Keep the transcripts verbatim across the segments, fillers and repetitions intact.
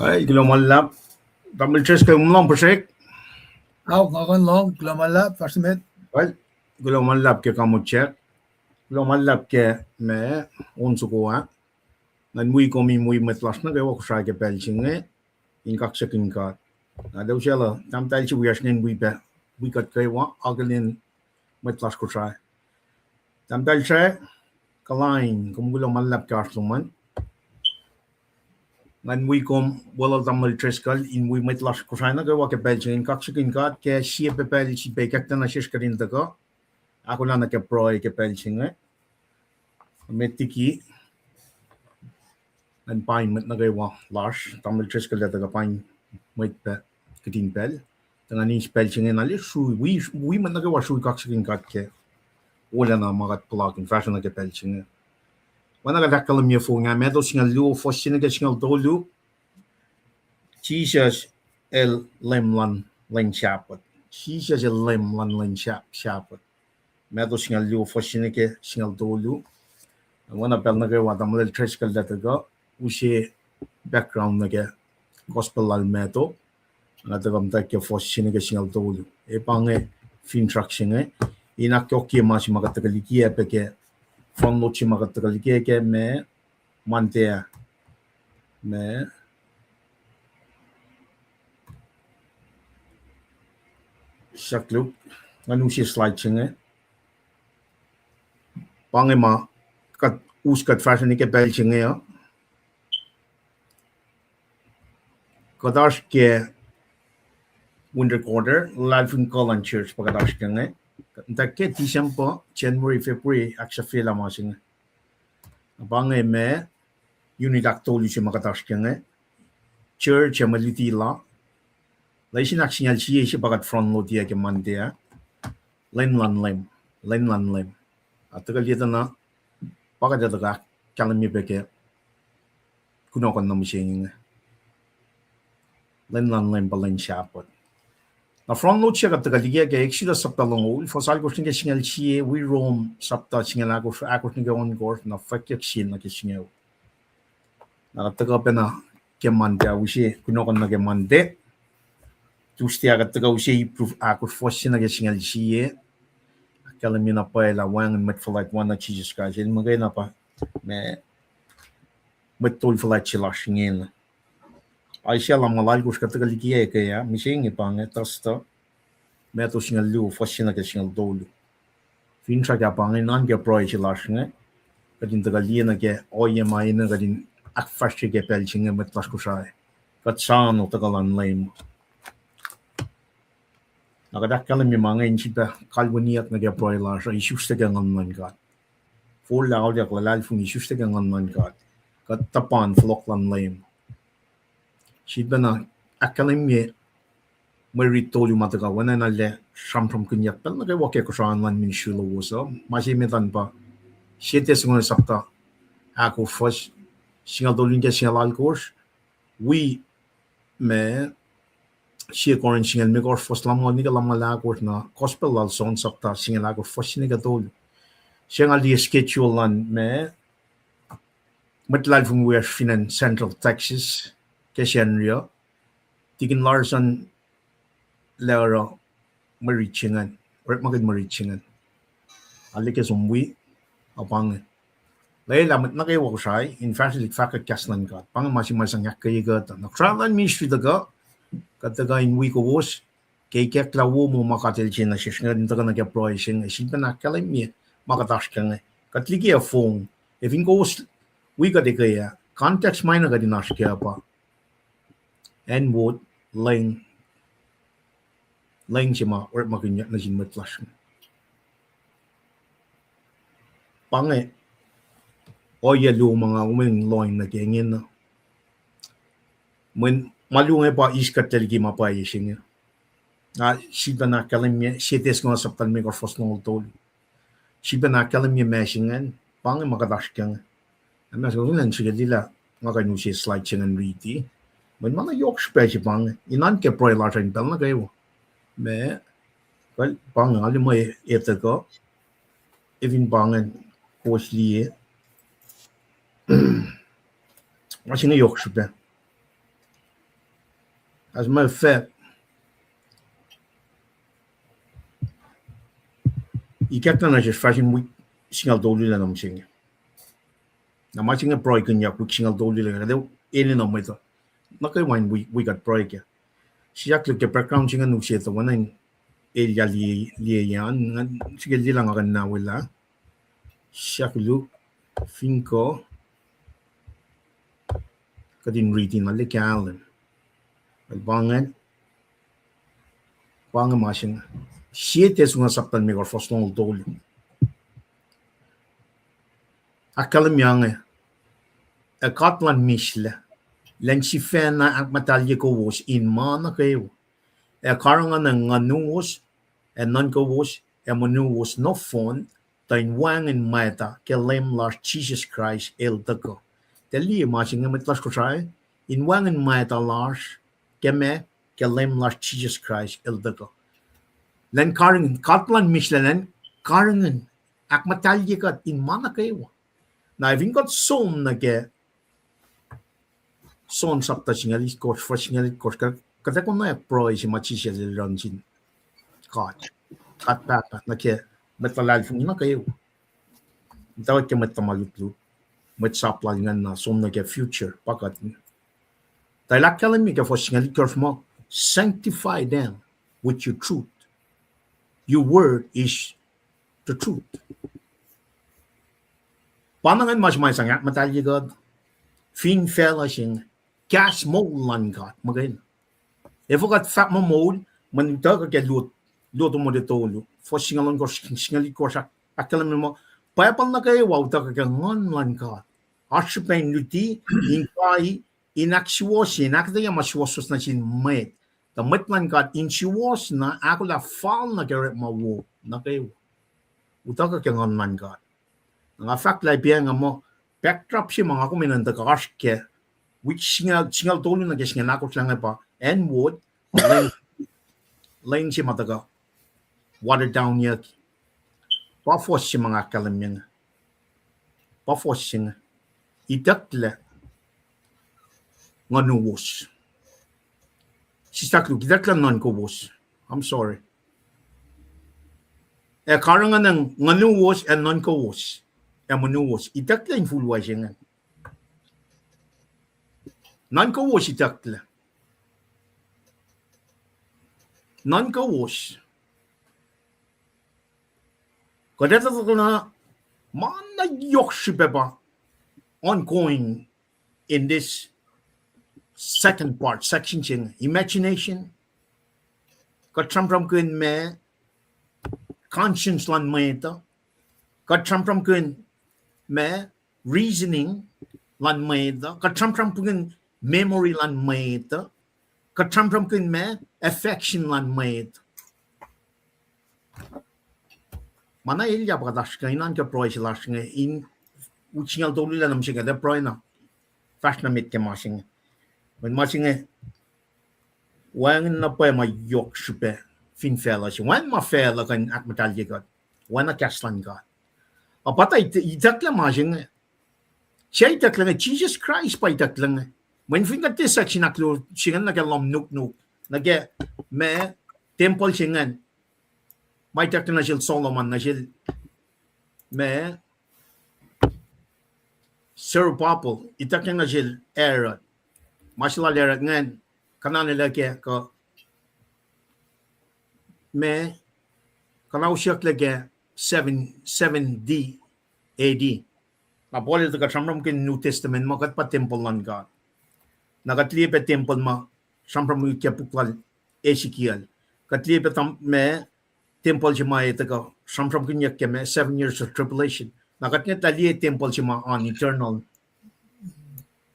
Ai, kuloh ma luhlahp. Tamuhlwel Driscoll, kom lohng puhsrek? Ao, nga kuh in lohng, kuloh ma luhlahp, fahsr met. Ai, kuloh ma luhlahp ke kamuhtack. Kuloh ma luhlahp ke ma on soko ah. Ngan wi kom in wi mwet lasr nuh kwewa Kosrae ke pacl se inge in kaksakihn God. Na tuh usaclah tahmtahel se wiyacsr inge in wi pac, wi kuht kwewa akihlen mwet lasr Kosrae. Tahmtahel Sra Kalain, kom kuloh ma luhlahp ke oasr lom an. Ngan wi kom, welul Tamuhlwel Driscoll, in wi mwet lasr Kosrae nuh kwewa ke pacl se inge in kaksakihn God ke sie pac pacl srihpac ikacklah nuh sesr kuht in tuhkuh ahkolah nuh ke pruhe ke pacl se inge. Met liki ngan paing mwet nuh kwewa lasr, Tamuhlwel Driscoll el tuhkuh paing mwet pac kihtin pacl. Tuh ngan eis pacl se inge na srui, wi, wi mwet nuh kwewa srui kaksakihn God ke wolacna ma kuht puhlakihn fahsruh nuh ke pacl se inge. Oacna kuht ahkkahlwemye fong ah, Matthew singucul luo, fuhs se nuh ke singucul tolu, Jisus el Leum luhn lwen Sahpuht. Jisus el Leum luhn lwen Sahpuht. Matthew singucul luo, fuhs se nuh ke singucul tolu. Oacna pacl nuh kwewa Tamuhlwel Driscoll el tuhkuh use background nuh ke Gospel lal Matthew, nga tuhkuh muhtwacwacack ke fuhs se nuh ke singucul tolu. E pa inge finsrak se inge, in ahkyohkye ma se ma kuht tuhkuh likiyac pac ke front load se ma kuht tuhkuh likiyac ke ma Monday ah, ma Sahk luk, ngan use slide se inge. Pa inge ma kuht us kuht fahsruh nuh ke pacl se inge uh. Kuht oasr ke winter quarter, luhlahlfongi kuh luhn church pa kuht oasr ke inge. Kuht muhtwacwacack ke December, January, February, ahksahfyelah ma se inge. Pa inge ma unit ahktolu se ma kuht oasr ke inge. Church ac mwe luti la, lesin ahksingucul sie se pa kuht front load-iyac ke Monday ah. Lwen luhn Leum, Lwen luhn Leum. A tuhkuh liye tuh na, pa kuht ac tuhkuh ahkkahlwemye pac ke kunohkohn na mihsenge inge. Lwen luhn Leum pa lwen Sahpuht. Na front load se kuht tuhkuh likiyac ke Exodus sapta longoul, fuhs alkosr nuh ke singucul sie, wi Rom sapta singucul ahkosr, ahkosr nuh ke ohnkohsr, na fwackyuck sie nuh ke singucul. Na kuht tuhkuh pacna ke Monday, use kunohkohn nuh ke Monday. Tuesday ah kuht tuhkuh use Hebrew ahkosr, fuhs se nuh ke singucul sie. Ahkkahlwemye na pwacye lah wacngihn mwet fuhlwact oacna Jisus Kraist, el muhkwena pa ma mwet tol fuhlwact se lasr ingena. Isaiah lumngaul alkosr kuht tuhkuh likiyac ke ah, mihsenge pa inge Thursday, Matthew singucul luo, fuhs se nuh ke singucul tolu. Finsrak ah pa inge, nuhnkuh pruhe se lasr inge, kuht in tuhkuh liye nuh ke ohiyac ma enenuh kuht in ahkfahsrye ke pacl se inge mwet lasr Kosrae. Kuht soano tuhkuh luhn Leum. Na kuht ahkkahlwemye ma inge in sifilpac kalweniyuck nuh ke pruhe lasr uh, isuslac ke Nguhn luhn God. Forlah, auliyak, luhlahlfongi, isuslac ke Nguhn luhn God. Kuht tuhpan fohlohk luhn Leum. Sifilpacna ahkkahlwemye mwe rit tolu ma tuhkuh, oacna na lah sramsramkihnyuck pacl nuh kwewa ke kosran luhn ministry lowos uh. Ma se met an pa Sie Tessalonians sapta ahkosr, fuhs singucul tolu nuh ke singucul alkosr, wi ma Sie Corinth singucul limekohsr, fuhs lumngaul nuh ke lumngaul ahkosr, na Gospel lal John sapta singucul ahkosr, fuhs se nuh ke tolu. Se nga liye schedule luhn ma mwet luhlahlfongi wiyacsr fin acn Central Texas ke Sacnri uh, Tikin Larson el oruh mwe rit se ingacn, orekmakihn mwe rit se ingacn. Arlac ke som wi, a pa inge. Lwelah mwet nuh kwewa Kosrae in fahsrwelihk fahkwack kahs luhn God. Pa inge ma se ma sang ahkkweye kuht uh. Na kosran luhn ministry tuhkuh, kuht tuhkuh in wi kowos ke ikacklah wowo ma God El se nuh sesr inge, in tuhkuh nuh ke pruhe se inge, sifilpacna ahkkahlwemye ma kuht oasr ke inge. Kuht likiyac fong, ac fin kowos wi kuht eke ah, context ma enenuh kuht in oasr kac uh pa acn wo, lwen, lwen se ma orekmakihnyuck nuh sin mwet lasr. Pa inge ohiyac luo ma nga wi lohng nuh ke ingena. Mweyen ma luo inge pa eis kuht liki ma pwacye se inge. Na sifilpacna ahkkahlwemye Sie Tessalonians sapta limekohsr, fuhs longoul tolu. Sifilpacna ahkkahlwemye ma se ingacn, pa inge ma kuht oasr ke inge. Ac ma se ingacn srihke lilah nga kuh in use slide se ingacn riti. Mweyen ma na yohk srihpac se pa inge, in nuhnkuh pruhe lasr uh in pacl nuh kwewa. Ma, kuh, pa inge, alu ma etuh kuh, ac fin pa ingacn kowos liye, ma se inge yohk srihpac. As a matter of fact, ikacklah nuh sesr fahsr in wik singucul tolu lac nuh mihsenge. Na ma se inge pruhekihnyuck wik singucul tolu lac, kuht enenuh mwet uh nuh kwewa in wi, wi kuht pruhe kac. Siyuck luhk ke background se inge use tuh oacna in elyah liye, liye an, nga srihke liye lah nga kuh in na welah. Siyuck luhk, fin kuh, kuht in riti na liki kahlwem. El pa inge, pa inge ma se inge. Sie Tessalonians sapta limekohsr fuhs longoul tolu. Ahkkahlwemye, ac God luhn mihslac, lwen sifacna ahkmuhtahlye kowos in ma nuh kwewa, ac karihngihn nguhnuwos, ac nuhnkowos, ac monuwos nohfohn, tuh in wacngihn mwacta ke Leum lasr Jisus Kraist el tuhkuh. Tuh liye ma se inge mwet lasr Kosrae, in wacngihn mwacta lasr, ke ma, ke Leum lasr Jisus Kraist el tuhkuh. Lwen karihngihn, God luhn mihslac lwen karihngihn, ahkmuhtahlye kuht in ma nuh kwewa. Na fin kuht som nuh ke John sapta singucul itkohsr, fuhs singucul itkohsr, kuht ac konwacack pruhe se ma Jisus el oruh nuh sin God, God Pahpah, nuh ke mwet luhlahlfongi nuh kwewa. Muhtwacwacack ke mwet tuhma lutlut, mwet sap lal ingacn na som nuh ke future pa kuht. Tuh el ahkkahlwemye ke fuhs singucul itkohsr muh, sanctify them with your truth. Your word is the truth. Pa na ingacn ma se ma sang ahkmuhtahlye kuht fin facluh se inge, kahs moul luhn God muhkwena. Efuh kuht fahk muh moul? Mweyen utuckuh ke Luo, Luo Timothy tolu, fuhs singucul ohnkohsr, singucul itkohsr, ahkkahlwemye muh Bible nuh kwewa utuckuh ke Nguhn luhn God. Oasr srihpac in luti, in kai, in ahksuwohsye, in ahkuhtweyac ma suwohswohs nuh sin mwet. Tuh mwet luhn God in suwohs na ahkolah fal nuh ke orekma wo nuh kwewa. Utuckuh ke Nguhn luhn God. Nga fahk lah pa inge muh backdrop se ma nga kom enenuh in tuhkuh oasr ke wik singucul, singucul tolu nuh ke singucul ahkosr lah inge pa acn wo, lwen, lwen se ma tuhkuh water downyuck. Pa fuhs se ma nga ahkkahlwemye inge. Pa fuhs se inge. Itucklac nguhnuwos. Sislah luhk, itucklac nuhnkowos. I'm sorry. Ac karihngihn nguhnuwos ac nuhnkowos ac monuwos. Itucklac infulwac se inge. Nuhnkowos itucklac. Nuhnkowos. Kuht etuh tuh na ma na yohk srihpac pa ongoing in this second part, section se inge, imagination. Kuht sramsramkihn ma conscience luhn mwet uh. Kuht sramsramkihn ma reasoning luhn mwet uh. Kuht sramsramkihn memory luhn mwet uh. Kuht sramsramkihn ma affection luhn mwet. Ma na elyah pa kuht oasr ke inan ke pruhe se lasr inge in wik singucul tolu lah nuh mihsenge, kuht ac pruhe na fahsr nuh met ke ma se inge. Mweyen ma se inge wacngihn na pwacye ma yohk srihpac fin facluh se. Wacngihn ma facluh kuh in ahkmuhtahlye kuht. Wacngihn kahs luhn God. Ac pa tuh itucklac ma se inge. Suc itucklac inge? Jisus Kraist pa itucklac inge. Mweyen fin kuht tiac section ahkluo se ingacn nuh ke lohm nuknuk, nuh ke ma tempuhl se ingacn, ma itucklac nuh sel Solomon, nuh sel ma Zerubbabel, itucklac nuh sel Herod. Ma se lal Herod ingacn, kuhnanuclac ke, kuh ma, kuhnausyucklac ke seven, seven D A D. Na Paul el tuh kuht sramsramkihn New Testament ma kuht pa tempuhl luhn God. Na kuht liye pac tempuhl ma sramsramkihn ke puk lal Ezekiel. Kuht liye pac ma tempuhl se ma e tuhkuh sramsramkihnyuck ke ma seven years of tribulation. Na kuht ngwetlah liye tempuhl se ma on eternal,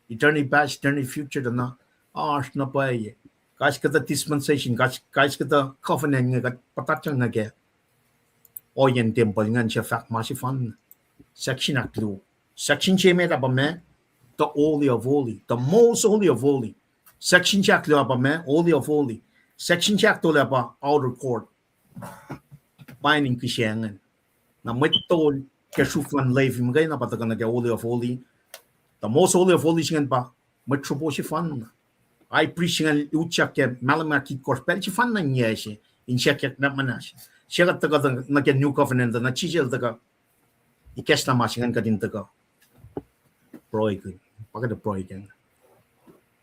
eternity past, eternity future, tuh na oasr na pwacye. Kais kuhtuh dispensation, kais, kais kuhtuh covenant inge kuht puhtatyang nuh ke ohiyacn tempuhl ingacn, suc fahk ma sefanna. Section ahkluo. Section se met ah pa ma, the holy of holy, the most holy of holy. Section se ahkluo ah pa ma, holy of holy. Section se ahktolu ah pa outer court. Pa in kihsacngan. Na mwet tol ke sruf luhn Levi muhkwena pa tuhkuh nuh ke holy of holy. The most holy of holy se ingacn pa mwet sropo sefanna. High priest se ingacn utyak ke Malachi itkohsr, pacl sefanna in yac se, in siyuck na muhnahs. Siyuck tuhkuh nuh ke New Covenant, na Jisus El tuhkuh ikacslah ma se ingacn kuht in tuhkuh pruhekihn. Pa kuht pruhe kac.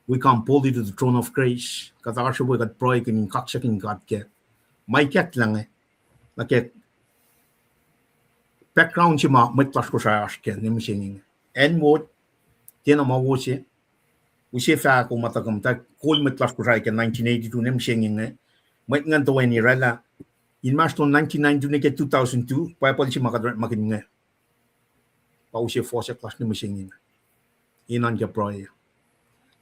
We come boldly to the throne of grace. Kuht oasr we kuht pruhekihn in kaksakihn God ke ma ikacklah inge. Nuh ke background se ma mwet lasr Kosrae oasr kac ne mihsenge inge. Acn wo, tiacna ma wo se, use fahko ma tuhkuh muhta kol mwet lasr Kosrae ke nineteen eighty-two ne mihsenge inge. Mwet ingacn toeni oraclah inmahsrlon nineteen ninety-two nuh ke two thousand two, Bible se ma kuht orekmakihn inge. Pa use fohsack lasr ne mihsenge inge. Inan ke pruhe.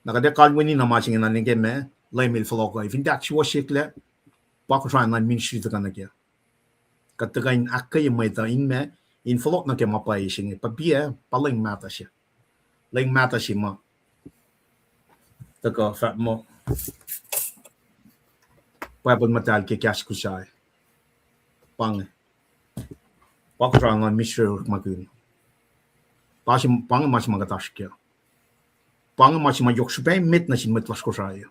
Na kuht ac kalweni na ma se inge na nuh ke ma Leum El fohlohk uh. Fin tiac ahksuwohsyeklac, pa Kosrae na ministry tuhkuh nuh kac. Kuht tuhkuh in ahkkweye mwet uh in ma, in fohlohk nuh ke ma pwacye se inge. Pa piac, pa leng mahtuh se. Leng mahtuh se ma tuhkuh fahk muh Bible muhtahl ke kahs Kosrae. Pa inge. Pa Kosrae na ministry orekmakihn. Pa se, pa inge ma se ma kuht oasr kac. Pa inge ma se ma yohk srihpac emet nuh sin mwet lasr Kosrae.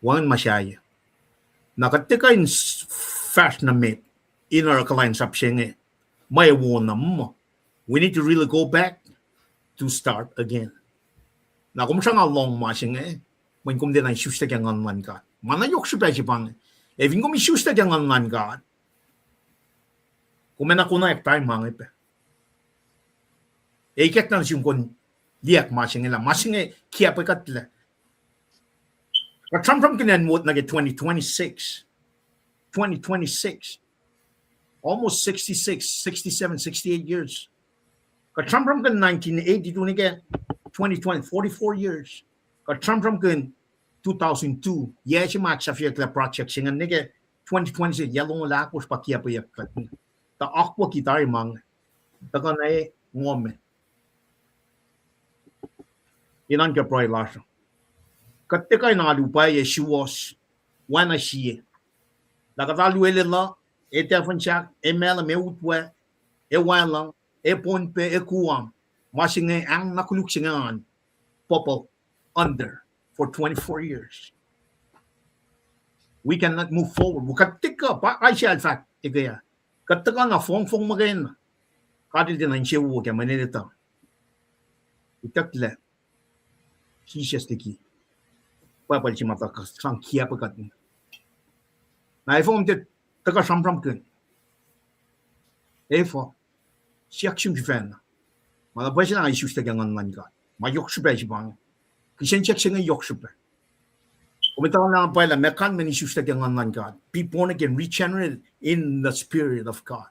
Wacngihn ma sahyac. Na kuht tuhkuh in fahsr nuh met in oruh kuhlwacnsap se inge, mwe wo na muh, we need to really go back to start again. Na kom sruhnga lohng ma se inge, mweyen kom tiacna isuslac ke Nguhn luhn God. Ma na yohk srihpac se pa inge. Ac fin kom isuslac ke Nguhn luhn God, kom ac na konwacack tari ma inge pac. Ac ikacklah nuh sum kom liyacack ma se inge lah ma se inge kiacpwe kuhtlac. Kuht sramsramkihn acn wo nuh ke twenty twenty-six. Twenty twenty-six. Almost sixty-six, sixty-seven, sixty-eight years. Kuht sramsramkihn nineteen eighty-two nuh ke twenty twenty, forty-four years. Kuht sramsramkihn two thousand two, yac se ma ahksahfyeyucklac project se ingacn nuh ke twenty twenty-six, yac longoul ahkosr pa kiacpweyuck kuht. Tuh akwucki tari ma inge. Tuhkuh na e ngo me. Inan ke pruhe lasr uh. Kuht tiac kuh in alu pwacye suwohs, oacna sie. Lah kuht alu e lwelah, e tahfuhnsahk, e malem, e utwe, e wacluh, e ponpac, e kuam. Ma se inge ahng na koluk se inge an, bubble under for twenty-four years. We cannot move forward. Kuht tiac kuh, pa Isaiah el fahk eke ah. Kuht tuhkuh na fongfong muhkwena. God el tiacna insewowo ke mwe enenuh etuh. Itucklac. Jisus liki Bible se ma tuh sang kiacpwe kuht. Na efuh kom tiac tuhkuh sramsramkihn? Efuh? Siyuck sum sifacna. Ma na pwacye se na isuslac ke Nguhn luhn God. Ma yohk srihpac se pa inge. Kihsen siyuck se inge yohk srihpac. Kom etuh na pwacye lah meac kalmacn isuslac ke Nguhn luhn God? Be born again, regenerate in the Spirit of God.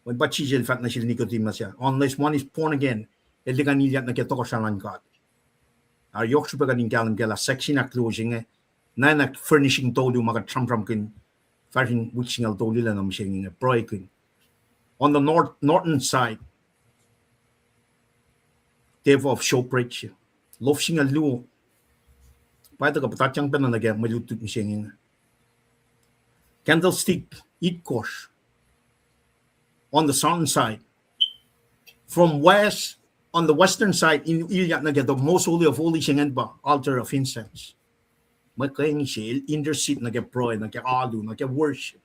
Mweyen pa Jisus el fahk nuh sel Nicodemus ah, unless one is born again, el tiac kuh in ilyak nuh ke tohkohsrah luhn God. Ac yohk srihpac kuht in kahlwem kac lah section ahkluo se inge, na na furnishing tolu ma kuht sramsramkihn fahsr in wik singucul tolu lac na mihsenge inge, pruhekihn. On the north, northern side, Table of Showbread, lof singucul luo. Pa tuhkuh puhtatyang pacna nuh ke mwe lutlut mihsenge inge. Candlestick itkohsr on the southern side. From west, on the western side, in ilyak nuh ke the most holy of holies se ingacn pa altar of incense. Mwe keni se, el intercede nuh ke pruhe, nuh ke alu, nuh ke worship.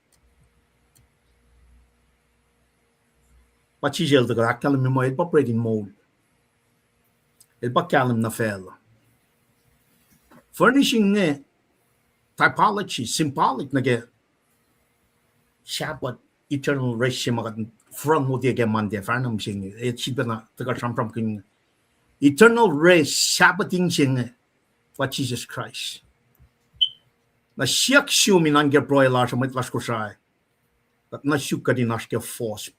Pa Jisus el tuhkuh ahkkahlwemye muh el pa bread in moul. El pa kahlwem nuh facluh. Furnishing inge typology, symbolic nuh ke Sabbath, eternal rest se ma kuht front load ke Monday, fahsr na mihsenge, e sifacna tuhkuh sramsramkihn eternal rest, Sabbath in se inge pa Jisus Kraist. Na siyuck sum inan ke pruhe lasr uh, mwet lasr Kosrae, kuht na suk kuht in oasr ke force.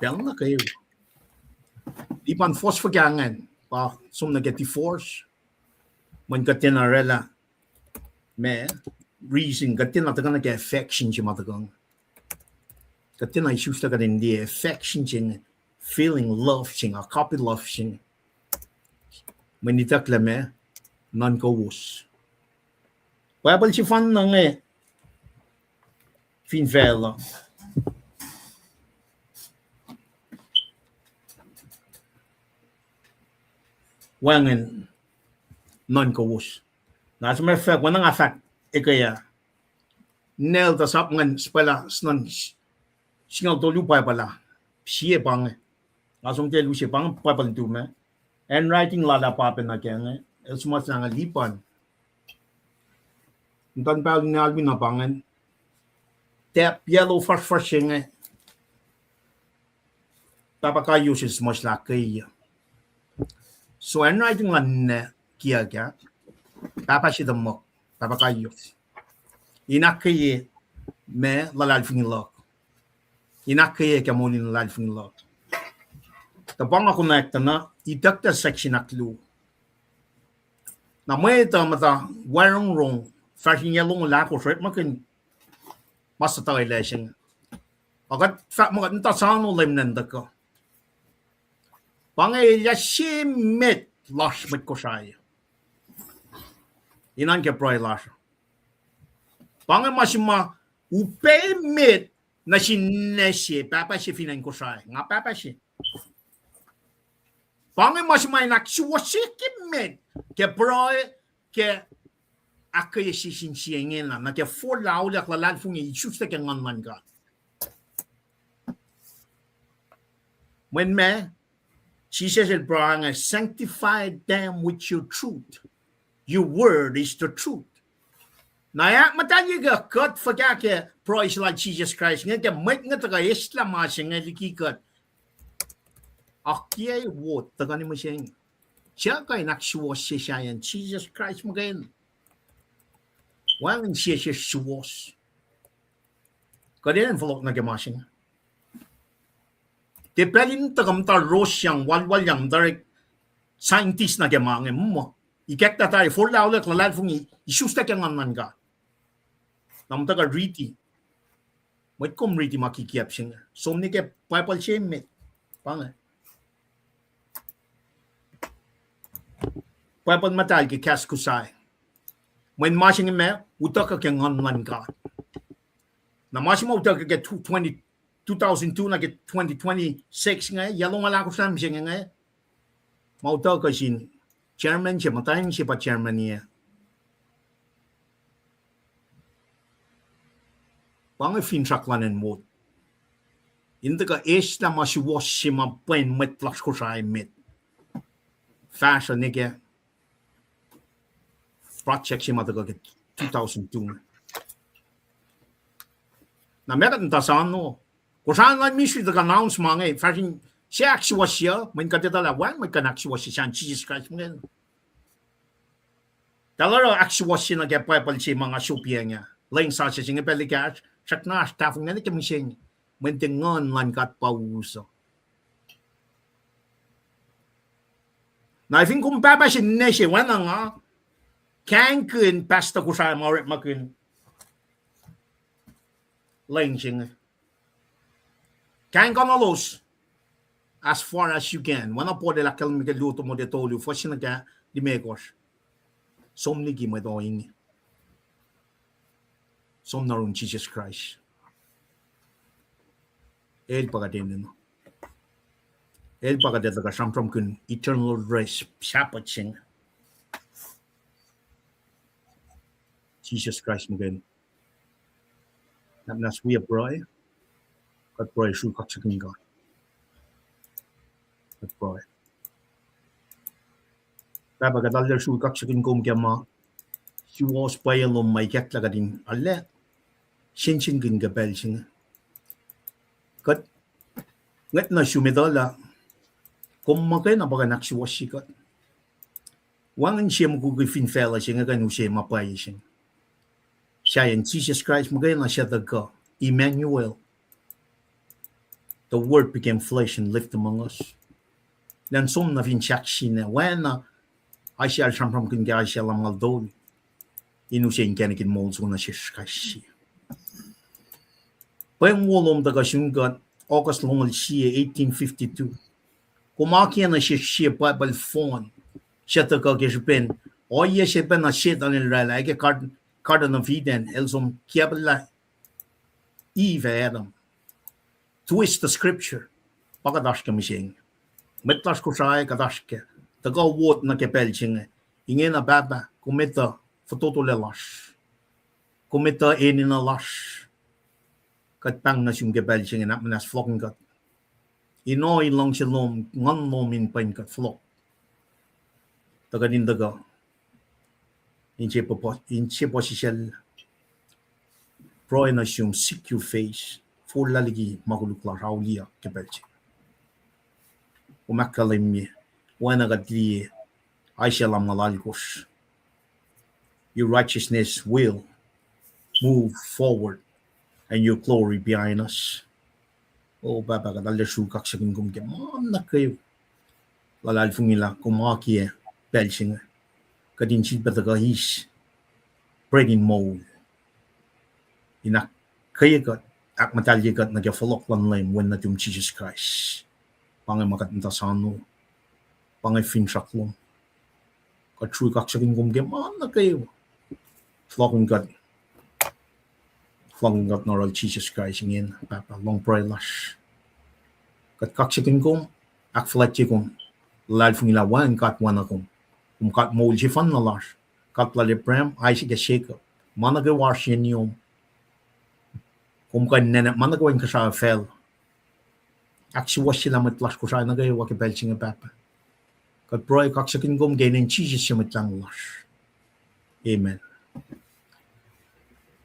Pacl nuh kwewa. Ipan force fuhkah ingacn, pa som nuh ke divorce. Mweyen kuht tiacna oraclah ma reason, kuht tiacna tuhkuh nuh ke affection se ma tuhkuh. Kuht tiacna isuslac kuht in liye affection se inge, feeling love se inge, agape love se inge. Mweyen itucklac ma nuhnkowos. Bible sefanna inge fin facluh. Wacngihn nuhnkowos. Na som ac fahk, oacna nga fahk ekuh ah, nel tuh sap ngan sipwaclah nuh singucul tolu Bible ah, sie pa inge. Nga som tiac luo se pa inge Bible tu ma handwriting lal ah pa pacna ke inge, el suhmuhslah inge Lipan. Muhtuhnpacl in alwina pa ingacn. Tap yellow fuhsrfuhsr se inge, pahpah Kaios el suhmuhslah ke. So handwriting lal ninac kiyuhk ah, pahpah se tuhmuhk, pahpah Kaios, in ahkkweye ma luhlahlfongi luhk. In ahkkweye ke moul in luhlahlfongi luhk. Tuh pa nga konwacack tuh na ituckyang section ahkluo. Na mwet uh muhta wacrongrong, fahsr in yac longoul ahkosr orekmakihn ma suhtuhelac se inge. A kuht fahk muh kuht muhta sano Leum nahtuhkuh. Pa inge elyah se met lasr mwet Kosrae in oan ke pruhe lasr. Pa inge ma se ma upac met nuh sin ninac se, pahpah se fin acn Kosrae, nga pahpah se. Pa inge ma se ma in ahksuwohsye ke met, ke pruhe, ke ahkkweye sie sin sie ingena, nuh ke forlah auliyak luhlahlfongi isuslac ke Nguhn luhn God. Mweyen ma, Jisus el pruhe inge, sanctify them with your truth. Your word is the truth. Na ac ahkmuhtahlye kuht fuhkah ke pruhe se lal Jisus Kraist inge ke mwet inge tuhkuh eslah ma se inge liki kuht? Akiyac wot tuhkuh nuh mihsenge. Suc kuh in ahksuwohsye sahyacn Jisus Kraist muhkwena? Wacngihn sie sesr suwohs. Kuht enenuh in fohlohk nuh ke ma se inge. Tiac pacl in tuhkuh muhta rosyang, walwalyang, muhta orek scientist nuh ke ma inge, muh ikacklah tari forlah auliyak luhlahlfongi isuslac ke Nguhn luhn God. Na muhta kuh riti. Mwet kom riti ma kikiacp se inge. Som nuh ke Bible se met. Pa inge. Bible muhtahl ke kahs Kosrae. Mweyen ma se inge ma utuckuh ke Nguhn luhn God. Na ma se ma utuckuh ke two twenty, two thousand two nuh ke twenty twenty-six inge, yac longoul ahkosr na mihsenge inge, ma utuckuh sin chairman se, muhtwacn se pa chairman ah. Pa inge finsrak luhn acn wot in tuhkuh eslah ma suwohs se ma pwen mwet lasr Kosrae met. Fahsruh nuh ke project se ma tuhkuh ke two thousand two. Na meac kuht muhta sano? Kosrae luhn ministry tuhkuh announce ma inge, fahsr in se ahksuwohsye, mweyen kuht etuh lah wacngihn mwet kuh in ahksuwohsye sahyacn Jisus Kraist muhkwena. Tahl oruh ahksuwohsye nuh ke Bible se ma nga sopiyacng ah, lwen sasuc se inge pacl ekahsr, srackna oasr tahfonglac nuh ke mihsenge, mweyen tiac Nguhn luhn God pa us uh. Na fin kom pahpah se ninac se oacna nga, kahingkihn pastor Kosrae ma orekmakihn lwen se inge. Kahingkuhnuhlos as far as you can. Oacna Paul el ahkkahlwemye ke Luo Timote tolu, fuhs se nuh ke limekohsr. Som liki mwet ohinge. Som nuh yurin Jisus Kraist. El pa kuht enenuh. El pa kuht etuh kuh sramsramkihn eternal rest, Sabbath se inge. Jisus Kraist muhkwena. Nahtuhlos, wi pruhe, kuht pruhe sruhk kaksakihn God. Kuht pruhe. Pahpah, kuht arlac sruhk kaksakihn kom ke ma suwohs pwacye lom ma ikacklah kuht in arlac sensenkihn ke pacl se inge. Kuht ngwet nuh sum etuh lah kom muhkwena pa kuh in ahksuwohsye kuht. Wacngihn sie mukwikwi fin facluh se inge kuh in use ma pwacye se inge. Sahyacn Jisus Kraist muhkwena suc tuhkuh, Emmanuel, the Word became flesh and lived among us. Elan som nuh fin sahk sina, oacna Isaiah el sramsramkihn ke Isaiah lumngaul tolu, in use inkacnek in moul soko nuh sesr kais sie. Pweng wo lom tuhkuh sun kuht, August longoul sie, eighteen fifty-two. Kom akiyac nuh sesr sie Bible fon suc tuhkuh ke srihpen ohiyac se pacna Setuhn el oraclah ke Gar-, Garden of Eden, el som kiacpwelah Eve ac Adam. Twist the scripture. Pa kuht oasr ke mihsenge. Mwet lasr Kosrae, kuht oasr ke. Tuhkuh wot nuh ke pacl se inge. Ingena Pahpah, kom etuh fototolac lasr. Kom etuh enenuh lasr. Kuht pahng nuh sum ke pacl se inge, ahkmuhnahs fohlohkihn kuht. Ino in luhngse lom, nguhn lom in pwen kuht fohlohk. Tuh kuht in tuhkuh inse puhsisacl, pruhe nuh sum, seek your face, forlah liki ma koluk lasr auliyak ke pacl se. Kom ahkkahlwemye, oacna kuht liye Isaiah lumngaul alkosr, your righteousness will move forward and your glory behind us. O Pahpah, kuht arlac srui kaksakihn kom ke ma nuh kwewa. Luhlahlfongi lah kom akiyac pacl se inge, kuht in sifilpac tuhkuh eis bread in moul in ahkkweye kuht, ahkmuhtahlye kuht nuh ke fohlohk luhn Leum, Wen nuhtum Jisus Kraist. Pa inge ma kuht muhta sano, pa inge finsrak lom. Kuht srui kaksakihn kom ke ma nuh kwewa. Fohlohkihn kuht, fohlohkihn kuht in oruh Jisus Kraist ingena, Pahpah, lohng pruhe lasr. Kuht kaksakihn kom, ahkfuhlwactye kom, luhlahlfongi lah wacngihn God oacna kom. Kom God moul sefanna lasr, God lal Abraham, Isaac, ac Jacob. Ma nuh kwewa oasr yen iom. Kom kuh in nacna ma nuh kwewa inkuhsrao facl. Ahksuwohsyelah mwet lasr Kosrae nuh kwewa ke pacl se inge, Pahpah. Kuht pruhe kaksakihn kom ke inen Jisus se Mwet Lahngo lasr. Amen.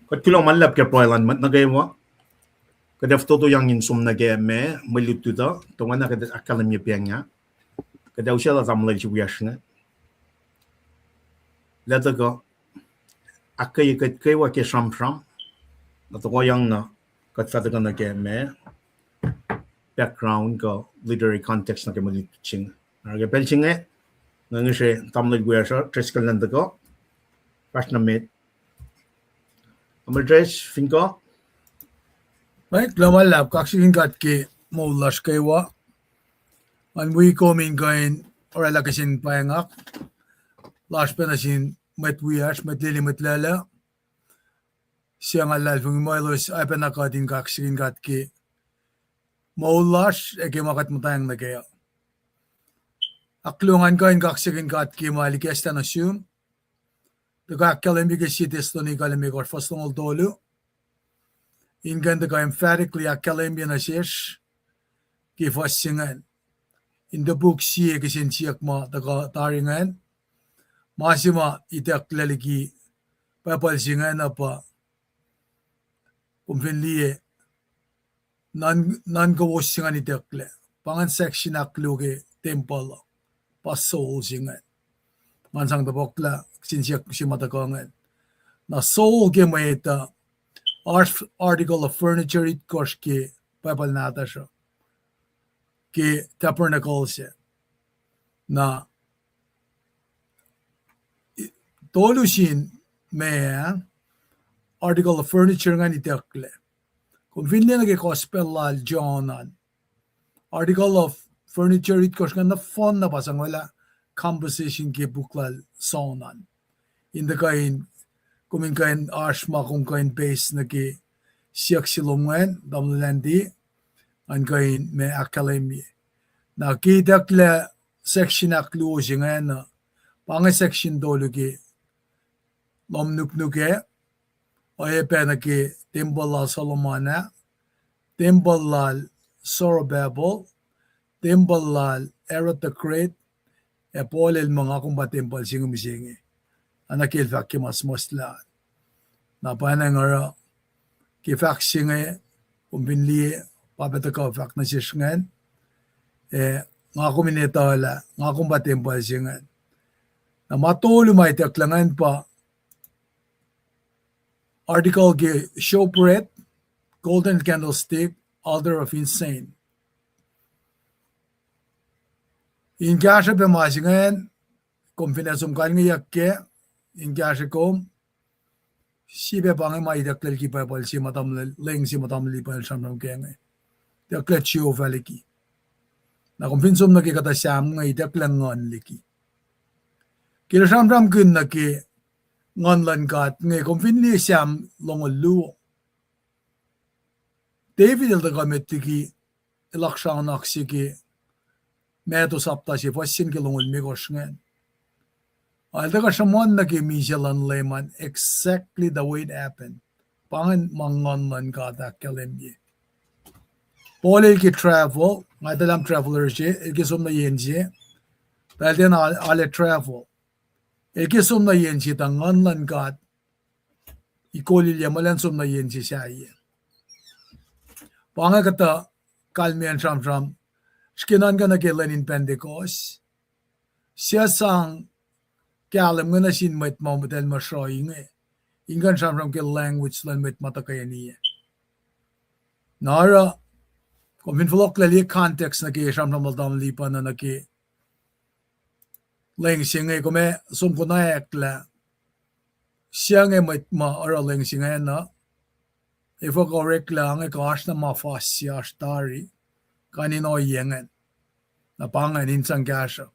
Kuht kuloh ma luhlahp ke pruhe luhn mwet nuh kwewa. Kuht ac fototoyang in som nuh ke ma mwe lutlut uh, tuh oacna kuht ahkkahlwemye pacng ah. Kuht ac usaclah tamuhlwel se wiyacsr inge, lah tuhkuh ahkkweye kuht kwewa ke sramsram. Na tohkohyang na kuht fah tuhkuh nuh ke ma background kuh literary context nuh ke mwe lutlut se inge. Oruh ke pacl se inge, nga ngihsre tamuhlwel wiyacsr uh, Driscoll, elan tuhkuh, fahsr nuh met. Tamuhlwel Dres, fin kuh. Mwe kuloh ma luhlahp, kaksakihn God ke moul lasr kwewa. Ngan wi kom in kuh in oraclah kihsen pwacngack lasr pac nuh sin mwet wiyacsr, mwet lili, mwet lacluh. Se nga luhlahlfongi muh elos oacpacna kuht in kaksakihn God ke moul lasr ac ke ma kuht muhtwacng nuh kac. Ahkluo, ngan kuh in kaksakihn God ke ma El ikacslah nuh sum. Tuhkuh ahkkahlwemye ke sie Thessalonians limekohsr, fuhs longoul tolu. In kuh in tuhkuh emphatically ahkkahlwemye nuh sesr ke fuhs se ingacn. In topuk sie kihsen siyuck ma tuhkuh tari ingacn, ma se ma itucklac liki Bible se ingacn uh pa, kom fin liye, nuhn, nuhn kowos se ingacn itucklac. Pa ingacn section ahkluo ke tempuhl uh, pa soul se ingacn. Ngan sang topuklah kihsen siyuck se ma tuhkuh ingacn. Na soul ke mwet uh, oasr article of furniture itkohsr ke Bible nahtuhsr uh, ke tabernacle se. Na tolu sin ma article of furniture ingacn itucklac. Kom fin liye nuh ke gospel lal John an, article of furniture itkohsr ingacn nohfohn na pa sang orwaclah composition ke puk lal John an. In tuhkuh in, kom in kuh in oasr ma kom kuh in base nuh ke siyuck se lom ingacn, tamuhlwel Andy, ngan kuh in ma ahkkahlwemye. Na ke itucklac section ahkluo se ingacn uh, pa inge section tolu ke lohm nuknuk ac, oacyacpac nuh ke tempuhl lal Solomon ah, tempuhl lal Zerubbabel, tempuhl lal Herod the Great, ac Paul el muh nga kom pa tempuhl se inge mihsenge. Oacna ke el fahk ke ma suhmuhslah. Na pwacnwacng oruh ke fahk se inge, kom fin liye, pa pac tuhkuh fahk nuh sesr ingacn, ac nga kom in etuh lah nga kom pa tempuhl se ingacn. Na ma tolu ma itucklac ingacn pa article ke showbread, golden candlestick, altar of incense. In kahsruh pac ma se ingacn, kom fin ac som kalingeyuck kac, in kahsruh kom, sie pac pa inge ma itucklac liki Bible se ma tamuhlwel, leng se ma tamuhlwel Lipan el sramsram kac inge. Itucklac Jehovah liki. Na kom fin som nuh ke kuhtuh Sam inge, itucklac nguhn liki. Ke el sramsramkihn nuh ke nguhn luhn God inge, kom fin liye Sam longoul luo, David el tuhkuh met liki eloksraonak se ke Matthew sapta se, fuhs se ke longoul limekohsr ingacn. Al tuhkuh sruhmuhn nuh ke misac luhn Leum an exactly the way it happened. Pa ingacn ma Nguhn luhn God ahkkahlwemye. Paul el ke travel, nga etuh lah traveler se, el ke som nuh yen se, tuh el tiacna arlac travel. El ke som nuh yen se tuh Nguhn luhn God ikolilyac muhlwacn som nuh yen se sahyac. Pa inge kuhtuh kalmeyacn sramsram, srihke nuhnkuh nuh ke lwen in Pentecost, suc sang kahlwem inge nuh sin mwet ma muhtahl muhsro inge, in kuh in sramsram ke language luhn mwet ma tuhkweni. Na oruh, kom fin fohlohklac liye context nuh ke sramsram lal tamuhlwel Lipan uh nuh ke leng se inge, kom ac som konwacack lah suc inge mwet ma oruh leng se ingacn uh, efuh kuh oreklac inge kuh oasr na ma fas se oasr tari, kain in ohiyac ingacn. Na pa ingacn in sang kahsruh.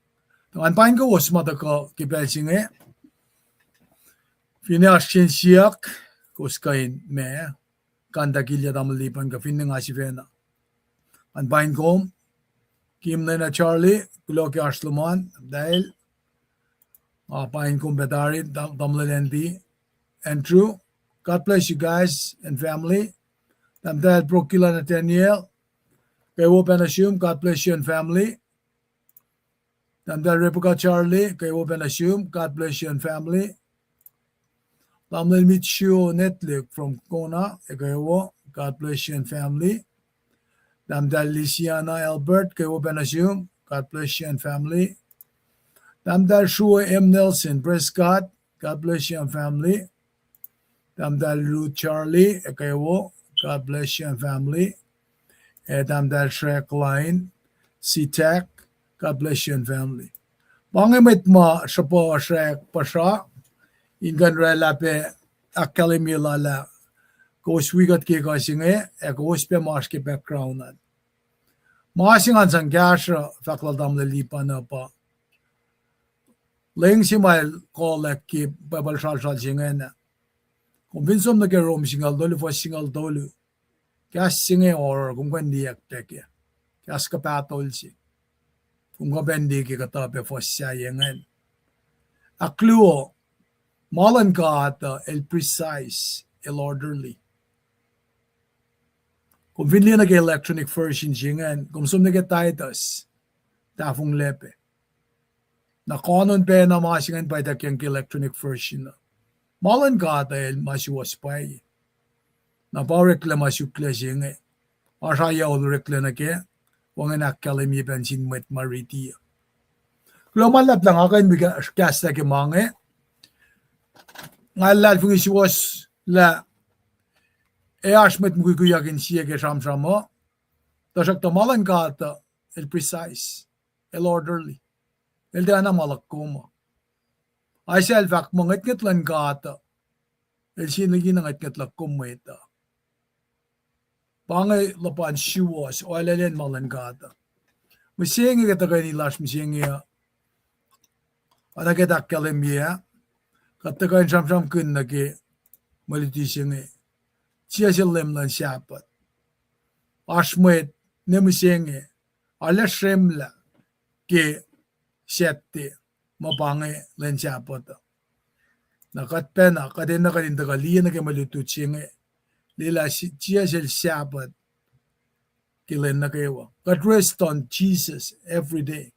Tuh ngan paing kowos ma tuhkuh ke pacl se inge, finne oasr kihsen siyuck, kowos kuh in ma, contact-ilyac tamuhlwel Lipan kuh finne nga sifacna. Ngan paing kom, Kim Lena Charlie, kuloh ke oasr lom an, tahmtahel, nga paing kom pac tari, tam-, tamuhlwel Andy, Andrew, God bless you guys and family. Tahmtahel Prokila Nathaniel, kwewa pacna sum, God bless you and family. Tahmtahel Rebecca Charlie, kwewa pacna sum, God bless you and family. Tamuhlwel Mitsuo Netlik from Kona, kwewa, God bless you and family. Tahmtahel Lisiana Albert, kwewa pacna sum, God bless you and family. Tahmtahel Shuo M Nelson, praise God, God bless you and family. Tahmtahel Ruth Charlie, kwewa, God bless you and family. Ac tahmtahel Shrek Line, Sitak, God bless you and family. Pa inge mwet ma sruhpuh srack puhsra, in kuh in oraclah pac ahkkahlwemye lal ah, kowos wi kuht ke ekuh se inge, ac kowos pac ma oasr ke background an. Ma se ngan sang kahsruh fahk lal tamuhlwel Lipan uh pa leng se ma el kohlwack ke Bible sralsral se ingacn ah. Kom fin som nuh ke Rom singucul tolu, fuhs singucul tolu. Kahs se inge oruh kom kuh in liyacack pac ke kahs kuh pahtol se. Kom kuh pac in liye ke kuhtuh pac fuhs sahyac ingacn. Ahkluo, ma luhn God uh el precise, el orderly. Kom fin liye nuh ke electronic version se ingacn, kom som nuh ke Titus, tahfonglac pac. Na konon pacna ma se ingacn pa ituckyang ke electronic version uh. Ma luhn God uh el ma suwohs pwacye. Na pa oreklac ma suklac se inge. Oasr aol oreklac nuh kac, wacngihn ahkkahlwemye pac nuh sin mwet ma riti uh. Kuloh ma luhlahp lah nga kuh in wi kahslah ke ma inge. Nga luhlahlfongi suwohs lah ac oasr mwet mukwikwiyak in sie ke sramsram uh. Tuhsruhktuh ma luhn God uh el precise, el orderly. El tiacna ma luhk kom uh. Isaiah el fahk muh ngwetngwet luhn God uh el sie liki na ngwetngwet luhk kom mwet uh. Pa inge luhpan suwohs, oalaclacn ma luhn God uh. Mihsenge ke tuhkweni lasr mihsenge uh, oacna ke ahkkahlwemye ah, kuht tuhkuh in sramsramkihn nuh ke mwe luti se inge, sie sel Leum luhn Sahpuht. Oasr mwet ne mihsenge arlac srwemlah ke Saturday, ma pa inge lwen Sahpuht uh. Na kuht pacna, kuht enenuh kuht in tuhkuh liye nuh ke mwe lutlut se inge, liyelah si-, sie sel Sahpuht ke lwen nuh kwewa. Kuht rest on Jesus every day.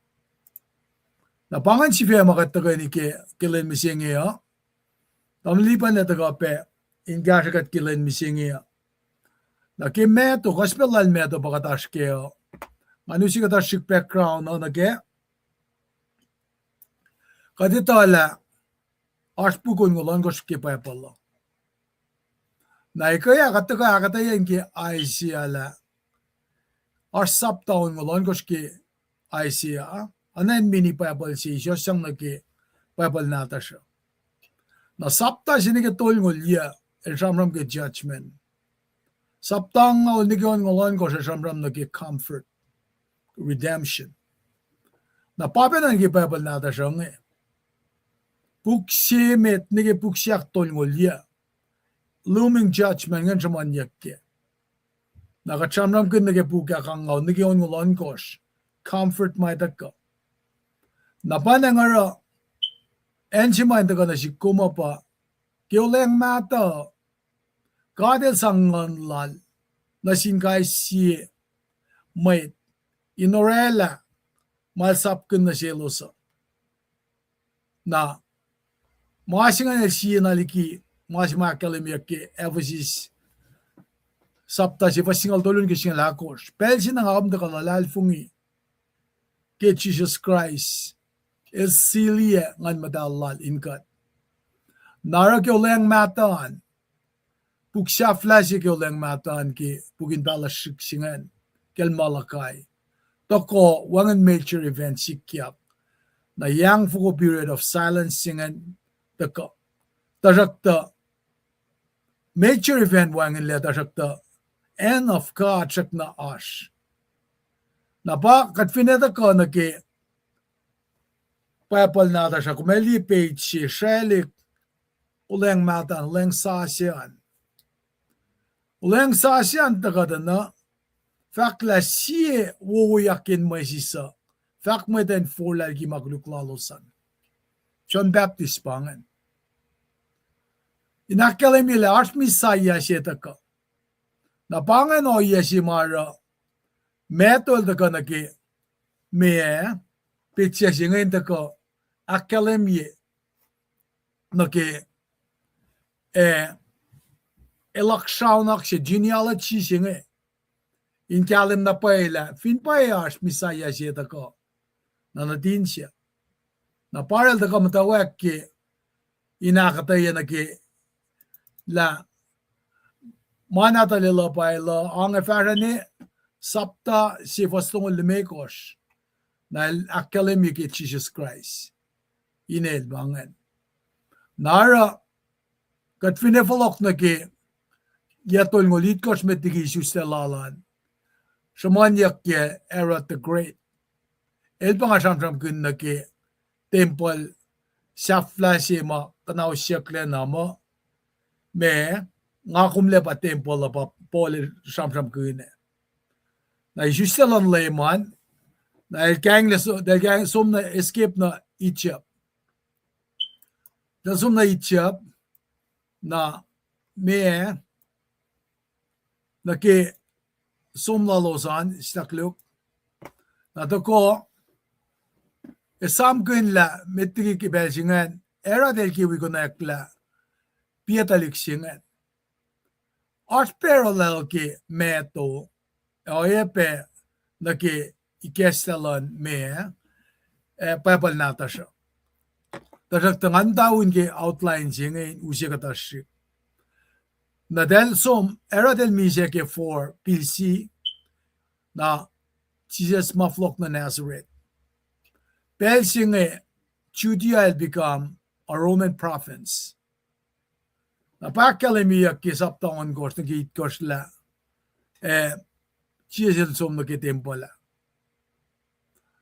Na pa ingacn sifac ma kuht tuhkweni ke, ke lwen mihsenge uh. Tamuhlwel Lipan el tuhkuh pac in kahsrwe kuht ke lwen mihsenge uh. Na ke Matthew, Gospel lal Matthew pa kuht oasr kac uh. Nga use kuht oasr srihk background uh nuh kac. Kuht etuh lah oasr puk onngoul ohnkohsr ke Bible uh. Na ekuh ah kuht tuhkuh ahkuhtweyac ke Isaiah lah oasr sapta onngoul ohnkohsr ke Isaiah, oacna in mini Bible se, isusang nuh ke Bible nahtuhsr uh. Na sapta se nuh ke tolngoul yuc el sramsram ke judgment. Sapta angngaul nuh ke onngoul ohnkohsr el sramsram nuh ke comfort, redemption. Na pa pacna nuh ke Bible nahtuhsr uh inge. Puk se met nuh ke puk se ahktolngoul yuc. Looming judgment ingacn sruhmuhnyuck kac. Na kuht sramsramkihn nuh ke puk ahkangngaul nuh ke onngoul ohnkohsr, comfort ma tuhkuh. Na pa na nga oruh acn se ma in tuhkuh nuh sihk kom uh pa, ke olweacng mahtuh, God El sang Nguhn Lal nuh sin kais sie mwet in orwaclah ma El sapkihn nuh selos uh. Na ma se ingacn el sie na liki ma se ma ahkkahlwemyeyuck ke Ephesus sapta se fuhs singucul tolu nuh ke singucul ahkosr. Pacl se na nga kom tuhkuh luhlahlfongi ke Jisus Kraist El siliyac Nguhn Muhtahl Lal in kuht. Na oruh ke olweacng mahtuh an, puk sahflah se ke olweacng mahtuh an ke puk in pahluh srihk se ingacn, kacl Malachi, tuhkuh wacngihn major event sikyak. Na yangfoko period of silence se ingacn tuhkuh. Tuhsruhktuh major event wacngihnlac, tuhsruhktuh hand of God srackna oasr. Na pa kuht finne tuhkuh nuh ke Bible nahtuhsr uh, kom ac liye page se, sraclihk olweacng mahtuh an, olweacng sasuc an. Olweacng sasuc an tuhkuh tuh na fahk lah sie wowoyak in mwesis uh, fahk mwet an forlah liki ma koluk lalos an. John Baptist pa ingacn. In ahkkahlwemye lah oasr Messiah se tuhkuh. Na pa ingacn ohiyac se ma oruh Matthew el tuhkuh nuh ke meac, petsac se inge in tuhkuh ahkkahlwemye nuh ke, eh, elaksraonak se, genealogy se inge, in kahlwem na pwacye lah fin pwacye oasr Messiah se tuhkuh, na nuhtin se. Na pa el tuhkuh muhtwacwacack ke in ahkuhtweyac nuh ke lah ma nahtuhl el uh pa el uh, ange fahsrweni sapta se fuhs longoul limekohsr. Na el ahkkahlwemye ke Jisus Kraist. Inel ma ingacn. Na oruh kuht finne fohlohk nuh ke yac tolngoul itkohsr met liki isuslac lal an, sruhmuhnyuck ke Herod the Great, el pa nga sramsramkihn nuh ke tempuhl sahflah se ma kuhnausyucklac na muh, ma nga komlac pa tempuhl uh, pa Paul el sramsramkihn. Na isuslac luhn Leum an, na el kahinglac, el kahing som nuh escape nuh Egypt. El som nuh Egypt, na meac, nuh ke som lalos an, stakliuk. Na tuhkuh, esamkihn lah met liki ke pacl se ingacn, Herod el ke wi konwacack lah piac tuhlihk se ingacn. Oasr parallel ke Matthew, oacyacpac nuh ke ikacslah luhn meac, eh, Bible nahtuhsr uh. Tuhsruhktuh ngan tau in ke outline se inge in use kuhtuh srihk. Na eltahl som, Herod el misac ke four B C, na Jisus ma fohlohk nuh Nazareth. Pacl se inge Judea el become a Roman province. Na pa ahkkahlwemyeyuck ke sapta ohnkohsr nuh ke itkohsr lah, eh, Jisus el som nuh ke tempuhl ah.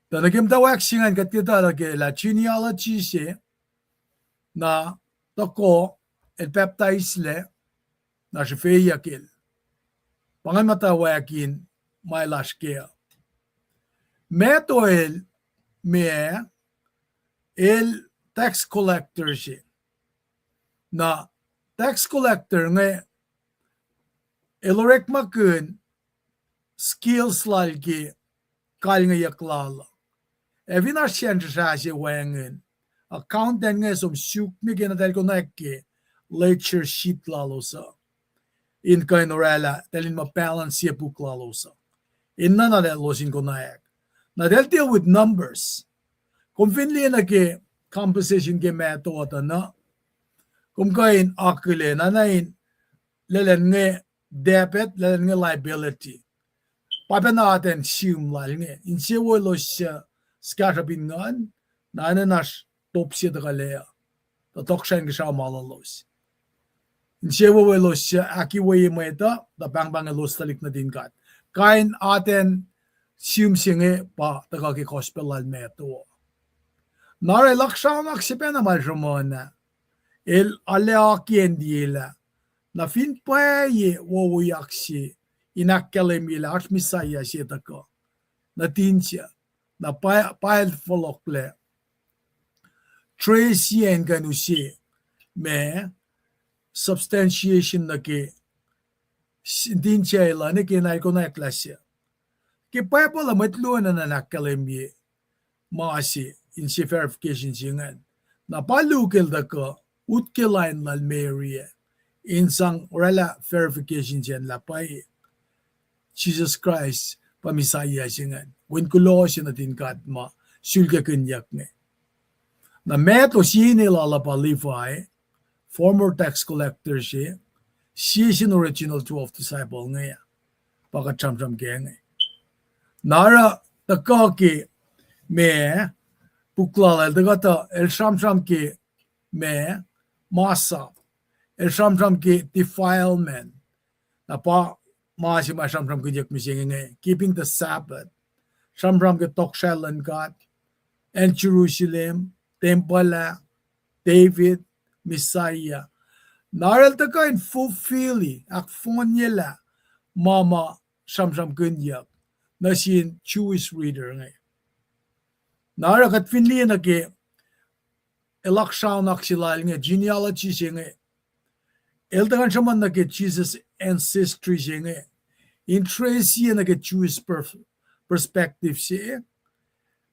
Tuh nuh ke muhtwacwacack se ingacn kuht etuh lah ke lah genealogy se, na tuhkuh el pacptaislac, na srihfeyuck el. Pa ingacn muhtwacwacack in ma el oasr kac uh. Matthew el, meac, el tax collector se. Na tax collector inge el orekmakihn skills lal ke kalingeyuck lal uh. Ac fin oasr sacn srihsrah se wacngihn, accountant inge som suk nuh ke na eltahl konwacack ke ledger sheet lalos uh, in kuh in orwaclah eltahl in ma balance sie puk lalos uh. Enenuh na elos in konwacack. Na eltahl deal with numbers. Kom fin liye nuh ke composition ke Matthew uh tuh na, kom kuh in akihlen na in lwelah inge debit, lwelah inge liability. Pa pacna atacn sihm lal inge. Insewowo elos suc kahsruhp in nguhn, na enenuh oasr top se tuhkuh lac uh, tuh tohkohsrahi in kihsrao ma lalos. Insewowo elos suc ahkiweyac mwet uh, tuh pahngpahng elos tuhlihk nuhtin God. Kain atacn sihm se inge pa tuhkuh ke gospel lal Matthew uh. Na oruh elaksraonak se pacna ma el sruhmuhn ah, el arlac akiyac in liyelah, na fin pwacye wowoyak se in ahkkahlwemye lah oasr Messiah se tuhkuh, nuhtin se, na pa, pa el fohlohklac trace-iyac in kuh in use ma substantiation nuh ke s-, tinsac lal nuh ke nalkonwack lah se. Ke Bible uh mwet luo enenuh in ahkkahlwemye ma se, in se verification se ingacn. Na pa Luke el tuhkuh, utke line lal Mary ah, in sang oraclah verification sacn lah pwacye Jisus Kraist pa Messiah se ingacn, Wen kuloh se nuhtin God ma sulkakihnyuck inge. Na Matthew sie ine lal uh pa Levi, former tax collector se, sie sin original twelve disciple inge, pa kuht sramsram ke inge. Na oruh tuhkuh ke ma, puk lal el tuhkuh tuh el sramsram ke ma, masap. El sramsram ke defilement. Na pa ma se ma sramsramkihnyuck mihsenge inge, keeping the Sabbath. Sramsram ke tohkohsrahi luhn God, acn Jerusalem, tempuhl ah, David, Messiah. Na oruh el tuhkuh in fulfill-i, ahkfohnyelah ma ma sramsramkihnyuck nuh sin Jewish reader inge. Na oruh kuht fin liye nuh ke eloxaonak se lal inge, genealogy se inge, el tuhkuh in sruhmuhn nuh ke Jesus ancestry se inge, in trace-iyac nuh ke Jewish per-, perspective se,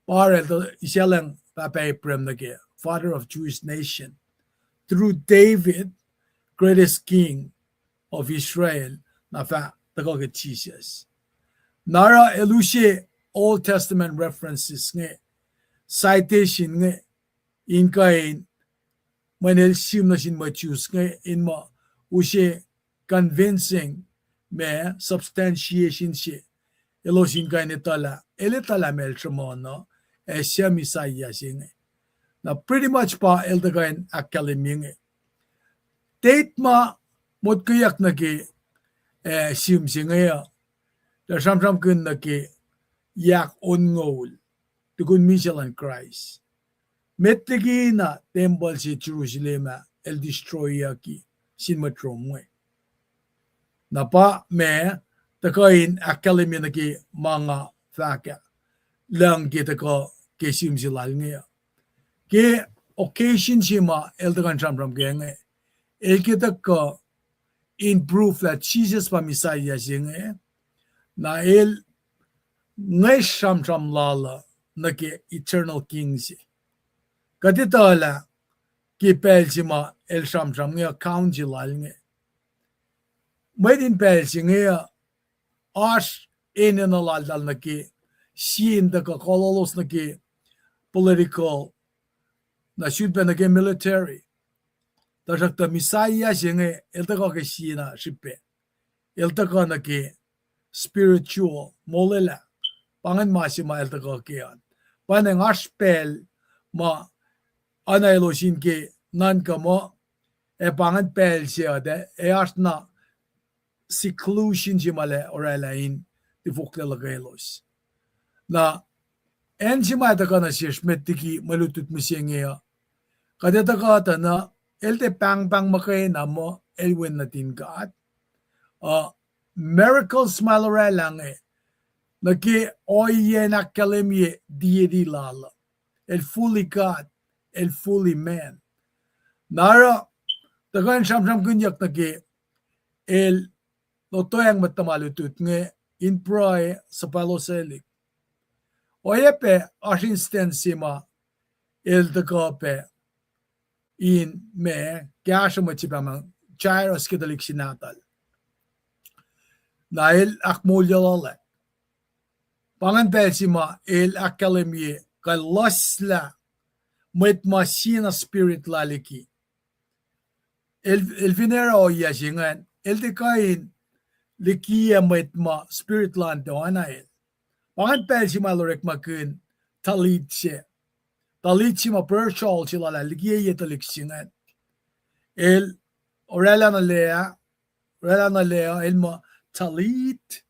pa el tuh isalacng pahpah Abraham nuh ke father of Jewish nation, through David, greatest king of Israel, na fah tuhkuh ke Jisus. Na oruh el use Old Testament references inge, citation inge, in kuh in, mweyen el sihm nuh sin mwet Jews inge, in muh use convincing ma substantiation se elos in kuh in etuh lah, el etuh lah ma el sruhmuhn uh, ac suc Messiah se inge. Na pretty much pa el tuhkuh in ahkkahlwemye inge. Date ma motkweyuck nuh ke, eh, sihm se inge uh, tuh sramsramkihn nuh ke yac onngoul tukun misac luhn Kraist, met liki na tempuhl se Jerusalem ah el destroyyucki sin mwet Rome inge. Na pa ma tuhkuh in ahkkahlwemye nuh ke ma nga fahk ah, lucng ke tuhkuh ke sihm se lal inge uh. Ke occasion se ma el tuhkuh in sramsram ke inge, el ke tuhkuh in proof lah Jisus pa Messiah se inge, na el ngwes sramsram lal uh nuh ke eternal king se. Kuht etuh lah ke pacl se ma el sramsram inge, account se lal inge, mwet in pacl se inge uh, oasr enenuh laltal nuh ke sie in tuhkuh kololos nuh ke political, na sulpac nuh ke military. Tuhsruhktuh Messiah se inge el tuhkuh ke sie na srihpac. El tuhkuh nuh ke spiritual, molwelah. Pa ingacn ma se ma el tuhkuh ke an. Pa ingacn oasr pacl ma oacna elos in ke nuhnkuh muh, ac pa ingacn pacl se uh, ac oasr na seclusion se ma el oraclah in tifoklac luhkwelos. Na acn se ma tuhkuh nuh sesr met liki mwe lutlut mihsenge uh, kuht ac tuhkuh tuh na el tiac pahngpahng muhkwena muh el Wen nuhtin God. Uh, miracles ma el oraclah inge, nuh ke ohiyac in ahkkahlwemye deity lal uh. El fully God, el fully man. Na oruh tuhkuh in sramsramkihnyuck nuh ke el lotweacng mwet tuhma lutlut inge in pruhe suhpwaclosaclihk. Oacyacpac oasr instance se ma el tuhkuh pac in ma kahsruh mwet se pac ma Jairus ke tuhlihk se nahtuhl. Na el ahkmoulyacllah. Pa ingacn pacl se ma el ahkkahlwemye kuh luslah mwet ma sie na spirit lal liki. El, el fin oruh ohiyac se ingacn, el tiac kuh in likiyac mwet ma spirit lal an tiac oacna el. Pa ingacn pacl se ma el orekmakihn tuhlihk se. Tuhlihk se ma persol se lal ah likiyac tuhlihk se ingacn. El oraclah nuh lac, oraclah nuh lac, el muh, Talitha,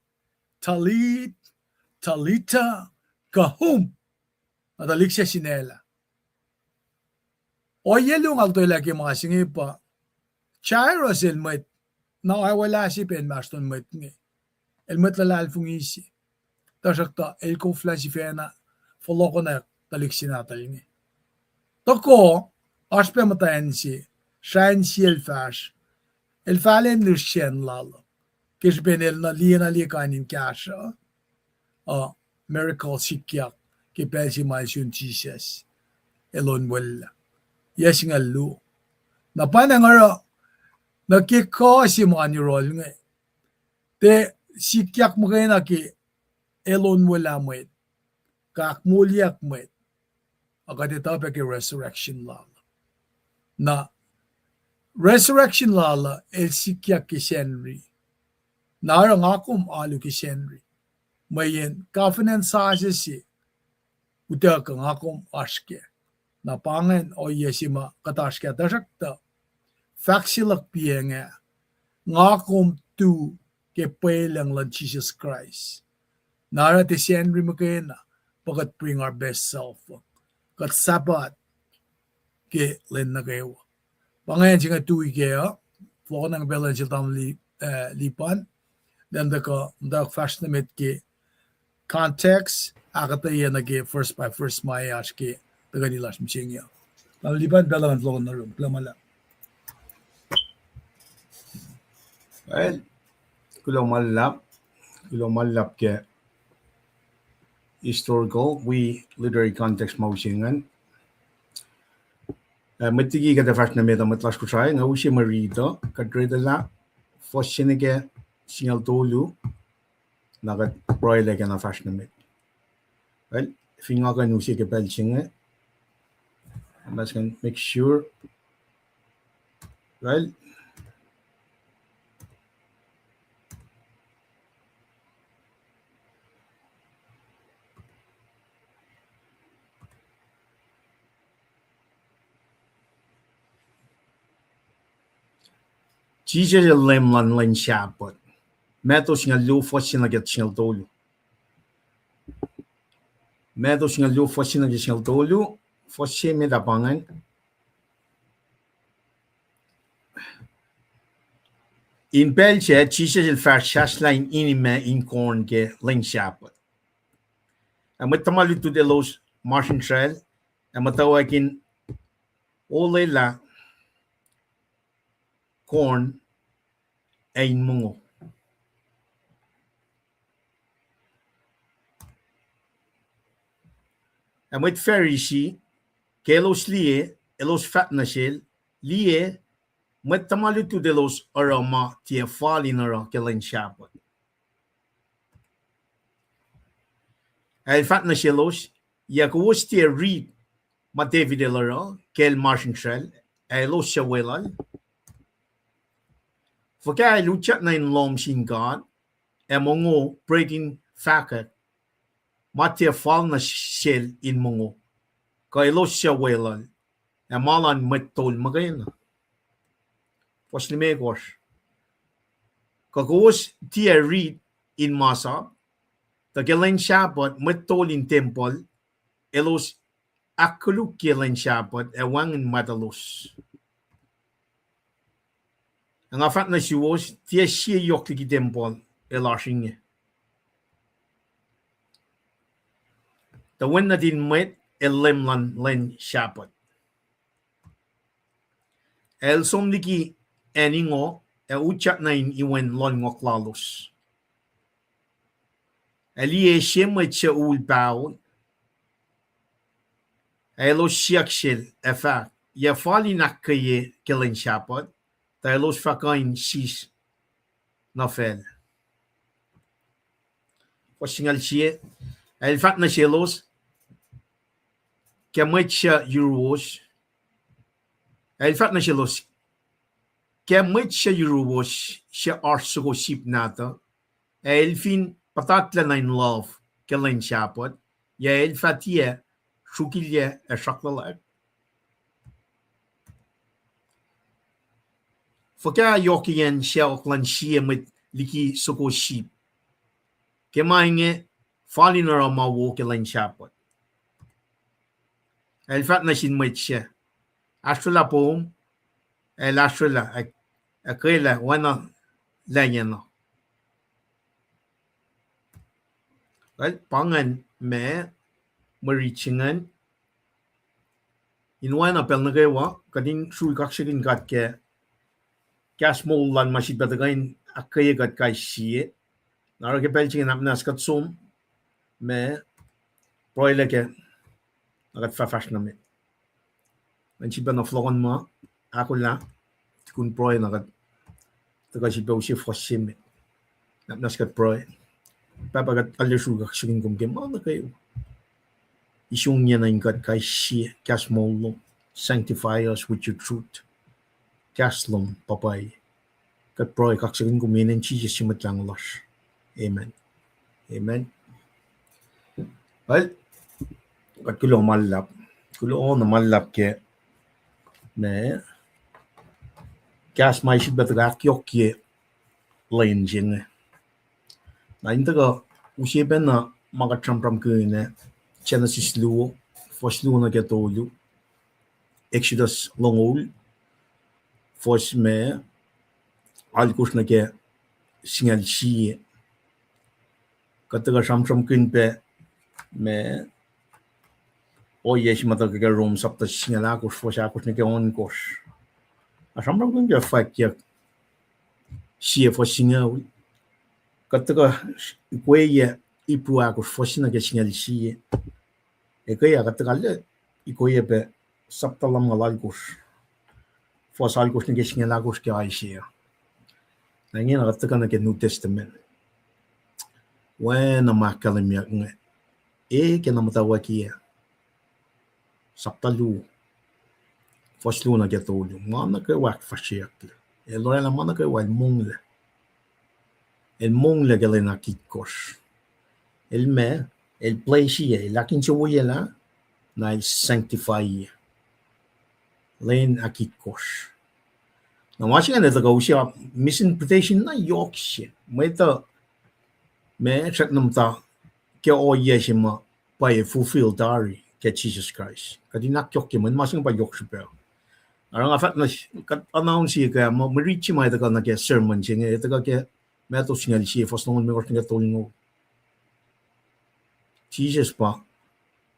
Talitha, Talitha koum. Na tuhlihk sac sinaclah. Ohiyac luo nga lotwelah ke ma se inge pa Jairus el mwet, na oacwaclah se pac inmahsrlon mwet inge. El mwet luhlahlfongi se. Tuhsruhktuh el koflah sifacna fohlohkohnak tuhlihk se nahtuhl inge. Tuhkuh, oasr pac muhtwacn se, srah in sie el fahsr, el fahlen lir sacn lal uh, ke srihpen el nuh liye na liye kain in kahsruh, uh, miracle sikyak ke pacl se ma el sun Jisus, el onwelah. Yac singucul luo. Na pa na nga oruh, nuh ke kuh se ma yohrohl inge, tiac sikyak muhkwena ke el onwelah mwet, kuh ahkmoulyak mwet, a kuht etuh pac ke resurrection lal. Na resurrection lal uh el sikyak ke Sacnri. Na oruh nga kom alu ke Sacnri, mweyen covenant sasuc se utuckuh nga kom oasr kac. Na pa ingacn ohiyac se ma kuht oasr kac, tuhsruhktuh fahk se luhk piac inge, nga kom tu ke pwelucng luhn Jisus Kraist. Na oruh tiac Sacnri muhkwena, pa kuht bring our best self, kuht Sabbath ke lwen nuh kwewa. Pa ingacn se inge tui kac uh, fohlohk nuh ke pacl luhn sel tamuhlwel Li-, eh, Lipan, then tuhkuh, tuhkuh fahsr nuh met ke context, ahkuhtweyac nuh ke verse by verse ma oasr ke tuhkweni lasr mihsenge uh. Tamuhlwel Lipan, pacl luhn fohlohk nuh yurum, kuloh ma luhlahp. Well, kuloh ma luhlahp, kuloh ma luhlahp ke historical wi literary context ma use ingacn. Eh, met liki kuht ac fahsr nuh met uh, mwet lasr Kosrae, nga use mwe riti uh, kuht riti lah fuhs se nuh ke singucul tolu, na kuht pruhelac ke na fahsr nuh met. Well, fin nga kuh in use ke pacl se inge, ma se kuh in make sure. Well, Jisus el Leum luhn lwen Sahpuht. Matthew singucul luo, fuhs se nuh ke singucul tolu. Matthew singucul luo, fuhs se nuh ke singucul tolu, fuhs se met ah pa ingacn. In pacl sac, Jisus el fahsr sahslah in inimac in corn ke lwen Sahpuht. Ac mwet tuhma lutlut elos masrinsracl, ac muhtwacwacack in olwelah corn ac in mongo. Ac mwet Pharisee, ke elos liye, elos fahk nuh sel, Liye, mwet tuhma lutlut elos oruh ma tiac fal in oruh ke lwen Sahpuht. Ac el fahk nuh selos, Yac kowos tiac rit ma David el oruh ke el masrinsracl, ac elos suc weluhl? Fuhkah el utyak nuh in lohm sin God, ac mongo bread in fahkwack, ma tiac fal nuh sel in mongo, kuh elos suc weluhl, ac ma luhn mwet tol muhkwena? Fuhs limekohsr. Kuh kowos tiac rit in masap, tuh ke lwen Sahpuht mwet tol in tempuhl elos ahkkolukye lwen Sahpuht ac wacngihn mwatuhlos? Ac nga fahk nuh suwos, tiac sie yohk liki tempuhl el oasr inge, tuh Wen nuhtin Mwet el Leum luhn lwen Sahpuht. Ac el som liki acn ingoh, ac utyak nuh in iwen lohlngohk lalos. Ac liye, sie mwet suc ul pahol, ac elos siyuck sel, ac fahk, Yac fal in ahkkweye ke lwen Sahpuht, tuh elos fah kuh in sis nuh facl? Fuhs singucul sie. Ac el fahk nuh selos, Ke mwet suc yuruwos, ac el fahk nuh selos, Ke mwet suc yuruwos suc oasr soko sip nahtuh, ac el fin puhtatlac nuh in love ke lwen Sahpuht, yac el fah tiac srukilyac ac sruhk luhlahp? Fuhkah yohkiyacn sacohk luhn sie mwet liki soko sip? Ke ma inge, fal in oruh ma wo ke lwen Sahpuht. Ac el fahk nuh sin mwet sac, Ahsrwelah poum. Ac el ahsrwelah, ac, ac kwelac oacna lainyacn uh. Well, pa ingacn ma mwe rit se ingacn. In oacna pacl nuh kwewa, kuht in srui kaksakihn God ke kahs moul lal ma sifilpac tuhkuh in ahkkweye kuht kais sie. Na oruh ke pacl se inge nuhnak muhnahs kuht som, ma, pruhelah ke, na kuht fahfahsr nuh met. Ngan sifilpac na fohlohkohn ma ahkolah, tukun pruhe na kuht tuhkuh sifilpac use fuhs se met. Nuhnak muhnahs kuht pruhe. Pahpah, kuht arlac srui kaksakihn kom ke ma nuh kwewa. Isongiyacna in kuht kais sie, kahs moul lom. Sanctify us with your truth. Kahs lom pa pwacye. Kuht pruhe kaksakihn kom ke inen Jisus su Mwet Lahngo lasr. Amen. Amen. Well, kuht kuloh ma luhlahp. Kuloh na ma luhlahp ke, ma, kahs ma sifilpac tuhkuh ahkyohkye lwen se inge. Na in tuhkuh use pacna ma kuht sramsramkihn ah, Genesis luo, fuhs luo nuh ke tolu, Exodus longoul, fuhs ma, alkosr nuh ke singucul sie. Kuht tuhkuh sramsramkihn pac, ma, ohiyac se ma tuhkuh ke Rom sapta singucul ahkosr, fuhs ahkosr nuh ke ohnkohsr. Ac sramsramkihn pac fwackyuck sie fuhs singucul. Kuht tuhkuh ikweye Hebrew ahkosr fuhs se nuh ke singucul sie. Ekuh ah kuht tuhkuh arlac ikweye pac sapta lumngaul alkosr, fuhs alkosr nuh ke singucul ahkosr ke Isaiah. Na ingena kuht tuhkuh nuh ke New Testament. Oacna ma ahkkahlwemyeyuck inge, e ke na muhtwacwacack ah, sapta luo, fuhs luo nuh ke tolu, ma nuh kwewa ahkfahsryeyucklac. El oraclah ma nuh kwewa, el monglac. El monglac ke lwen ahkitkohsr. El ma, el bless-i, el ahkinsewowoyelah, na el sanctify lwen ahkitkohsr. Na ma se ingacn tuhkuh use misinterpretation na yohk se. Mwet uh, ma srackna muhta ke ohiyac se ma pwacye fulfill tari ke Jisus Kraist. Kuht in ahkyohkye mwe ma se inge pa yohk srihpac. Oruh nga fahk na kuht announce ke ma, mwe rit se ma tuhkuh nuh ke sermon se inge, tuhkuh ke Matthew singucul sie, fuhs longoul limekohsr nuh ke tolngoul. Jisus pa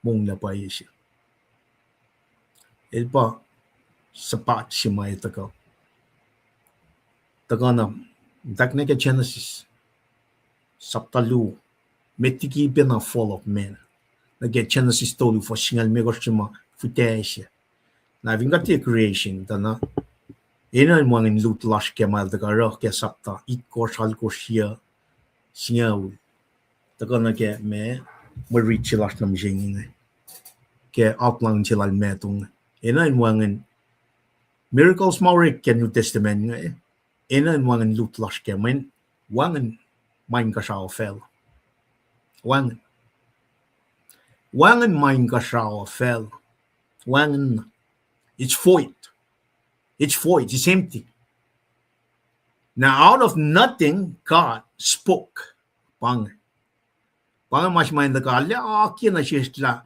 monglac pwacye se. El pa Sabath se ma tuhkuh, tuhkuh na, tak nuh ke Genesis sapta luo, met liki pacna fall of man. Nuh ke Genesis tolu, fuhs singucul limekohsr se ma fihtac se. Na fin kuht liye creation tuh na, enenuh in wacngihn lut lasr ke ma el tuhkuh oruh ke sapta itkohsr, alkohsr, yuc, singucul. Tuhkuh nuh ke ma, mwe rit se lasr nuh mihsenge inge, ke outline se lal Matthew inge. Enenuh in wacngihn miracles ma orek ke New Testament inge, enenuh in wacngihn lut lasr ke mweyen wacngihn ma inkuhsrao facluh. Wacngihn. Wacngihn ma inkuhsrao facluh. Wacngihn. It's void. It's void. It's empty. Now, out of nothing, God spoke. Pa inge. Pa inge ma se ma el tuhkuh arlac akiyac nuh sesr lah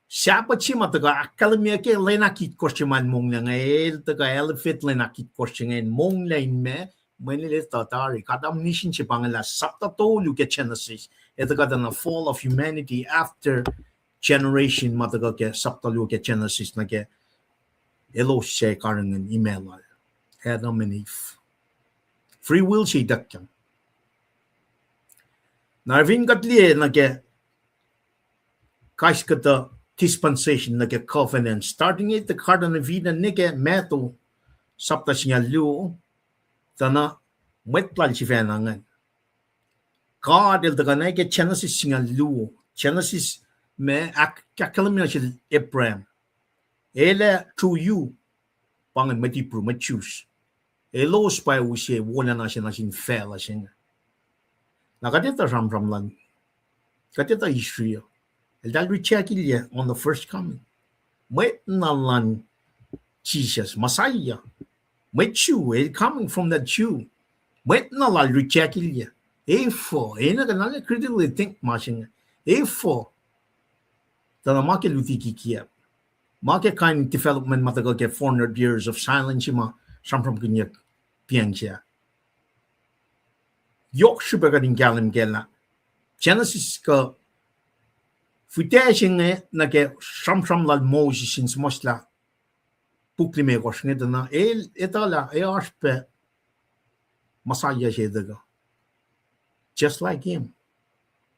Sabbath se ma tuhkuh ahkkahlwemye ke lwen ahkitkohsr se ma el monglac inge, el tuhkuh elevate lwen ahkitkohsr se inge, el monglac in ma, mweyen el etuh tari. Condemnation se pa inge lah sapta tolu ke Genesis, el tuhkuh tuh na fall of humanity after generation ma tuhkuh ke sapta luo ke Genesis nuh ke elos suc karihngihn imac lal, Adam and Eve. Free will se ituckyang. Na fin kuht liye nuh ke kais kuhtuh dispensation nuh ke covenant, starting at the Garden of Eden nuh ke Matthew sapta singucul luo, tuh na mwet lal sifacna ingacn. God el tuhkuh na ke Genesis singucul luo, Genesis ma ahk-, ahkkahlwemye nuh sel Abraham. El ac through you, pa ingacn mwet Hebrew, mwet Jews. Elos pa use wolacna se nuh sin facluh se inge. Na kuht etuh sramsram lal, kuht etuh Israel. Eltahl rejectilyac on the first coming. Mwet na lal Jisus, Messiah. Mwet Jew, el coming from the Jew. Mwet na lal rejectilyac. Efuh, enenuh kuh na lah critically think ma se inge. Efuh, tuh na ma ke luti kikiacp. Ma ke kain development ma tuhkuh ke four hundred years of silence ma sramsramkihnyuck piang se. Yohk srihpac kuht in kahlwem kac lah Genesis kuh fihtac se inge nuh ke sramsram lal Moses in suhmuhslah puk limekohsr inge tuh na el etuh lah e oasr pac Messiah se tuhkuh, just like him,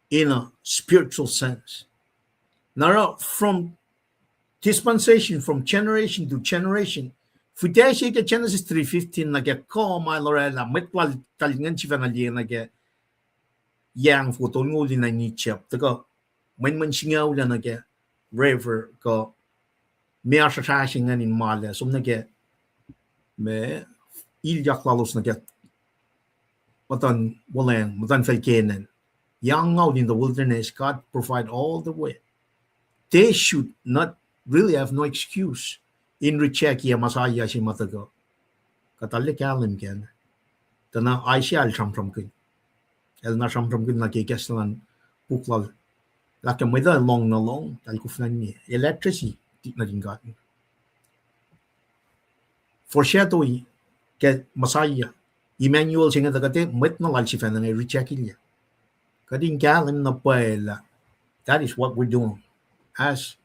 in a spiritual sense. Na oruh from dispensation, from generation to generation, fihtac se ke Genesis three fifteen nuh ke kuh ma el orwaclah, mwet lal tuhlihk ingacn sifacna liye nuh ke yac foko tolngoul in acn Egypt, tuhkuh mwenmwen singucul nuh ke river kuh meoa srasrasing ingacn in ma lac som nuh ke, ma, ilyak lalos nuh ke muhtuhn wolacna, muhtuhnfacl Canaan. Yac angngaul in the wilderness, God provide all the way. They should not really have no excuse in reject ye Messiah se ma tuhkuh. Kuht arlac kahlwem kac. Tuh na Isaiah el sramsramkihn. El na sramsramkihn nuh ke kahs luhn puk lal, lah ke mwet uh lohng nuh lohng, eltahl koflahna, el address-i nuhtin God. Foreshadow-i ke Messiah, Emmanuel se inge tuh kuht, mwet na lal sifacna inge reject-ilyac. Kuht in kahlwem na pwacye lah that is what we're doing as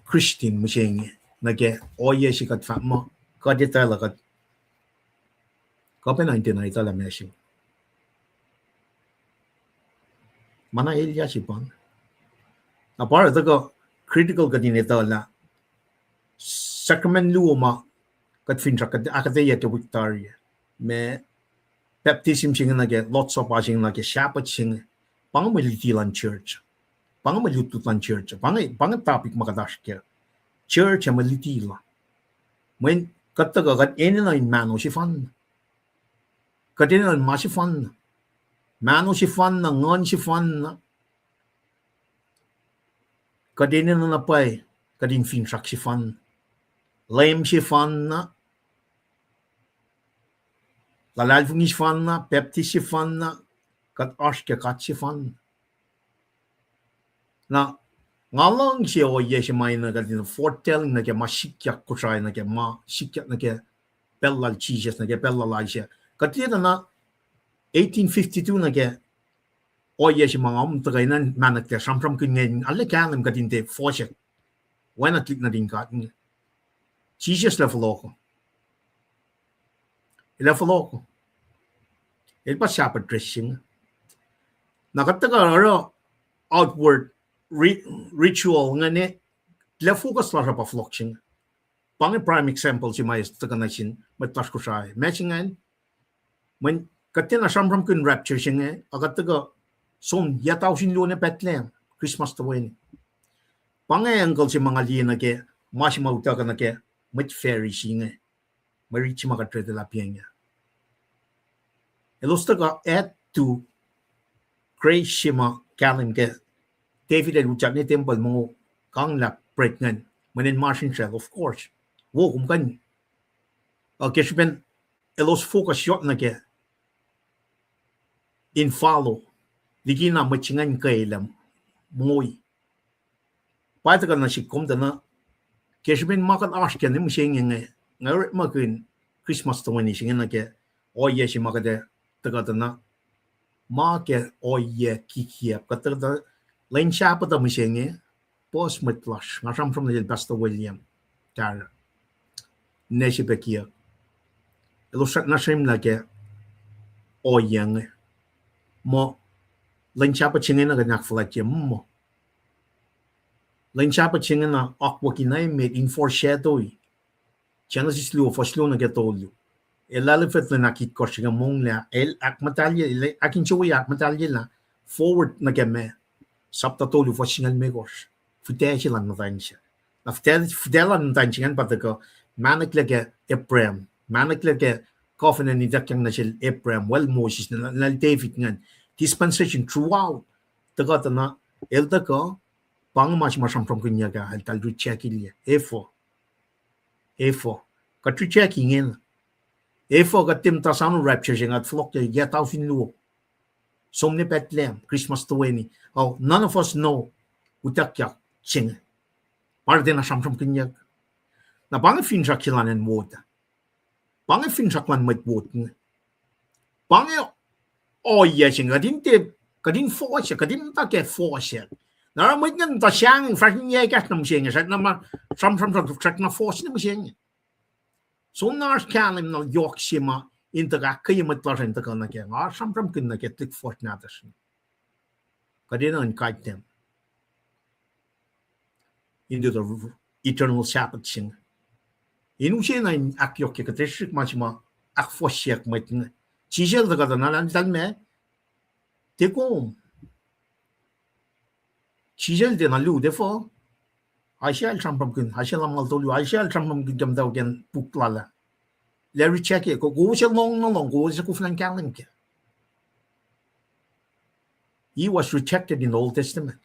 Christian mihsenge, nuh ke ohiyac se kuht fahk muh kuht etuh lah kuht, kuh pacna in tiacna etuh lah ma se ma na elyah se pa inge. Na pa oruh tuhkuh critical kuht in etuh lah sacrament luo ma kuht finsrak, kuht ahkuhtweyac ke wik tari, ma baptism se inge nuh ke Lord's Supper se inge nuh ke Sabbath se inge, pa inge mwe luti luhn church. Pa inge mwe lutlut luhn church. Pa inge, pa inge topic ma kuht oasr kac. Church ac mwe luti lal. Mweyen kuht tuhkuh, kuht enenuh in mahno sefanna. Kuht enenuh in ma sefanna. Mahno sefanna, nguhn sefanna. Kuht enenuh na pwacye, kuht in finsrak sefanna. Leum sefanna. Luhlahlfongi sefanna, baptism sefanna, kuht oasr ke God sefanna. Na, nga luhngse ohiyac se ma enenuh kuht in foretelling nuh ke ma sikyak Kosrae, nuh ke ma sikyak nuh ke pacl lal Jisus, nuh ke pacl lal Isaiah. Kuht liye tuh na eighteen fifty-two nuh ke ohiyac se ma nga um tuhkuh enenuh mahnaklac sramsramkihn inge, arlac kahlwem kuht in tiac fohsack. Oacna tuhlihk nuhtin God inge. Jisus el ac fohlohk. El ac fohlohk. El pa Sabbath rest se inge. Na kuht tuhkuh oruh outward ri-, ritual ingacn, el ac focus lasr uh pa fohlohk se inge. Pa inge prime example se ma eis tuhkuh nuh sin mwet lasr Kosrae. Ma se ingacn, mweyen kuht tiacna sramsramkihn rapture se inge, a kuht tuhkuh som yac tausin luo nuh Bethlehem, Christmas toeni. Pa inge angle se ma nga liye nuh ke ma se ma utuckuh nuh ke mwet Pharisee inge, mwe rit se ma kuht retelahpiyacng ah. Elos tuhkuh add to grace se ma kahlwem ke David el utyak nuh tempuhl mongo, kanglah bread ingacn, mweyen masrinsral, of course. Wo, kom kuh in, uh, ke srihpen elos focus yohk nuh ke in follow, likina mwet se ingacn kwelah mongoi. Pa tuhkuh nuh sihk kom tuh na, ke srihpen ma kuht oasr kac nuh mihsenge inge, nga orekmakihn Christmas toeni se inge nuh ke ohiyac se ma kuht ac tuhkuh tuh na, ma ke ohiyac kikiacp, kuht tuhkuh tuh lwen Sabbath uh mihsenge, puhs mwet lasr, nga sramsram nuh sel Pastor William Tara, ne se pac kiyuck. Elos srackna srwemlah ke ohiyac inge. Muh lwen Sabbath se inge na kuht in ahkfuhlwactye muh lwen Sabbath se inge na akwucki na emet in foreshadow-i Genesis luo fuhs luo nuh ke tolu. El lahlfwet lwen ahkitkohsr se inge monglac, el ahkmuhtahlye, el ahkinsewowoye ahkmuhtahlyelah forward nuh ke ma, sapta tolu fuhs singucul limekohsr, fihtac se luhn muhtwacn se. Na fihtac, fihtac luhn muhtwacn se ingacn pa tuhkuh mahneklac ke Abraham, mahneklac ke covenant ituckyang nuh sel Abraham, wel Moses, na, na David ingacn, dispensation throughout. Tuhkuh tuh na, el tuhkuh, pa inge ma se ma sramsramkihnyuck ah, eltahl reject-ilyac. Efuh? Efuh? Kuht reject ingena. Efuh kuht tiac muhta soano rapture se inge, kuht fohlohk yac tausin luo, som nuh Bethlehem, Christmas toeni. Oh, none of us know utuckyak se inge. Pa oruh tiacna sramsramkihnyuck. Na pa inge finsrak se luhn acn Wot. Pa inge finsrak luhn mwet Wot inge. Pa inge ohiyac se inge, kuht in tiac, kuht in fohsack, kuht in muhta ke fohsack. Na oruh mwet ingacn tuh sahngweng, fahsr in yac ekahsr na mihsenge, srackna ma, sramsram, srackna fohs na mihsenge. Soenna oasr kahlwem na yohk se ma in tuhkuh ahkkweye mwet lasr in tuhkuh nuh kac. Nga sramsramkihn nuh ke tuhlihk fuhsr nahtuhsr, kuht enenuh in guide them into the eternal Sabbath se inge. In use na in ahkyohkye kuht srihsrihk ma se ma ahkfohsyeack mwet inge. Jisus el tuhkuh tuh na eltahl me, tiac kom. Jisus el tiacna lut efuh? Isaiah el sramsramkihn, Isaiah lumngaul tolu, Isaiah el sramsramkihn ke muhtwacwacack puk lal ah. Lah reject-ye, kowos ac lohng nuh lohng, kowos ac koflah in kahlwem kac. He was rejected in the Old Testament.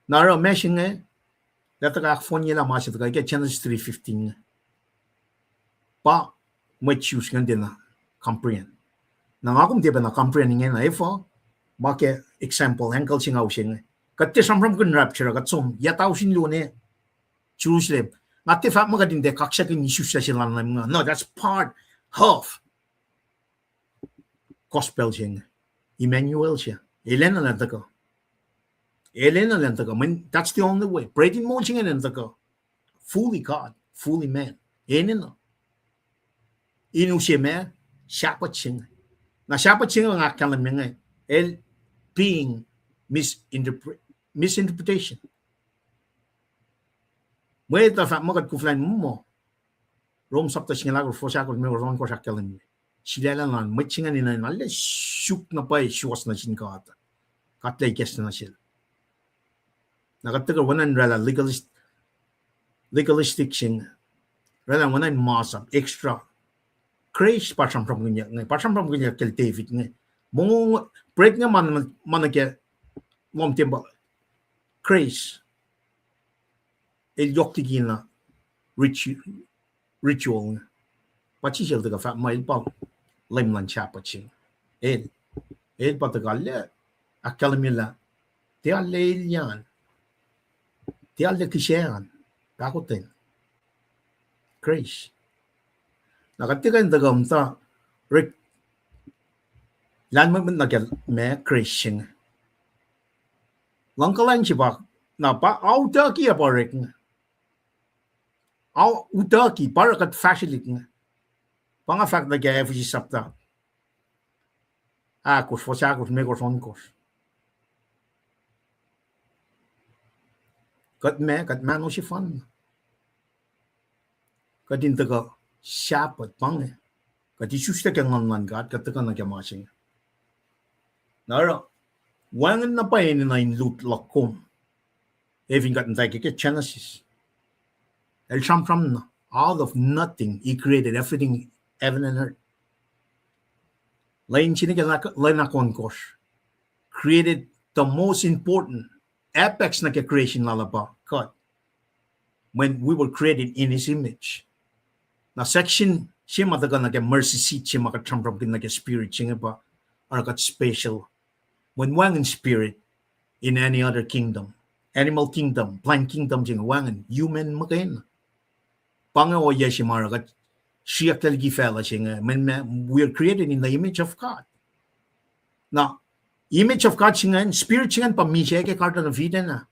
Na oruh ma se inge, lah tuhkuh ahkfohnyelah ma se tuhkuh ke Genesis three fifteen inge. Pa mwet Jews ingacn tiacna comprehend. Na nga kom tiac pacna comprehend ingena efuh, ma ke example, angle se nga use inge. Kuht tiac sramsramkihn rapture, kuht som yac tausin luo ne Jerusalem. Nga tiac fahk muh kuht in tiac kaksakihn isuslac se lal Leum inge. No, that's part of gospel se inge. Emmanuel se. El enenuh in tuhkuh. El enenuh in tuhkuh. Mweyen that's the only way. Bread in moul se inge enenuh in tuhkuh. Fully God, fully man. Enenuh. In use ma, Sabbath se inge. Na Sabbath se inge nga ahkkahlwemye inge, el being misinterpre-, misinterpretation. Mwet uh fahk muh kuht koflah in muh, Rom sapta singucul ahkosr, fuhs ahkosr, limekohsr, ohnkohsr ahkkahlwemye. Sulaclah na mwet se ingacn enenuh in arlac suk na pwacye suwohs nuh sin God. God El ikacslah nuh sel. Na kuht tuhkuh oacna in oraclah legalist-, legalistic se inge. Oraclah oacna in masap, extra. Grace pa sramsramkihnyuck inge, pa sramsramkihnyuck kacl David inge. Mongo, bread inge ma, ma nuh ke lohm tempuhl. Grace. El yohk likina ritu-, ritual inge. Pa Jisus el tuhkuh fahk muh el pa Leum luhn Sabbath se inge. El, el pa tuhkuh arlac ahkkahlwemye lah tiac arlac elyah an, tiac arlac kihsac an, pahkotwen. Grace. Na kuht tiac kuh in tuhkuh muhta, oreklah mwet nuh ke ma grace se inge. Luhngkuhlwacng se pa, na pa, a utucki ac pa orek inge. A utucki, pa oruh kuht fahsrwelihk inge. Pa nga fahk nuh ke Ephesus sapta ahkosr, fuhs ahkosr, limekohsr, ohnkohsr. Kuht ma, kuht mahno sefanna. Kuht in tuhkuh Sabbath, pa inge. Kuht isuslac ke Nguhn luhn God, kuht tuhkuh nuh ke ma se inge. Na oruh, wacngihn na pwacye enenuh in lut luhk kom. Ac fin kuht muhta ke, ke Genesis. El sramsram na, out of nothing, he created everything, heaven and earth. Lwen se nuh ke lwen ahkohnkohsr. Created the most important, apex nuh ke creation lal uh pa kuht. When we were created in his image. Na section se ma tuhkuh nuh ke mercy seat se ma kuht sramsramkihn nuh ke spirit se inge pa, oruh kuht special. Mweyen wacngihn spirit in any other kingdom. Animal kingdom, plant kingdom se inge wacngihn, human muhkwena. Pa inge ohiyac se ma oruh kuht sriyucklac liki facluh se inge, mweyen ma, we are created in the image of God. Na, image of God se ingacn, spirit se ingacn pa misac ke Garden of Eden ah.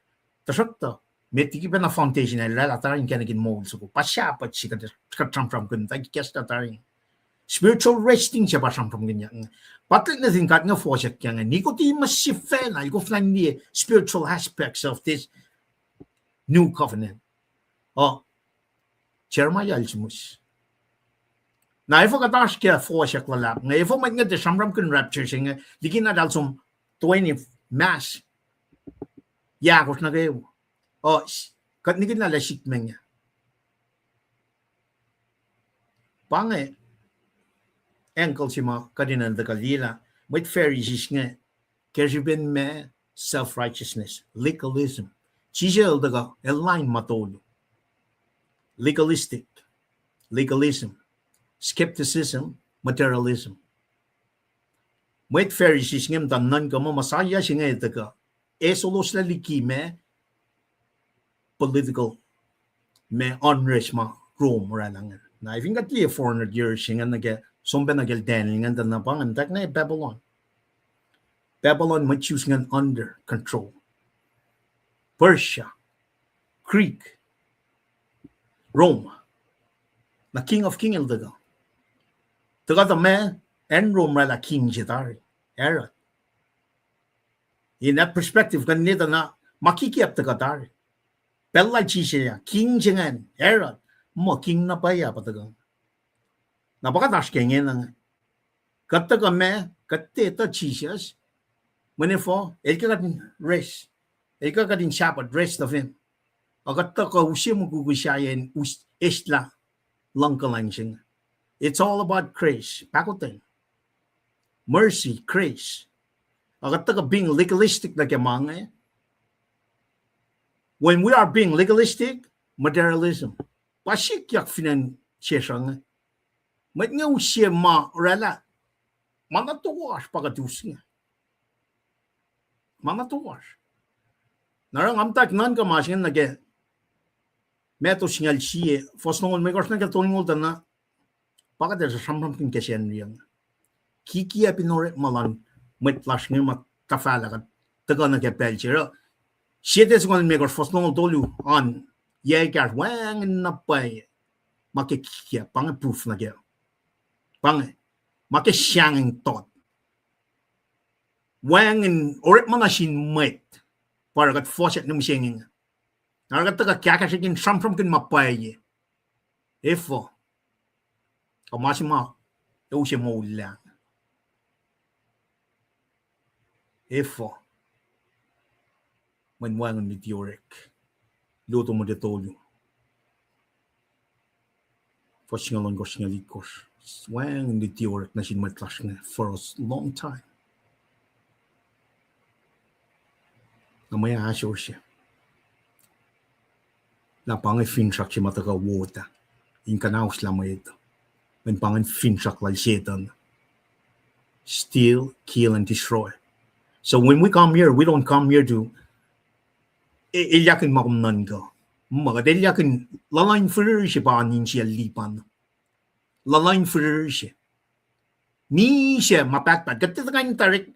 Tuhsruhktuh, met liki pacna foundation ah, el oraclah tari inkacnek in moul soko. Pa Sabbath se kuht, kuht sramsramkihn, tuh ikacslah tari. Spiritual resting se pa sramsramkihnyuck inge. Pa tuhlihk nuhtin God inge fohsack inge. Nicodemus sifacna, el koflah in liye spiritual aspects of this new covenant. Uh, Jeremiah el sihmihs. Na efuh kuht oasr ke fohsack luhlahp inge, efuh mwet inge tiac sramsramkihn rapture se inge, liki na eltahl som toeni mas. Yac ahkosr nuh kwewa. Uh, kuht nikihn lah sik menge. Pa inge angle se ma kuht enenuh in tuhkuh liye lah mwet Pharisees inge ke srihpen ma self-righteousness, legalism. Jisus el tuhkuh, el lain ma tolu. Legalistic, legalism, skepticism, materialism. Mwet Pharisees inge muhta nuhnkuh muh Messiah se inge tuhkuh, esoloslah liki ma political, ma unrest ma Rome oraclah ingacn. Na fin kuht liye four hundred years se ingacn nuh ke, som pacna kacl Daniel ingacn tuh na pa ingacn tahk na Babylon. Babylon mwet Jews ingacn under control. Persia, Greek, Rome. Na King of King el tuhkuh. Tuhkuh tuh meac, acn Rome oraclah king se tari, Herod. In that perspective, kuht in etuh na ma kikiap tuhkuh tari. Pacl lal Jisus ah, king se ingacn, Herod, muh king na pwacye pa tuhkuh. Na pa kuht oasr ke ingena inge. Kuht tuhkuh meac, kuht etuh Jisus, mweyen efuh, el ke kuht in rest. El ke kuht in Sabbath, rest of him. Ac kuht tuhkuh use mukwikwi sahyac in us-, eslah luhngkuhlwacng se inge. It's all about grace, pahkotwen. Mercy, grace. Ac kuht tuhkuh being legalistic nuh ke ma inge. When we are being legalistic, materialism. Pa sikyak fin acn sesr inge. Mwet inge use ma oraclah, ma na toasr pa kuht us inge. Ma na toasr. Na oruh nga muhta nuhnkuh ma se inge nuh ke Matthew singucul sie, fuhs longoul limekohsr nuh ke tolngoul tuh na, pa kuht ac sramsramkihn ke Sacnri inge. Kikiap in orekma luhn mwet lasr inge ma tuhfahlah kuht tuhkuh nuh ke pacl se oruh. Sie Thessalonians limekohsr, fuhs longoul tolu an, yac ekahsr, wacngihn na pwacye ma ke kikiap, pa inge proof nuh ke. Pa inge, ma ke sahngweng tot. Wacngihn orekma nuh sin mwet, pa oruh kuht fohsack nuh mihsenge inge. Oruh kuht tuhkuh kahkahsrihk in sramsramkihn ma pwacye. Efuh, kuh ma se ma ac use moullah. Efuh, mweyen wacngihn luti orek. Luther mwet tolu, fuhs singucul ohnkohsr, singucul itkohsr. Wacngihn luti orek nuh sin mwet lasr inge for a long time. Na mwe ahsor se, na pa inge finsrak se ma tuhkuh wota in kuhnauslah mwet, mweyen pa ingacn finsrak lal Setuhn. Steal, kill, and destroy. So when we come here, we don't come here to e-, elyahkihn ma kom nuhnkuh. Ma kuht elyahkihn luhluh in fihrihr se pa oan insiyacl lipan. Luhluh in fihrihr se. Misac ma pahtpaht. Kuht tiac tuhkuh in direct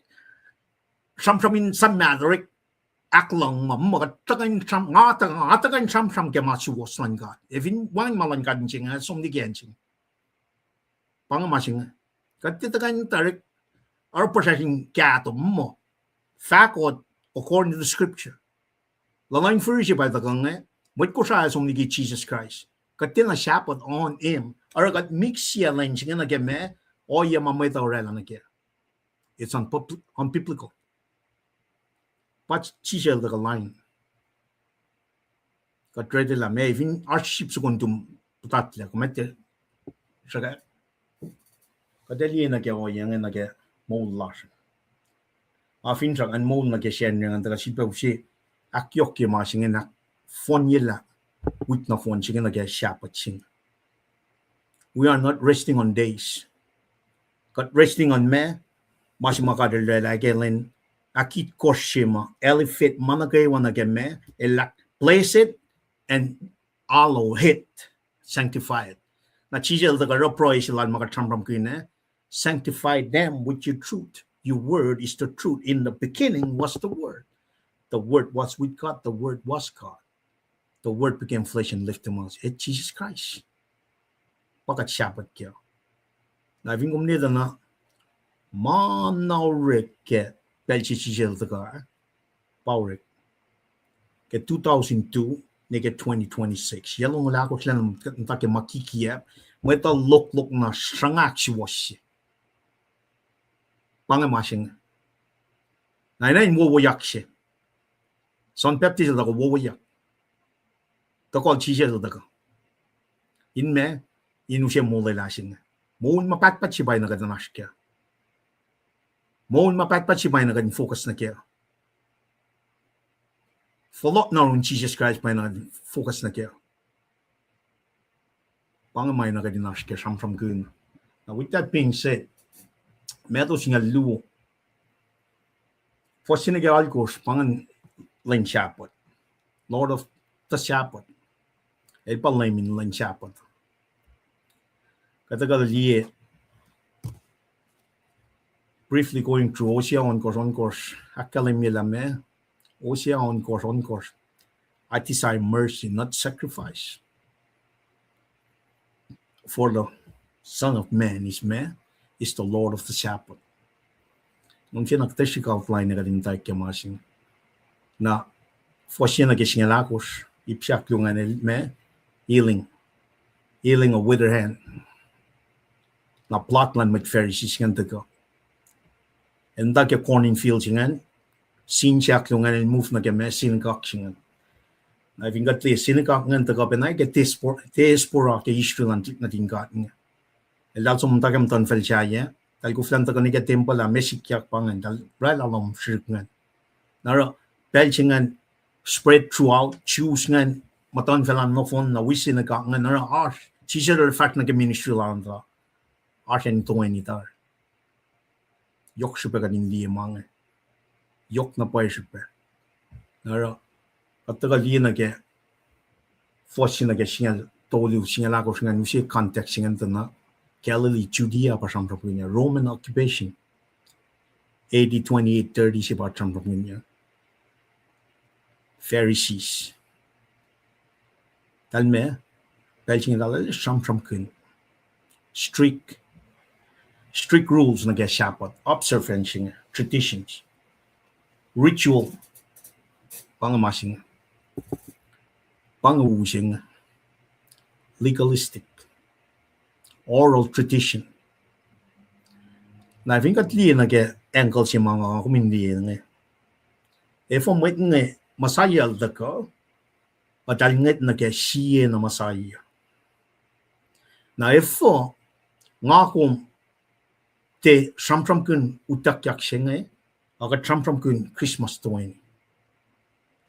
sramsram in some matter, ahkluhng ma, ma kuht tuhkuh in sram-, nga tuhkuh, nga tuhkuh in sramsram ke ma suwohs luhn God. Ac fin wacngihn ma luhn God in se inge, som liki acn se inge. Pa inge ma se inge. Kuht tiac tuhkuh in direct oruh puhsracsr in kahto muh fahk according to the scripture. Luhluh in fihrihr se pa tuhkuh inge, mwet Kosrae som liki Jisus Kraist. Kuht tiacna Sabbath on him. Oruh kuht mix sie lwen se inge nuh ke ma, ohiyac ma mwet uh oraclah nuh ke. It's unpub-, unbiblical. Pa Jisus el tuhkuh lain. Kuht ready lah meac, fin oasr sip soko nuhtum puhtatlac, kom etuh, srihke, kuht ac liye nuh ke ohiyac inge nuh ke moul lasr. Nga finsrak ngan moul nuh ke Sacnri ingacn tuhkuh sifilpac use ahkyohkye ma se inge in ahkfohnyelah wik nohfohn se inge nuh ke Sabbath se inge. We are not resting on days. Kuht resting on ma, ma se ma God el oraclah ke lwen ahkitkohsr se ma, elevate ma nuh kwewa nuh ke ma, el bless it and hallow it, sanctify it. Na Jisus el tuhkuh oruh pruhe se lal ma kuht sramsramkihn ah, sanctify them with your truth. Your word is the truth. In the beginning was the Word. The Word was with God. The Word was God. The Word became flesh and lived among us. It Jesus Christ. Pa kuht Sabbath kac. Na fin kom ne tuh na, ma na orek ke pacl se Jisus el tuhkuh, pa orek ke two thousand two nuh ke twenty twenty-six. Yac longoul ahkosr lwen muhta ke ma kikiap, mwet uh loklok na sruhnga ahksuwohsye. Pa inge ma se inge. Na ina in wowoyak se. John Baptist el tuhkuh wowoyak. Tuhkuh Jisus el tuhkuh. In ma, in use molwelah se inge. Moul ma pahtpaht se pa ina kuht in oasr kac. Moul ma pahtpaht se pa ina kuht in focus nuh kac. Fohlohk na yurin Jisus Kraist pa ina kuht in focus nuh kac. Pa inge ma ina kuht in oasr kac sramsramkihn. Now, with that being said, Matthew singucul luo, fuhs se nuh ke alkosr, pa ingacn lwen Sabbath. Lord of the Sabbath. El pa Leum in lwen Sabbath. Kuht tuhkuh liye, Briefly going through Hosea ohnkohsr, ohnkohsr, ahkkahlwemye lah meac, Hosea ohnkohsr, ohnkohsr, I desire mercy, not sacrifice. For the Son of Man is meac, is the Lord of the Sabbath. Nga fin aktuh srihk outline kuht in taik ke ma se inge. Na, fuhs se nuh ke singucul ahkosr, ip se ahkluo ingacn el meac, healing. Healing of withered hand. Na plot luhn mwet Pharisees ingacn tuhkuh. El muhta ke corn in field se ingacn, scene se ahkluo ingacn el move nuh ke meac, synagogue se ingacn. Na fin kuht liye synagogue ingacn tuhkuh pacna ke diaspor-, diaspora ke Israel nuhtin God inge. Eltahl som muhta ke muhtuhnfacl sahyac, eltahl koflah in tuhkuh nuh ke tempuhl ah, ma sikyak pa ingacn, eltahl oraclah lohm srihk ingacn. Na oruh, pacl se ingacn spread throughout, Jews ingacn, muhtuhnfacl an nohfohn na wi synagogue ingacn, na oruh oasr, Jisus el fahsr nuh ke ministry lal an tuh, oasr acn toeni tari. Yohk srihpac kuht in liye ma inge. Yohk na pwacye srihpac. Na oruh, kuht tuhkuh liye nuh ke, fuhs se nuh ke singucul tolu, singucul ahkosr ingacn use context se ingacn tuh na, Galilee, Judea pa sramsramkihn, Roman occupation. A D twenty-eight thirty se pa sramsramkihn. Pharisees. Eltahl meac, pacl se inge eltahl sramsramkihn strict, strict rules nuh ke Sabbath, observance inge, traditions, ritual, pa inge ma se inge, pa inge u se inge, legalistic, oral tradition. Na fin kuht liye nuh ke angle se ma nga kom in liye inge, efuh mwet inge Messiah el tuhkuh, eltahl ngwet nuh ke sie na Messiah. Na efuh nga kom tiac sramsramkihn utuckyak se inge, a kuht sramsramkihn Christmas toeni.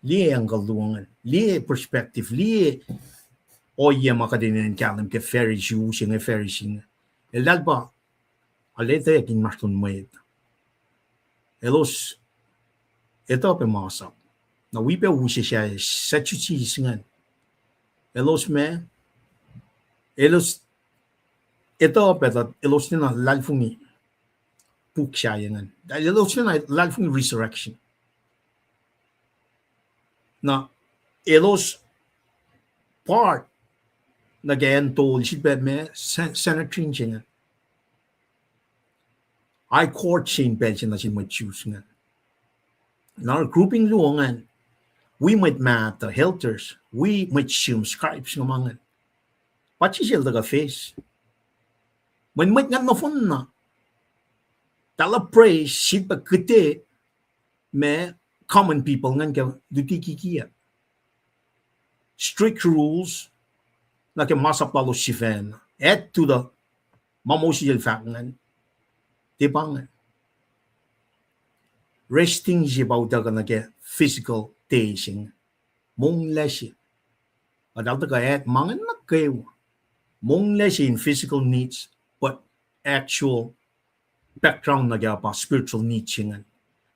Liye angle luo ingacn, liye perspective, liye ohiyac ma kuht enenuh in kahlwem ke Pharisee, u se inge Pharisee inge. Eltahl pa, arlac etweyuck inmahsrlon mwet. Elos etuh pac masap. Na wi pac u se sahyac, Sadducees ingacn. Elos meac, elos etuh pac tuh elos tiacna luhlahlfongi puk sahyac ingacn. Elos tiacna luhlahlfongi resurrection. Na elos part nuh ke acn tol, sifilpac meac, San-, Sanhedrin se ingacn. High court se in pacl se nuh sin mwet Jews ingacn. Na grouping luo ingacn, wi mwet mahtuh, elders, wi mwet sihm, scribes, inge ma ingacn. Pa Jisus el tuhkuh face. Mweyen mwet ingacn nohfohn na, eltahl praise, sifilpac kihte ma common people ingacn ke luti kikiacp. Strict rules nuh ke masap lalos sifacna. Add to the ma Moses el fahk ingacn. Tiac pa ingacn. Resting se pa utuckuh nuh ke physical day se inge. Monglac se. Eltahl tuhkuh add ma ingacn nuh kwewa. Monglac se in physical needs, but actual background nuh ke pa spiritual needs ingacn.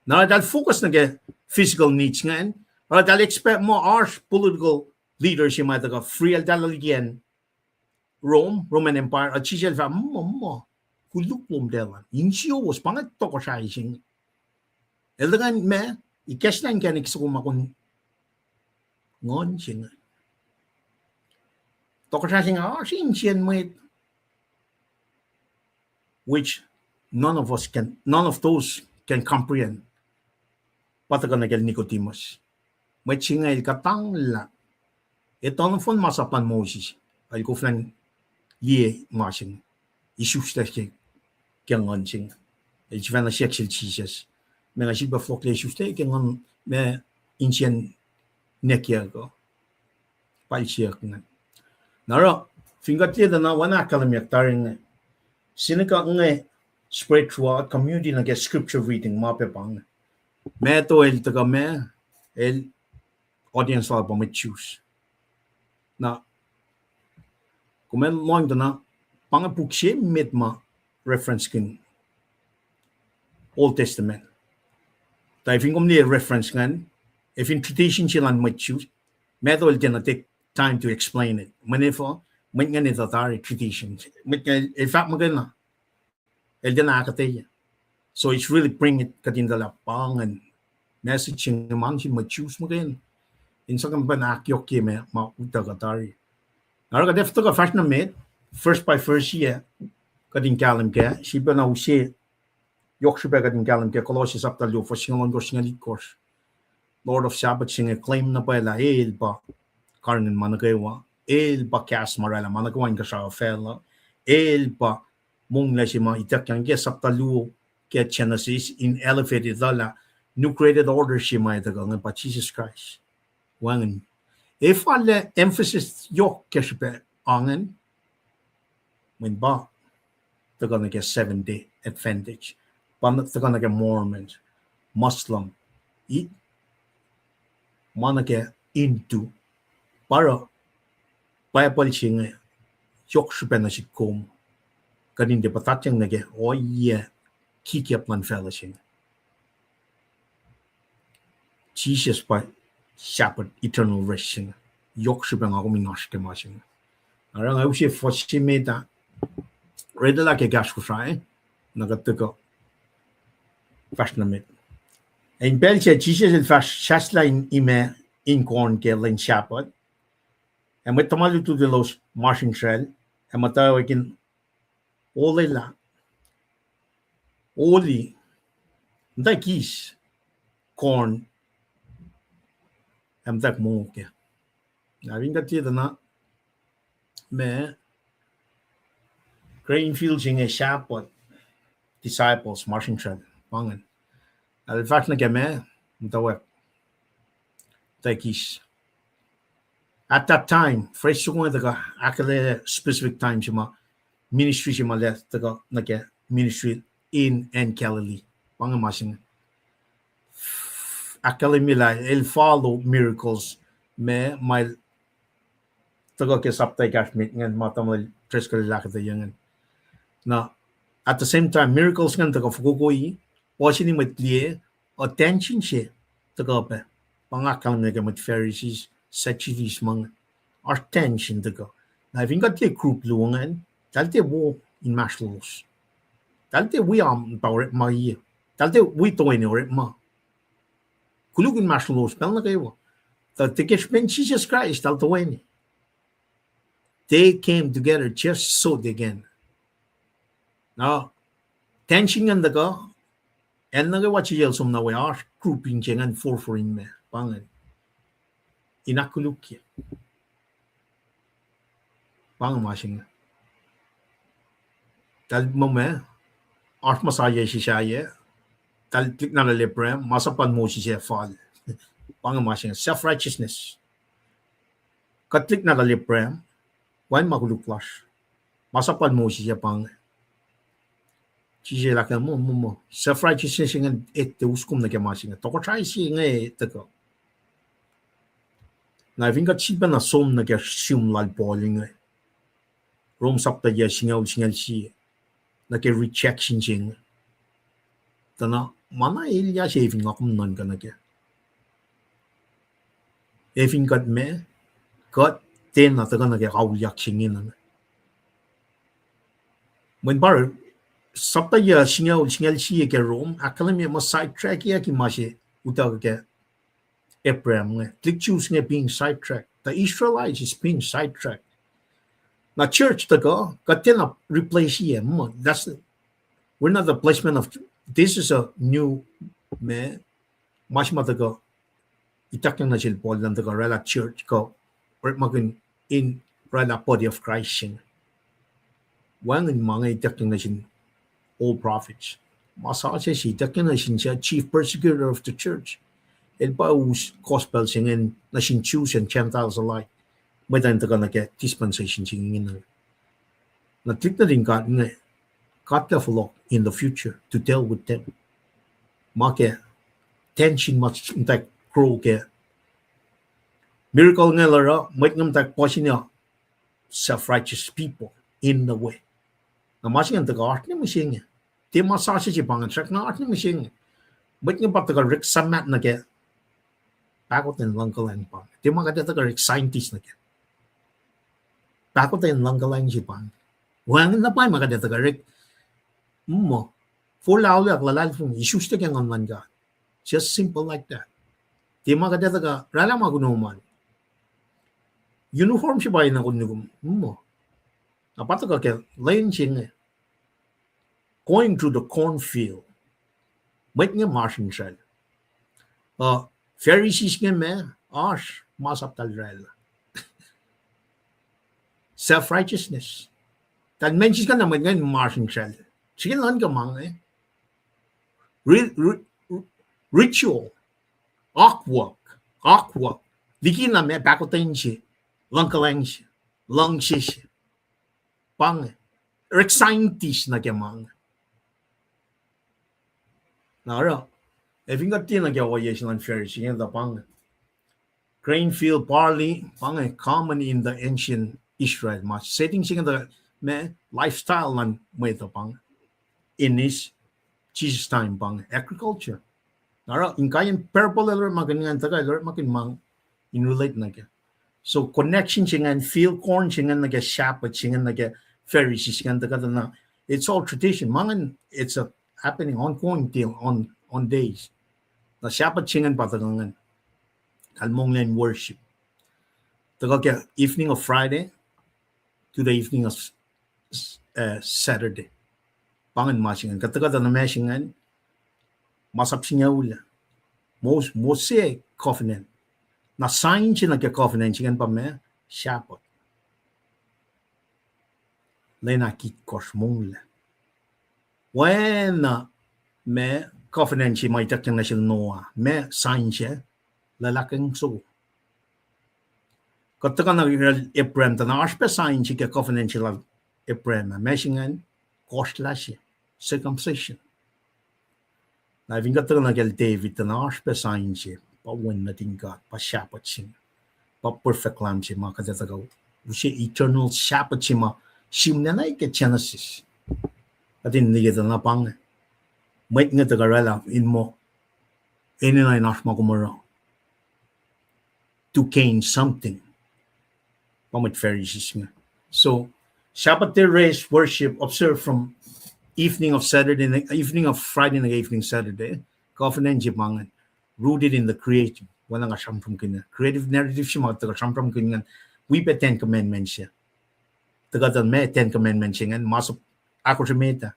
Na eltahl focus nuh ke physical needs ingacn, na eltahl expect muh oasr political leader se ma tuhkuh free eltahl liki acn Rome, Roman Empire, a Jisus el fahk muh, muh, koluk lom lwelah, insiyowos, pa inge tohkohsrahi se inge. El tuhkuh ma, ikacslah inkacnek soko ma kom nguhn se inge. Tohkohsrahi se inge oasr insiyacn mwet, which none of us can, none of those can comprehend. Pa tuhkuh nuh kacl Nicodemus. Mwet se inge el kuhtanglah. Etuh nohfohn masap luhn Moses. El koflah in liye ma se inge. Isuslac ke, ke nguhn se inge. El sifacna siyuck sel Jisus, meac nga sifilpac fohlohklac isuslac ke nguhn ma insiyacn nekyuck uh? Pal siyuck ingacn. Na oruh, fin kuht liye tuh na oacna ahkkahlwemyeyuck tari inge, synagogue inge spread throughout community nuh ke scripture reading ma pac pa inge. Matthew el tuhkuh ma, el audience lal pa mwet Jews. Na, kom ac lohng tuh na, pa inge puk se met ma reference-kihn Old Testament. Tuh fin kom liye reference ingacn, ac fin tradition se luhn mwet Jews, Matthew el tiacna take time to explain it. Mweyen efuh, mwet ingacn etuh tari tradition. Mwet ingacn el fahk muhkwena, el tiacna ahkuhtweyac. So it's really bring it, kuht in tuh lah pa ingacn message se inge ma sin mwet Jews muhkwena, in sang kuh in ahkyohkye ma, ma utuckuh tari. Na oruh kuht ac tuhkuh fahsr nuh met, verse by verse ah, kuht in kahlwem kac, sifilpacna use, yohk srihpac kuht in kahlwem kac, Colossians chapter luo, fuhs singucul ohnkohsr, singucul itkohsr. Lord of Sabbath se inge claim na pwacye lah el pa karihngihn ma nuh kwewa, el pa kahs ma oraclah ma nuh kwewa inkuhsrao facluh, el pa monglac se ma ituckyang ke chapter luo ke Genesis in elevate etuh lah new created order se ma etuh kuh inge pa Jesus Christ. Wacngihn. Efuh lah emphasis yohk ke srihpac ingacn? Mweyen pa tuhkuh nuh ke Seventh Day Adventist, pa tuhkuh nuh ke Mormons, Muslim, i, ma nuh ke Hindu, pa oruh Bible se inge yohk srihpac nuh sihk kom, kuht in tiac puhtatyang nuh ke ohiyac kikiacp luhn facluh se inge. Jesus pa Sabbath eternal rest se inge. Yohk srihpac nga kom in oasr ke ma se inge. Oruh nga use fuhs se met ah, read lah ke kahs Kosrae, na kuht tuhkuh fahsr nuh met. In pacl se Jisus el fahsr sahslah in imac in corn ke lwen Sabbath, ac mwet tuhma lutlut elos masrinsral, ac muhtwacwacack in olwelah, oli, muhtwacwacack eis corn, ac muhtwacwacack mongo kac. Na fin kuht liye tuh na, ma, grain field se inge Sabbath, disciples masrinsral, pa ingacn. El fahsr nuh ke ma, muhtwacwacack, muhtwacwacack eis. At that time, phrase soko inge tuhkuh ahkkahlwemye specific time se ma ministry se ma el tuhkuh nuh ke ministry in acn Galilee. Pa inge ma se inge ahkkahlwemye lah el follow miracles ma, ma el tuhkuh ke sapta ekahsr met ingacn ma tamuhlwel Driscoll el ahkuhtweyac ingacn. Na, at the same time, miracles ingacn tuhkuh fokokoi, puhsini mwet liye, attention se tuhkuh pac. Pa nga ahkkahlwemye ke mwet Pharisees, Sadducees ma inge, attention tuhkuh. Na fin kuht liye group luo ingacn, eltahl tiac wo inmahsrlolos. Eltahl tiac wi am pa orekma, eltahl tiac wi toeni orekma. Koluk inmahsrlolos pacl nuh kwewa. Tuh tiac ke srihpen Jisus Kraist eltahl toeni. They came together just so they can. Na, tension ingacn tuhkuh, acn nuh kwewa Jisus el som nuh we, oasr grouping se ingacn forfor in ma, pa ingacn, in ahkkolukye. Pa inge ma se inge. Eltahl muh ma, oasr ma sahyac se sahyac, eltahl tuhlihk nahtuhl Abraham, masap luhn Moses ac fal. Pa inge ma se inge, self-righteousness. Kuht tuhlihk nahtuhl Abraham, wacngihn ma koluk lasr. Masap luhn Moses ac pa inge. Jisus el ahkkahlwemye muh, muh, muh self-righteousness ingacn etuh uskom nuh ke ma se inge. Tohkohsrahi se inge tuhkuh. Na fin kuht sifilpacna som nuh ke sum lal Paul inge, Rom sapta yac singucul, singucul sie, nuh ke rejection se inge, tuh na ma na elyah se fin nga kom nuhnkuh nuh kac. Ac fin kuht ma, kuht tiacna tuhkuh nuh ke auliyak se inge na. Mweyen pa sapta yac singucul, singucul sie ke Rom ahkkahlwemye muh sidetrackiyuck ma se utuckuh ke Abraham inge, tuhlihk Jews inge being sidetracked. The Israelites is being sidetracked. Na church tuhkuh, kuht tiacna replace-i, muh, that's, we're not the placement of, this is a new, ma, ma se ma tuhkuh ituckyang nuh sel Paul lah tuhkuh oraclah church kuh orekmakihn in oraclah body of Christ se inge. Wacngihn ma inge ituckyang nuh sin all prophets. Ma sasuc se ituckyang nuh sin chief persecutor of the church. El pa us gospel se inge nuh sin Jews and Gentiles alike. Mwet in tuhkuh nuh ke dispensation se inge. Na tuhlihk nuhtin God inge, God el fohlohk in the future to deal with them. Ma ke tension ma muhtwacwacack grow ke miracle inge el oruh, mwet inge muhtwacwacack puhsini self-righteous people in the way. Na ma se inge tuhkuh oasr ne mihsenge. Tiac ma sasuc se pa inge, srackna oasr ne mihsenge. Mwet inge pa tuhkuh orek suhmaht nuh ke pahkotwen luhngkuhlwacng pa inge. Tiac ma kuht ac tuhkuh orek scientist nuh ke pahkotwen luhngkuhlwacng se pa inge. Wacngihn na pa ma kuht ac tuhkuh orek, muh, Forlah auliyak luhlahlfongi, isuslac ke nguhn luhn God. Just simple like that. Tiac ma kuht etuh kuh oraclah ma kunom an. Uniform se pa enenuh kom nukum. Muh. Na pa tuhkuh ke lwen se inge. Going through the cornfield. Mwet inge masrinsral. Uh, Pharisees inge ma, oasr masap tal oraclah. Self-righteousness. Tal mensis kuh na mwet inge masrinsral. Srihke nuhnkuh ma inge. Ri-, ri-, ritual. Awkward. Awkward. Likina ma pahkotwen se. Luhngkuhlwacng se. Luhngse se. Pa inge. Orek scientist nuh ke ma inge. Na oruh, ac fin kuht tiac nuh ke ohiyac se luhn Pharisee inge, tuh pa inge. Grain field, barley, pa inge common in the ancient Israel. Ma setting se inge tuh ma lifestyle luhn mwet uh pa inge. In his, Jesus time pa inge agriculture. Na oruh, in kain parable el orekmakihn ingacn, tuhkuh el orekmakihn ma in relate nuh ke. So connection se ingacn, field corn se ingacn nuh ke shepherd se ingacn nuh ke Pharisees ingacn tuhkuh tuh na, it's all tradition. Ma ingacn, it's a happening ongoing till on, on days. Na shepherd se ingacn pa tuhkuh ingacn. Kalmonglen worship. Tuhkuh ke evening of Friday to the evening of, uh, Saturday. Pa ingacn ma se ingacn. Kuht tuhkuh tuh na ma se ingacn. Masap singucul. Mos-, Mosaic covenant. Na sign se nuh ke covenant se ingacn pa ma shepherd. Lwen ahkitkohsr monglac. Oacna ma covenant se ma ituckyang nuh sel Noah. Ma sign se luhlahlfongi soko. Kuht tuhkuh nuh ke Abraham tuh na oasr pac sign se ke covenant se lal Abraham ah. Ma se ingacn kohsrlah se, circumcision. Na fin kuht tuhkuh nuh kacl David tuh na oasr pac sign se, pa wen nuhtin God, pa shepherd se, pa perfect lamb se ma kuht etuh kuh use eternal shepherd se ma sihmlac na ke Genesis. Kuht in liye tuh na pa inge. Mwet inge tuhkuh oraclah in muh enenuh in oasr ma kom oruh to gain something. Pa mwet Pharisees inge. So, Sabbath day rest, worship, observed from evening of Saturday, evening of Friday nuh ke evening Saturday. Covenant se pa ingacn, rooted in the creative. Oacna nga sramsramkihn, creative narrative se ma tuhkuh sramsramkihn ingacn, wi pac Ten Commandments se. Tuhkuh tuh ma Ten Commandments se ingacn, masap ahkosr emet ah,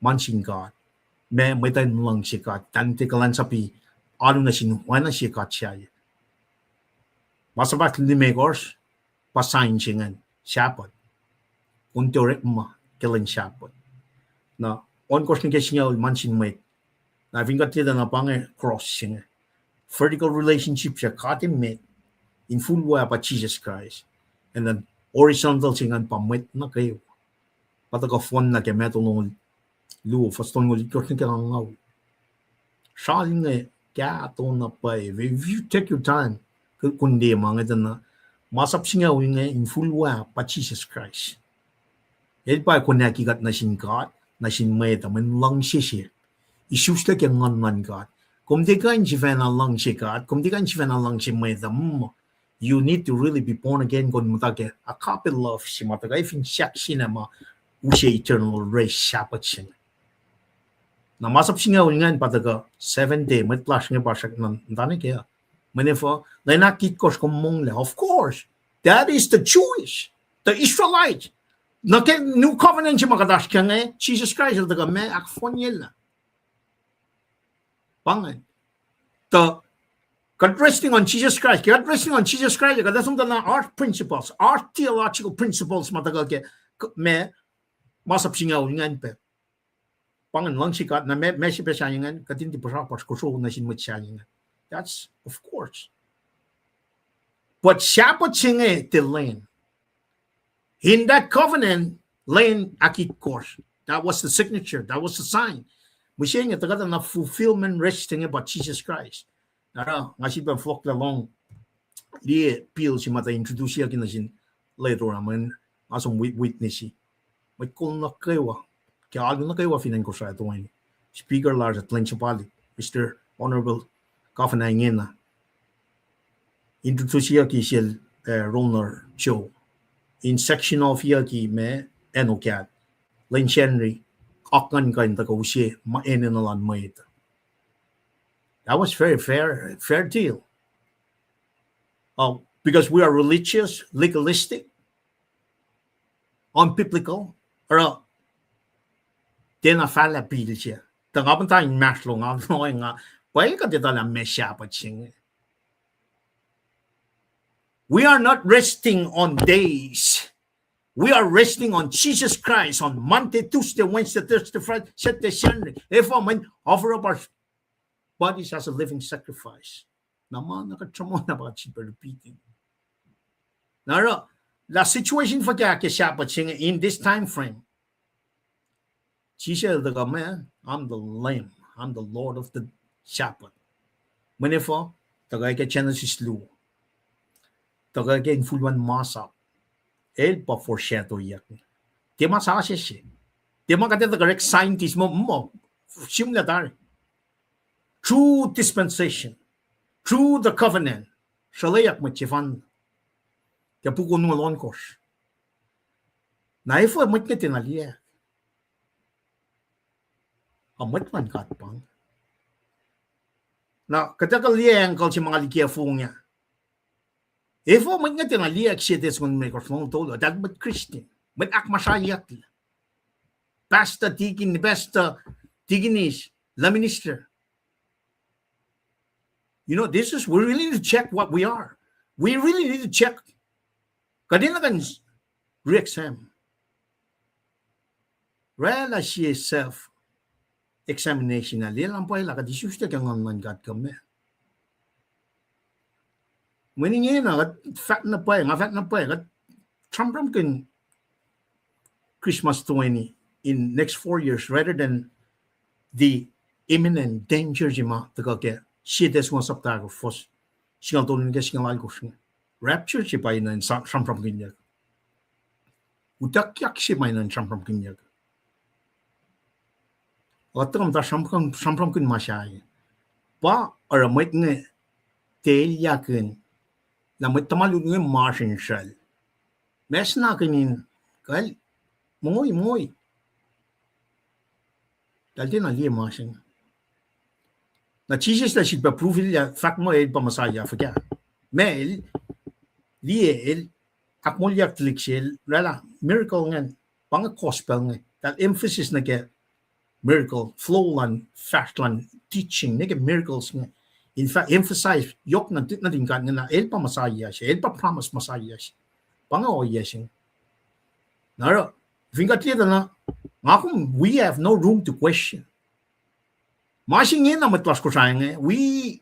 ma nuh sin God. Ma mwet uh in luhngse God, tanti kuhlwacnsapuh, alu nuh sin oacna sie god sahyac. Masap ahklimekohsr, pa sign se ingacn, shepherd. Kom tiac orekma ke lwen shepherd. Na ohnkohsr nuh ke singucul, ma nuh sin mwet. Na fin kuht liye tuh na pa inge cross se inge. Vertical relationship se God emet, in full way pa Jesus Christ. And then horizontal se ingacn pa mwet nuh kwewa. Pa tuhkuh fohn na ke Matthew longoul luo, fuhs tolngoul itkohsr nuh ke angngaul. Srwacl inge kahto na pwacye. If you take your time, k-, kom liye ma inge tuh na, masap singucul inge in full way pa Jesus Christ. El pa konwacki kuht nuh sin God, nuh sin mwet uh, mweyen luhngse se isuslac ke nguhn luhn God. Kom tiac kuh in sifacna luhngse God, kom tiac kuh in sifacna luhngse mwet uh, mm, you need to really be born again, kom muhta ke agape love se ma tuhkuh fin sahk se na ma use eternal race shepherd se inge. Na masap singucul ingacn pa tuhkuh seven day, mwet lasr inge pa srackna muhta nuh kac. Mweyen efuh, lwen ahkitkohsr kom monglac. Of course, that is the Jewish, the Israelite. Nuh ke New Covenant se ma kuht oasr kac inge, Jesus Christ el tuhkuh ma ahkfohnyelah. Pa ingacn. Tuh, kuht resting on Jesus Christ. Kuht resting on Jesus Christ, kuht ac som tuh na oasr principles, oasr theological principles ma tuhkuh ke, k-, ma, masap singucul ingacn pac. Pa ingacn luhngse God, na ma, ma se pac sahyac ingacn, kuht in tiac puhsra puhs kosro nuh sin mwet sahyac ingacn. That's, of course. But shepherd se inge tiac lwen. In that covenant, lwen ahkitkohsr. That was the signature. That was the sign. Mihsenge tuhkuh tuh na fulfillment rest inge pa Jesus Christ. Na oruh, nga sifilpac fohlohklah lohng, liye bill se ma tuh introduceyucki nuh sin later on, mweyen nga som wit-, witness-i. Mwet kol nuh kwewa, ke alu nuh kwewa fin acn Kosrae toeni. Speaker lasr Atlantic Valley, Mister Honorable Governor ingena. Introduceyucki sel, eh, Ronald Joe. In section of yucki ma, Enokat. Lwen Sacnri, oak ngan kuh in tuhkuh use ma enenuh luhn mwet. That was very fair, fair deal. Uh, because we are religious, legalistic, unbiblical, oruh tiacna fahlah pil se. Tuh nga muhta inmahsrlon nga, nga, pwacye kuht etuh lah meac Sabbath se inge. We are not resting on days. We are resting on Jesus Christ on Monday, Tuesday, Wednesday, Thursday, Friday, Saturday, Sunday. Efuh? Mweyen offer up our bodies as a living sacrifice. Na ma na kuht sruhmuhn na pa srihpac repeating. Na oruh, lah situation fuhkah ke Sabbath se inge in this time frame? Jisus el tuhkuh ma, I'm the Lamb, I'm the Lord of the Sabbath. Mweyen efuh? Tuhkuh ke Genesis luo. Tuhkuh ke infulwen masap. El pa foreshadowyak. Tiac ma sasuc se. Tiac ma kuht etuh correct scientist muh, muh, sihmlac tari. True dispensation. True the covenant. Sruhlweyuck mwet sefanna ke puk onwe ohnkohsr. Na efuh mwet inge tiacna liyacack? A mwet luhn God pa inge. Na kuht ac kuh liye angle se ma nga likiyac fong ah. Efuh mwet inge tiacna liyacack sie Thessalonians limekohsr longoul tolu, eltahl mwet Christian, mwet ahkmuhsrahyucklac. Pastor, deacon, pastor, deaconess, la minister. You know, this is, we really need to check what we are. We really need to check. Kuht enenuh kuh in re-examine. Oraclah sie self examination ah, lwelah pwacye lah kuht isuslac ke Nguhn luhn God kuh meac. Mweyen ingena, kuht fahk na pwacye, nga fahk na pwacye, kuht sramsramkihn Christmas twenty in next four years rather than the imminent danger se ma tuhkuh ke sie Thessalonians sapta ahkosr, fuhs singucul tolu nuh ke singucul alkosr inge. Rapture se pa inen sramsramkihnyuck. Utuckyak se ma inen sramsramkihnyuck. Kuht tuhkuh muhta sramsramkihn ma sahyac. Pa oruh mwet inge tiac elyahkihn lah mwet tuhma lutlut inge masrinsral. Mwe sna kihn in kal, mongoi, mongoi. Eltahl tiacna liye ma se inge. Na Jisus el sifilpac prove-ilyak fahk muh el pa Messiah fuhkah. Ma el liye, el ahkmoulyak tuhlihk se, el oraclah miracle ingacn, pa inge gospel inge. Eltahl emphasis nuh ke miracle, flow luhn, fahsr luhn teaching nuh ke miracles inge. In fact, emphasize yohk nuhtin God inge lah el pa Messiah se, el pa promised Messiah se. Pa inge ohiyac se inge. Na oruh, fin kuht liye tuh na, nga kom, we have no room to question. Ma se ingena mwet lasr Kosrae inge, wi,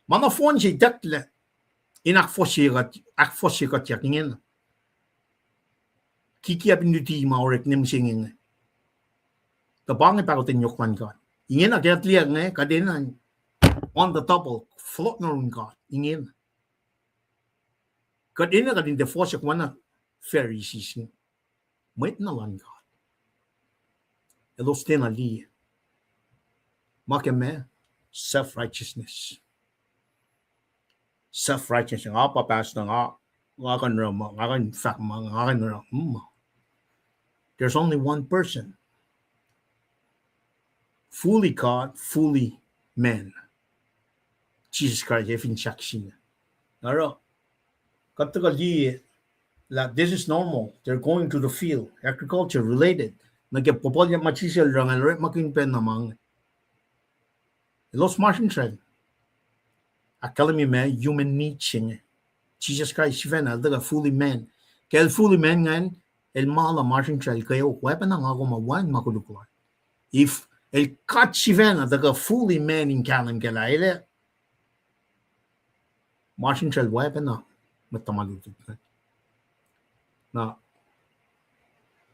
ma nohfohn se itucklac in ahkfohsye kuht, ahkfohsye kuhtyak ingena. Kikiacp in luti ma orek ne mihsenge inge. Tuh pa inge pahkotwen yohk luhn God. Ingena ke kuht liye inge, kuht enenuh on the double, fohlohk nuh yurin God ingena. Kuht enenuh kuht in tiac fohsack oacna Pharisees inge. Mwet na luhn God, elos tiacna liye. Ma ke ma, self-righteousness. Self-righteousness. Nga pa pastor, nga, nga kuh in oruh ma, nga kuh in fahk ma, nga kuh in oruh ma. There's only one person, fully God, fully man. Jisus Kraist, ac fin sahk sina. Na oruh, kuht tuhkuh liye lah this is normal. They're going to the field, agriculture related. Nuh ke puhpuhlyuck ma Jisus el oruh inge, el orekmakihn pacna ma inge. Elos masrinsral. Ahkkahlwemye ma human need se inge. Jisus Kraist sifacna el tuhkuh fully man. Ke el fully man ingacn, el ma la masrinsral kweok, oacpacna nga kom uh, wacngihn ma koluk lal. If el God sifacna tuhkuh fully man in kahlwem ke lah el ac masrinsral, oacpacna mwet tuhma lutlut. Na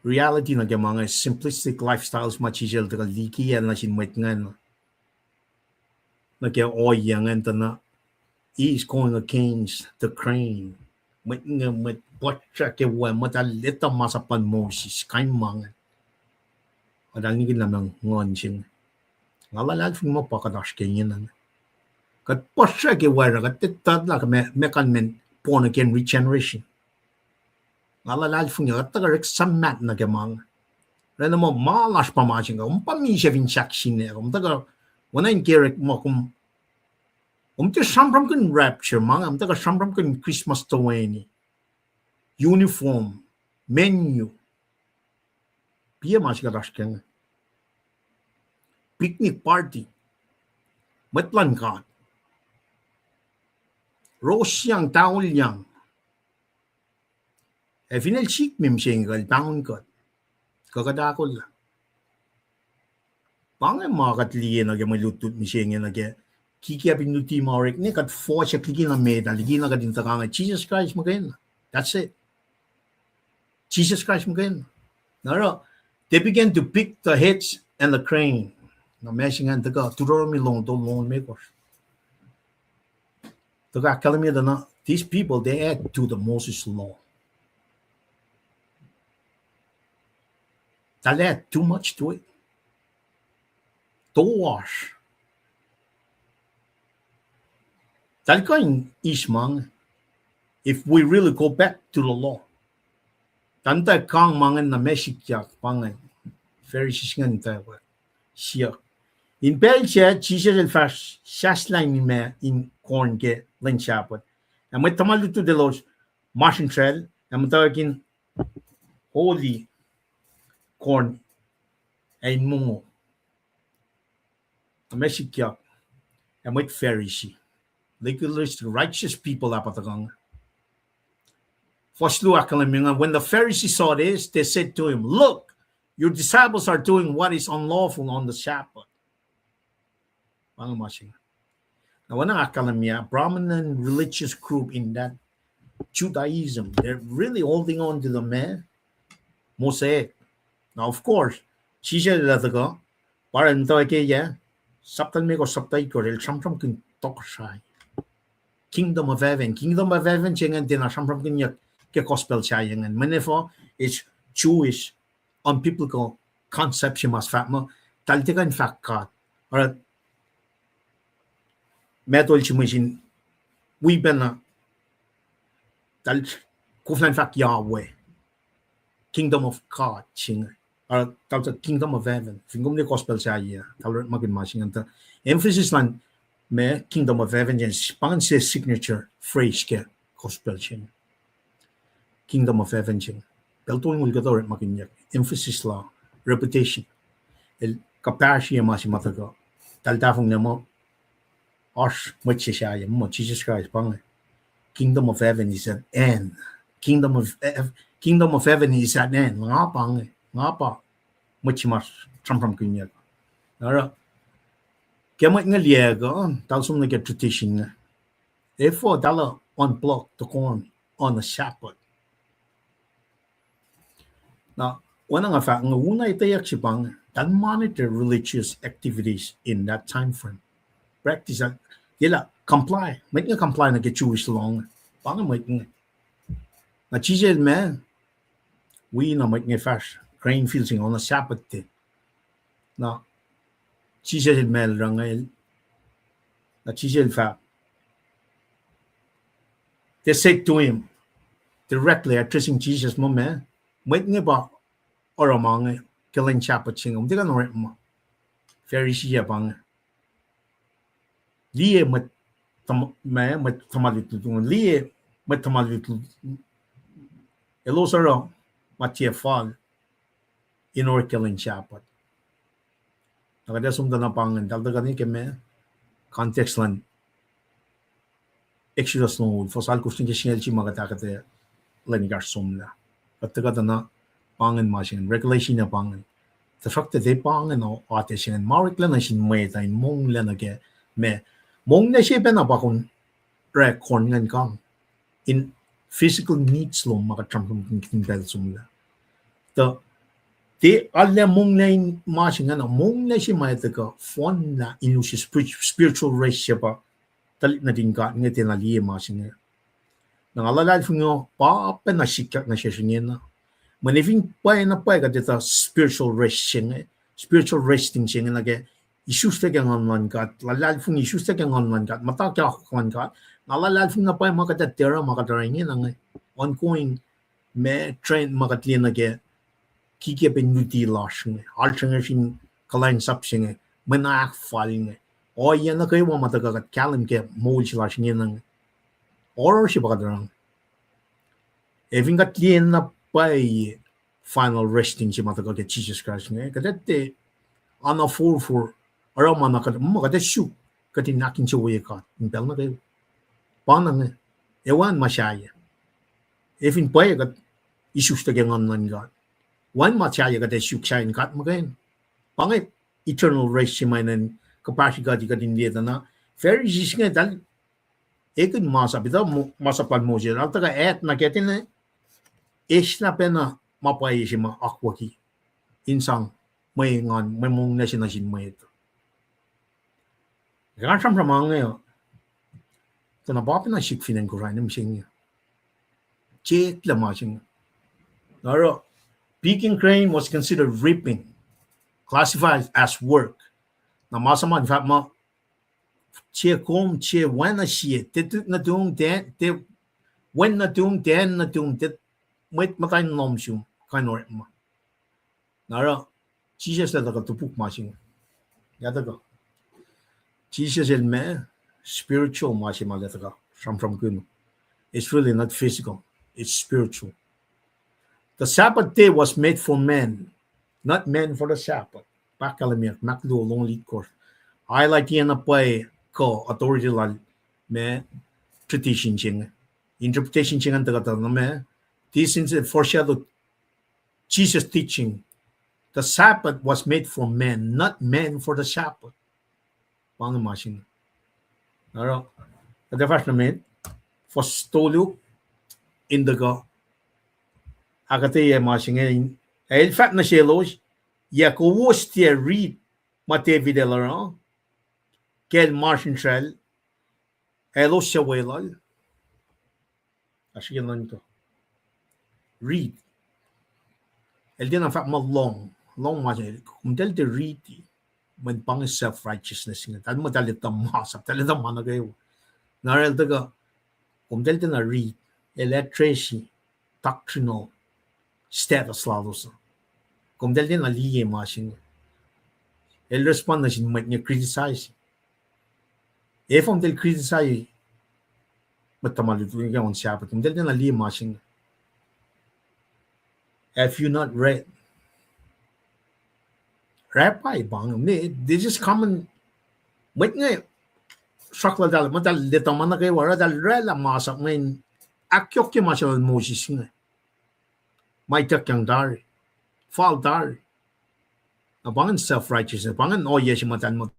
reality nuh ke ma inge, simplistic lifestyles ma Jisus el tuhkuh likiyac nuh sin mwet ingacn, nuh ke ohiyac ingacn tuh na, he is going against the grain. Mwet inge mwet puhsra ke wacngihn, mwet ah etuh masap luhn Moses, kain ma inge. Eltahl nikihn lah ma nguhn se inge. Nga luhlahlfongi muh pa kuht oasr ke ingena. Kuht puhsra ke wacngihn, kuht etuh lah ma, ma kalmacn born again regeneration. Nga luhlahlfongi kuht tuhkuh orek suhmaht nuh ke ma inge. Oruh na muh ma lasr pa ma se inge, kom pa misac fin sahk sine, kom tuhkuh, oacna in Kerek muh kom, kom tiac sramsramkihn rapture, ma inge, kom tuhkuh sramsramkihn Christmas toeni, uniform, menu. Piac ma se kuht oasr ke inge. Picnic party. Mwet luhn God. Rosyang, taolyang. Ac fin el sikme mihsenge kuh el pahngon kuht, kuh kuht ahkolah. Pa inge ma kuht liye nuh ke mwe lutlut mihsenge nuh ke kikiacp in luti ma orek, ne kuht fohsack liki na met ah, liki na kuht in tuhkuh inge, Jisus Kraist muhkwena. That's it. Jisus Kraist muhkwena. Na oruh, they began to pick the heads and the grain. Na ma se ingacn tuhkuh, Deuteronomy longoul tolu, longoul limekohsr. Tuhkuh ahkkahlwemye tuh na, these people, they add to the Moses law. That add too much to it. Toasr. Tahl kuh in eis ma inge, if we really go back to the law. Tahl muhta kang ma inge na ma sikyak pa inge, Pharisees ingacn muhta siyuck. In pacl sac, Jisus el fahsr sahslah in ma in corn ke lwen Sabbath. Ac mwet tuhma lutlut elos masrinsral, ac muhtwacwacack in holy corn, ac in mongo. Na ma sikyak, ac mwet Pharisee, legalistic, righteous people ah pa tuhkuh inge. Fuhs luo ahkkahlwemye inge, when the Pharisees saw this, they said to him, "Look, your disciples are doing what is unlawful on the Sabbath." Pa inge ma se inge. Na oacna ahkkahlwemye, prominent religious group in that Judaism, they're really holding on to the ma-, Mosaic. Now, of course, Jisus el tuhkuh, pa el muhtwacwacack ke, sapta limekohsr, sapta itkohsr, el sramsramkihn tohkohsrahi. Kingdom of heaven. Kingdom of heaven se ingacn tiacna sramsramkihnyuck ke gospel sahyac ingacn. Mweyen efuh, it's Jewish, unbiblical concept se ma fahk muh, tahl tiac kuh in fahk God. Oruh, Matthew el simwe sin, wi pacna, tahl koflah in fahk Yahweh. Kingdom of God se inge. Oruh, tahl tuh kingdom of heaven. Fin kom liye gospel sahyac, tahl orekmakihn ma se ingacn tuh emphasis luhn ma kingdom of heaven, pa ingacn se signature phrase ke gospel se inge. Kingdom of heaven se inge. Pacl tolngoul kuhtuh orekmakihnyuck, emphasis la, repetition. El kuhpahsrye ma se ma tuhkuh. Tahl tahfonglac muh, oasr mwet se sahyac muh Jesus Christ pa inge. Kingdom of heaven is at hand. Kingdom of, kingdom of heaven is at hand. Nga pa inge, nga pa mwet se ma sramsramkihnyuck. Oruh, ke mwet inge liye kuh, tahl som nuh ke tradition inge. Efuh tahl unpluck the corn on a Sabbath? Na, oacna nga fahk inge, un etweyuck se pa inge, tahl monitor religious activities in that time frame. Practice, ah, elah comply. Mwet inge comply nuh ke Jewish law inge. Pa inge mwet inge. Na Jisus el ma, wi na mwet inge fahsr grain field se inge on a Sabbath day. Na Jisus el ma el oruh inge, na Jisus el fahk, they said to him, directly addressing Jesus, muh ma, mwet inge pa oruh ma inge ke lwen Sabbath se inge, kom tiac kuh in orekma. Pharisee ah pa inge. Liye mwet tuhma, ma, mwet tuhma lutlut, liye mwet tuhma lutlut, elos oruh ma tiac fal in orek ke lwen Sabbath. Na kuht ac som tuh na pa ingacn, tahl tuhkuh nuh ke ma, context luhn Exodus longoul, fuhs alkosr nuh ke singucul sie ma kuht ahkuhtweyac lwen ekahsr somlah. Kuht tuhkuh tuh na pa ingacn ma se ingacn, regulation ah pa ingacn. Tuhsruhktuh tiac pa ingacn, atac se ingacn ma oreklac nuh sin mwet ah in monglac nuh ke ma, monglac se pacna pa kom oruh corn ingacn kang in physical needs lom ma kuht sramsramkihn kihtin pacl somlah. Tuh tiac arlac monglac in ma se ingacn, monglac se ma etuh kuh fohnlah in use spiritual race se pa tuhlihk nuhtin God inge tiacna liye ma se inge. Na nga luhlahlfongi pa pacna sikyak nuh sesr ingena. Mweyen fin pwacyena pwacye kuht etuh spiritual race se inge, spiritual resting se inge nuh ke isuslac ke Nguhn luhn God, luhlahlfongi isuslac ke Nguhn luhn God, muhta ke akwuck luhn God. Nga luhlahlfongi na pwacye ma kuht ac tiac oruh ma kuht oruh ingena inge, ongoing ma trend ma kuht liye nuh ke kikiyacpen luti lasr inge, oasr inge sin kuhlwacnsap se inge, mwe na ahkfal inge, ohiyac nuh kwewa ma tuhkuh kuht kahlwem ke moul se lasr inge inge. Oruh se pa kuht oruh. Ac fin kuht liye na pwacye final resting se ma tuhkuh ke Jisus Kraist inge, kuht ac tiac ana forfor, oruh ma na kuht, ma kuht ac suk, kuht in ahkinsewowoye God in pacl nuh kwewa. Pa na inge, ac wacngihn ma sahyac. Ac fin pwacye kuht isuslac ke Nguhn luhn God, wacngihn ma sahyac kuht ac suk sahyacn God muhkwena. Pa inge eternal rest se ma enenuh in kuhpahsri kuht, kuht in liye tuh na Pharisees inge eltahl ekihn masap, etuh mo-, masap lal Moses, eltahl tuhkuh act nuh ke enenuh, eslah pacna ma pwacye se ma akwucki in sang mwe engan, mwe monglac se nuh sin mwet. Ke nga sramsram ma inge uh, tuh na pa pacna sik fin acn Kosrae mihsenge. Check lah ma se inge. Na oruh, picking grain was considered reaping, classified as work. Na ma suhmuhn fahk muh, tiac kom, tiac oacna sie, tiac nuhtum, tiac, tiac wen nuhtum, tiac acn nuhtum, tiac mwet muhta in lohm sum, kuh in orekma. Na oruh, Jisus el tuhkuh topuk ma se inge. El tuhkuh. Jisus el ma spiritual ma se ma el tuhkuh sramsramkihn. It's really not physical. It's spiritual. The Sabbath day was made for man, not man for the Sabbath. Pahkalmeyuck, Mark luo, longoul itkohsr. Highlight-i na pwacye kuh authority lal ma tradition se inge. Interpretation se inge tuhkuh tuh na ma, this is a foreshadow Jesus teaching, the Sabbath was made for man, not man for the Sabbath. Pa inge ma se inge. Na oruh, kuht ac fahsr nuh met, fuhs tolu in tuhkuh ahkuhtweyac ma se inge, ac el fahk nuh selos, yac kowos tiac rit ma David el oruh, ke el masrinsral, ac elos suc weluhl? Oasr ke nuhnkuh. Rit. El tiacna fahk muh lohng. Lohng ma se, komtal tiac riti. Mweyen pa inge self-righteousness inge. Eltahl muh eltahl etuh masap, eltahl etuh ma nuh kwewa. Na oruh el tuhkuh, komtal tiacna rit. El address-i doctrinal status lalos. Komtal tiacna liye ma se inge. El respond nuh sin mwet inge criticize. Efuh komtal criticize mwet tuhma lutlut ke on Sabbath? Komtal tiacna liye ma se inge. Have you not read? Rabbi, pa inge, they just come and, mwet inge, sruhk lal eltahl, muh eltahl etuh ma nuh kwewa, oruh eltahl oraclah masap inge in ahkyohkye ma se lal Moses inge. Ma ituckyang tari, fal tari. Na pa ingacn self-righteousness, pa ingacn ohiyac se muhtahl muh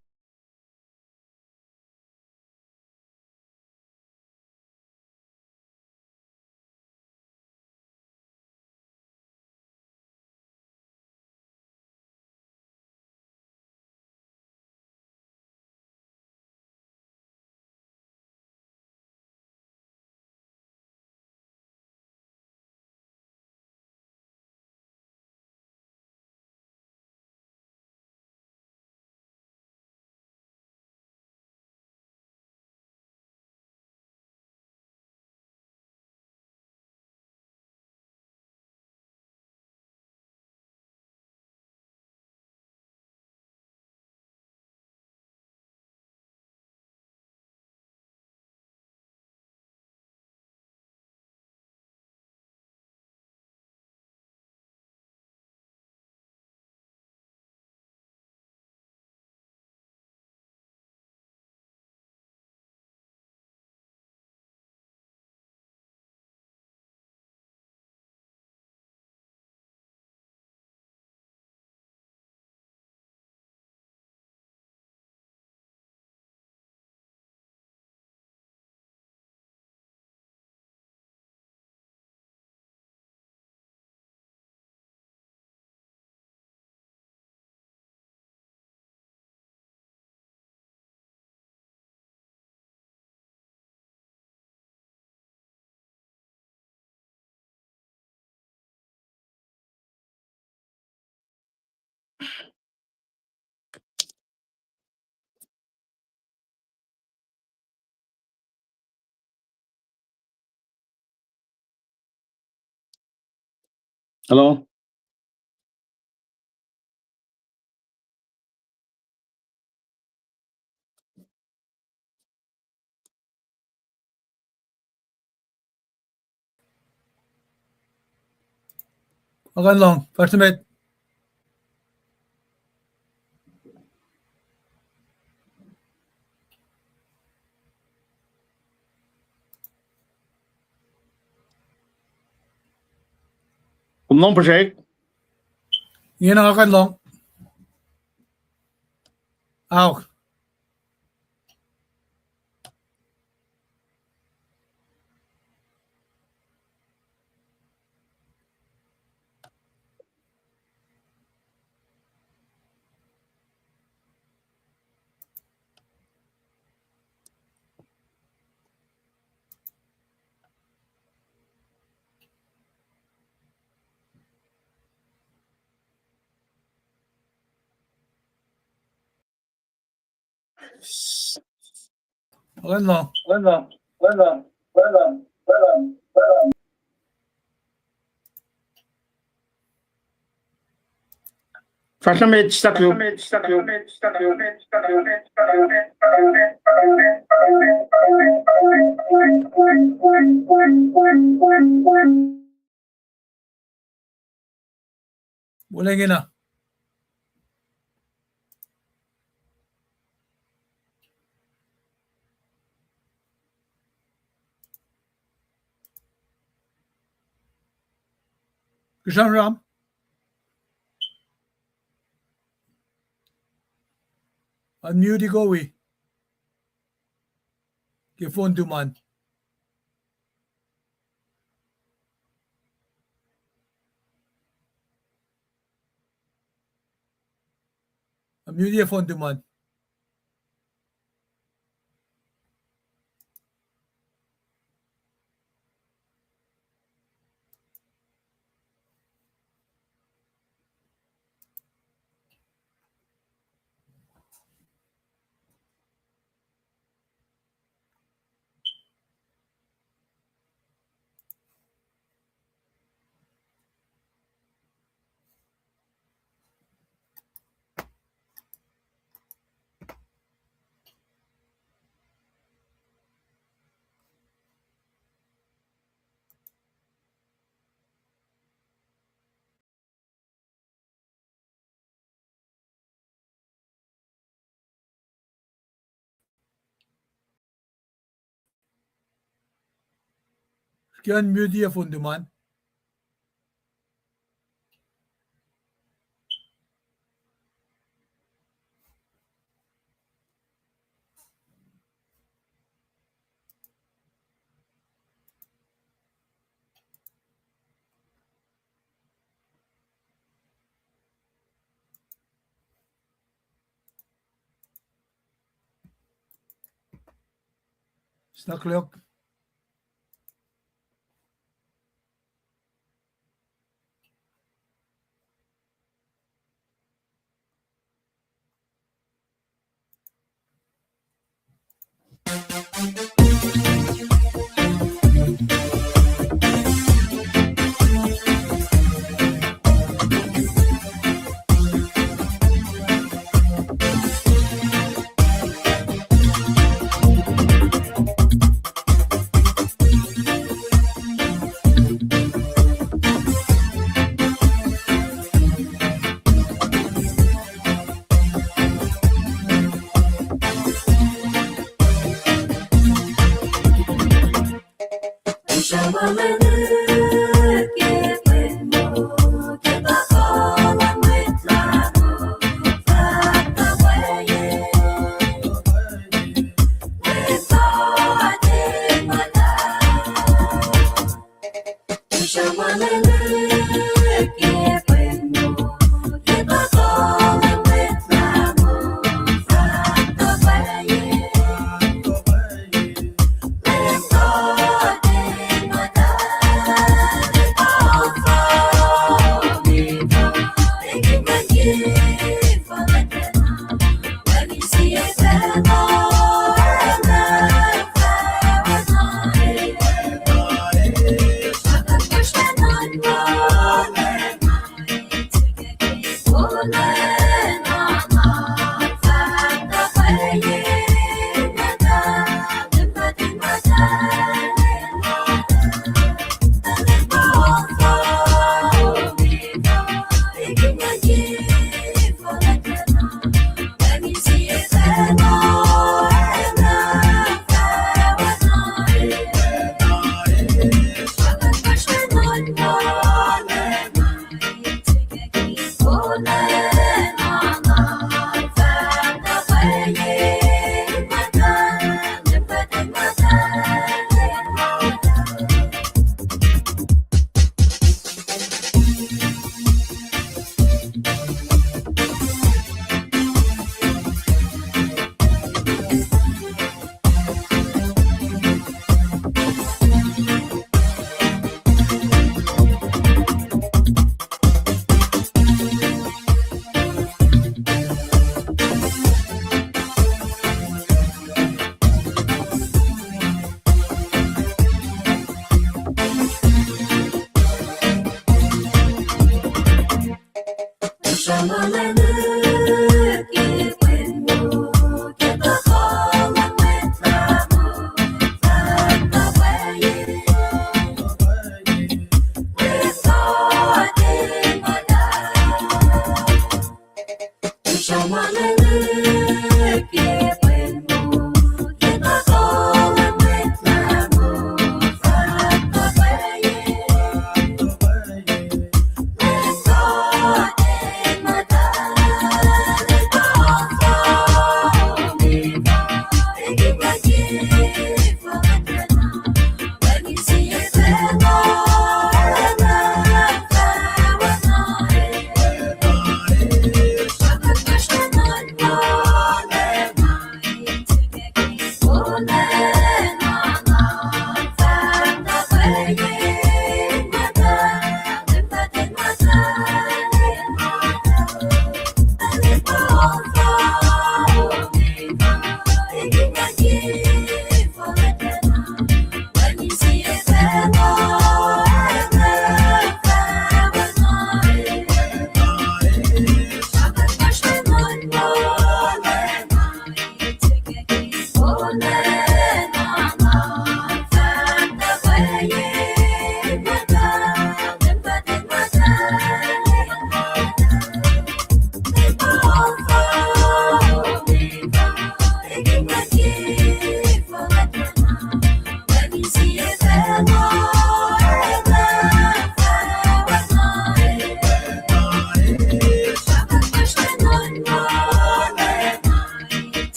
Hello? Nga kuh in lohng, fahsr nuh met. Kom lohng, Puhsrek? Ingena nga kuh in lohng. Aok. Wen lohng. Fahsr nuh met, stuck you. Wolacna. Kihsram ram. Unmute-i kowi ke phone tuman. Unmute-i phone tuman. Ke unmute-i phone tuman. Stuck lock.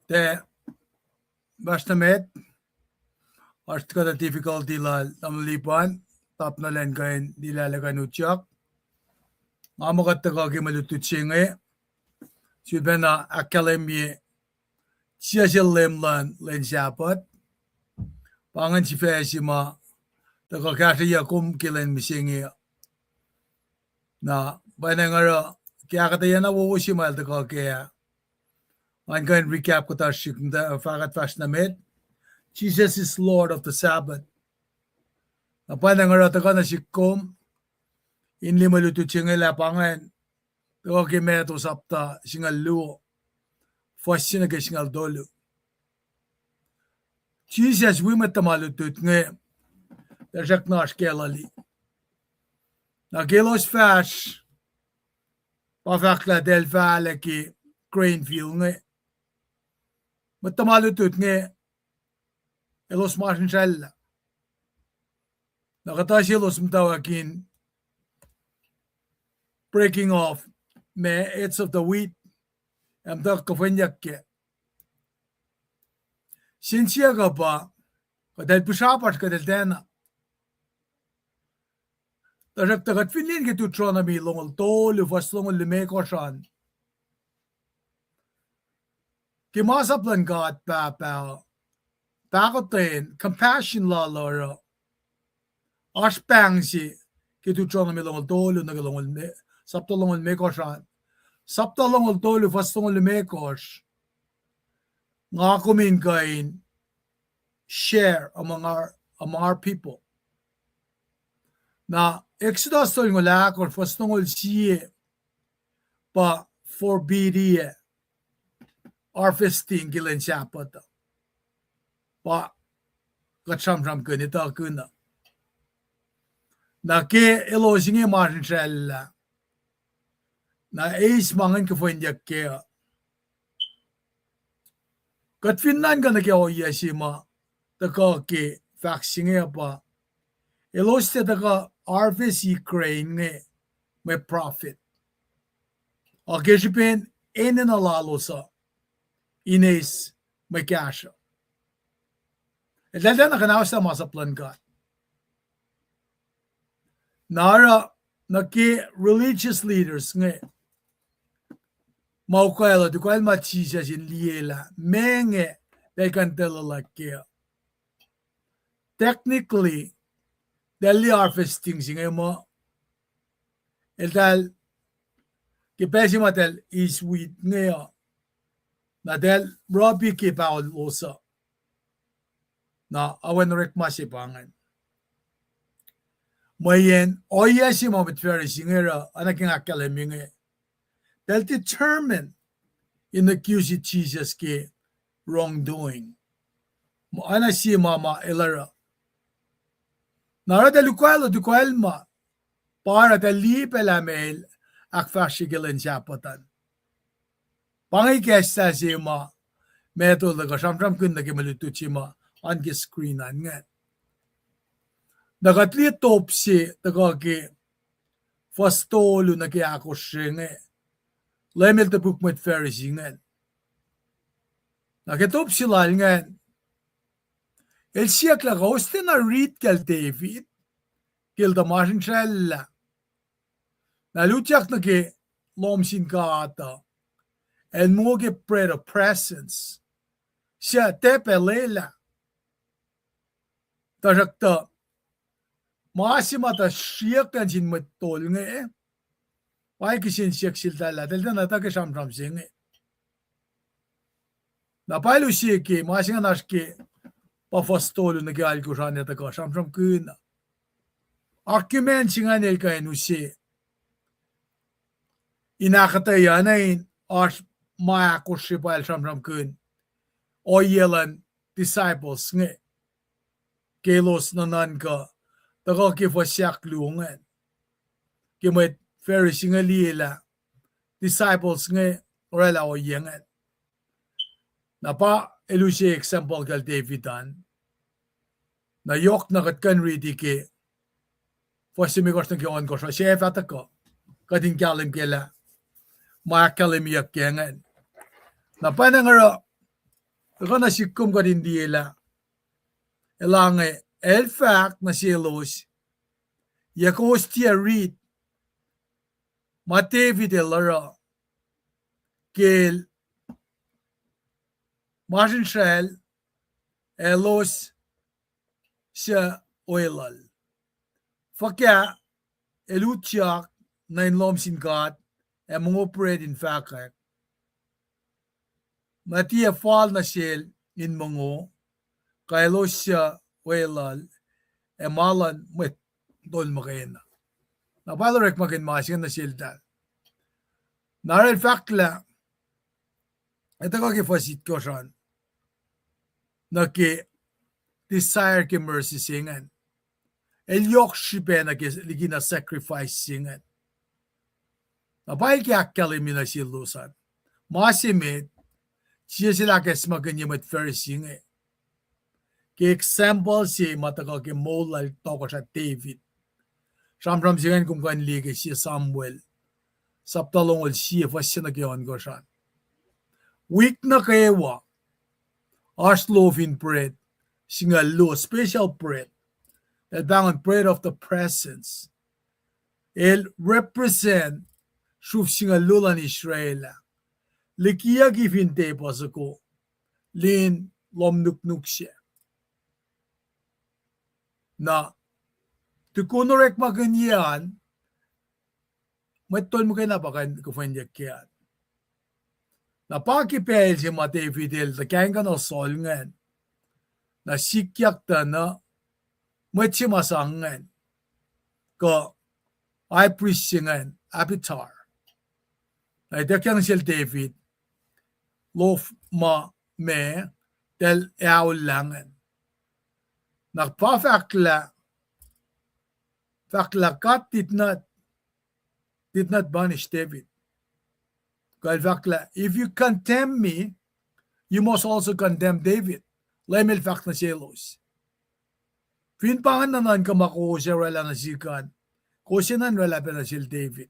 Tiac, fahsr nuh met, oasr kuhtuh difficulty lal tamuhlwel Lipan, tap nuh lwen kuh in lilac kuh in utyak. Nga muh kuht tuhkuh ke mwe lutlut se inge, sifilpacna ahkkahlwemye sie sel Leum luhn lwen Sahpuht. Pa ingacn sifac se ma tuhkuh kahsrweyuc kom ke lwen mihsenge. Na pwacnwacng oruh ke ahkuhtweyac na wowo se ma el tuhkuh kac ah, ngan kuh in recap kuhtuh srihk, muhta fahkwack fahsr nuh met, Jesus is Lord of the Sabbath. Na pwacnwacng oruh tuhkuh nuh sihk kom in liye mwe lutlut se inge lah pa ingacn tuhkuh ke Matthew sapta singucul luo, fuhs se nuh ke singucul tolu. Jisus wi mwet tuhma lutlut inge, tuhsruhk na oasr Galilee. Na ke elos fahsr, pa fahk lah eltahl fahlac ke grain field inge, mwet tuhma lutlut inge, elos masrinsracllah. Na kuhtuh se elos muhtwacwacack in breaking off ma heads of the wheat, ac muhta kuhfwenyuck kac. Sen siyuck uh pa, kuht ac pihsrapasr kuht ac tiacna. Tuhsruhktuh kuht fin liye ke Deuteronomy longoul tolu, fuhs longoul limekohsr an, ke masap luhn God Pahpah, pahkotwen compassion lal uh oruh, oasr pahng se ke Deuteronomy longoul tolu nuh ke longoul me-, sapta longoul limekohsr an. Sapta longoul tolu, fuhs longoul limekohsr. Nga kom in kuh in share among our, among our people. Na Exodus tolngoul ahkosr, fuhs longoul sie, pa forbid-i harvesting ke lwen Sahpuht uh. Pa kuht sramsramkihn etuh kihn uh. Na ke elos inge masrinsracllah, na eis ma ingacn kuhfwenyuck kac uh. Kuht fin nuhnkuh nuh ke ohiyac se ma tuhkuh ke fahk se inge uh pa, elos tiac tuhkuh harvest-i grain inge mwe profit. Ac ke srihpen enenuh lalos uh in eis mwe kahsruh, eltahl tiacna kuhnahoslah masap luhn God. Na oruh, nuh ke religious leaders inge, ma ukwacl uh, tukwacl ma Jisus in liyelah ma inge, eltahl kuh in tuhlac kac uh. Technically, eltahl liye harvesting se inge muh, eltahl, ke pacl se ma eltahl eis wheat inge uh, na eltahl rub-i ke paol los uh. Na oacna orekma se pa ingacn. Mweyen ohiyac se ma mwet Pharisee inge oruh, oacna ke nga ahkkahlwemye inge, eltahl determine in accuse Jisus ke wrongdoing. Ma oacna sie ma ma el oruh. Na oruh eltahl ukwacl uh, tukwacl ma, pa oruh eltahl liye pac lah ma el ahkfahsrye ke lwen Sahpuht an. Pa inge ikacslah se ma Matthew el tuhkuh sramsramkihn nuh ke mwe lutlut se ma oan ke screen an ingacn. Na kuht liye top se tuhkuh ke fuhs tolu nuh ke ahkosr se inge, Leum el topuk mwet Pharisee ingacn. Na ke top se lal ingacn, el siyuck lah kowos tiacna rit kacl David, ke el tuh masrinsracllah, na el utyak nuh ke lohm sin God uh, el muh ke bread of presence, suc tiac pac lwelah. Tuhsruhktuh, ma se ma tuh sriyuckyang sin mwet tol inge, pa kihsen siyuck seltahl lah, eltahl tiacna etuh ke sramsram se inge. Na pa el use ke, ma se ingacn oasr ke, pa fuhs tolu nuh ke alkosr an el tuhkuh sramsramkihn uh. Argument se ingacn el kuh in use in ahkuhtweyac na in oasr ma ahkosr se pa el sramsramkihn ohiyac luhn disciples inge, ke elos nuhnuhnkuh, tuhkuh ke fuhs ahkluo ingacn, ke mwet Pharisee inge liye lah disciples inge orwaclah ohiyac ingacn. Na pa el use example kacl David an. Na yohk na kuht kuh in riti ke fuhs limekohsr nuh ke ohnkohsr uh, se fah tuhkuh, kuht in kahlwem ke lah ma ahkkahlwemyeyuck ke ingacn. Na pwacnwacng oruh Kuh na sihk kom kuht in liye lah, elange, el fahk nuh selos, yac kowos tiac riti ma David el oruh, ke el masrinsracl, elos suc weluhl. Fuhkah el utyak nuh in lohm sin God ac mongo pret in fahkwack, na tiac fal nuh sel in mongo, kuh elos suc weluhl, ac ma luhn mwet tol muhkwena. Na pa el orekmakihn ma se inge nuh seltahl. Na el fahk lah, etuh kuh ke fuhs itkohsr an, nuh ke desire ke mercy se ingacn. El yohk srihpac nuh ke likina sacrifice se ingacn. Na pa el ke ahkkahlwemye nuh selos an, ma se met, Jisus el ahkacsmakihnye mwet Pharisee inge ke example se ma tuhkuh ke moul lal tohkohsrah David. Sramsram se ingacn kom kuh in liye ke sie Samuel, sapta longoul sie, fuhs se nuh ke ohnkohsr an. Wik nuh kwewa, oasr loaf in bread singucul luo, special bread, el pahngon bread of the presence. El represent sruf singucul luo luhn Israel ah, likiyucki fin tepuh soko, lin lohm nuknuk se. Na, tukun orekmakihnyuck an, mwet tol muhkwena pa kuh in kuhfwenyuck ke an. Na pa ke pacl se ma David el tuh kaingkuhnuhl Saul ingacn, na sikyak tuh na mwet se ma sang ingacn, kuh high priest se ingacn, Abiathar, na ituckyang sel David loaf ma me, tahl aollah ingacn. Na pa fahk lah, fahk lah God did not, did not punish David. Kuh el fahk lah, if you condemn me, you must also condemn David. Leum el fahk nuh selos, fin pa inge nuhnuhnkuh ma kowos ac oraclah nuh sihk an, kowos enenuh in oraclah pac nuh sel David.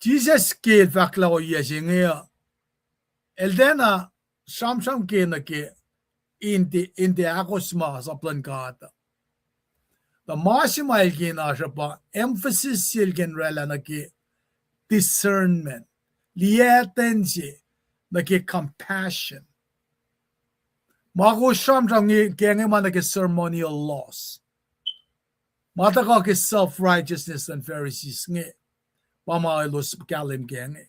Jisus ke el fahk lah ohiyac se inge uh, el tiacna sramsram ke nuh ke in tiac, in tiac ahkos ma sap luhn God uh. Tuh ma se ma el ke in oasr uh pa emphasis se el ke in oraclah nuh ke discernment, liyacten se, nuh ke compassion. Ma kowos sramsram ke inge ma nuh ke ceremonial laws, ma tuhkuh ke self-righteousness luhn Pharisees inge, pa ma elos kahlwem ke inge.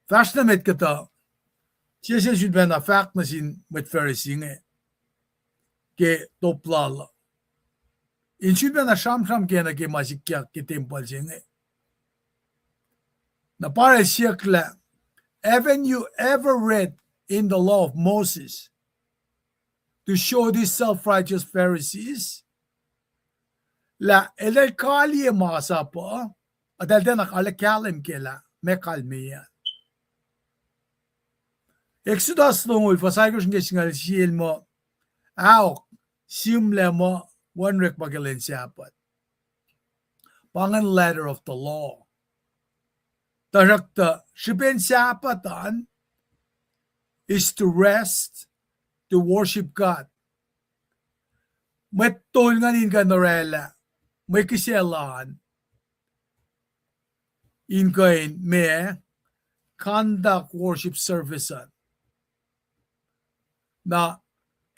Fahsr nuh met kuhtuh, Jisus el sun pacna fahk nuh sin mwet Pharisee inge ke top lal uh, in sun pacna sramsram ke nuh ke ma sikyak ke tempuhl se inge. Na pa el siyuck lah, haven't you ever read in the law of Moses to show these self-righteous Pharisees lah eltahl kaliye ma sap uh, eltahl tiacna arlac kahlwem ke lah meac kalmeyac an. Exodus longoul fuhs ahkosr nuh ke singucul sie el muh, aok, sihmlac muh wacngihn orekma ke lwen Sabbath, pa ingacn letter of the law. Tuhsruhktuh srihpen Sabbath an is to rest, to worship God. Mwet tol ingacn in kuh in oraclah mwe kihsac lal an in kuh in meac, conduct worship service an. Na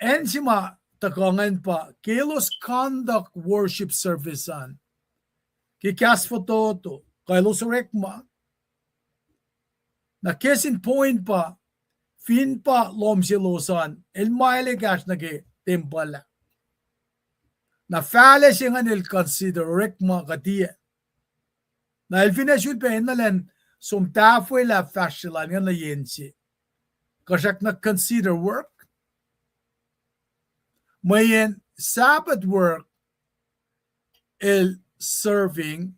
acn se ma tuhkuh ingacn pa ke elos conduct worship service an ke kahs fototo kuh elos orekma. Na case in point pa, fin pa lohm selos an el mael ekahsr nuh ke tempuhl ah, na fahlac se ingacn el consider orekma kuh tiac. Na el finne sulpac enenuh in som tahfwelah fahsr se lal ingacn nuh yen se, kuh srackna consider work. Mweyen Sabbath work el serving,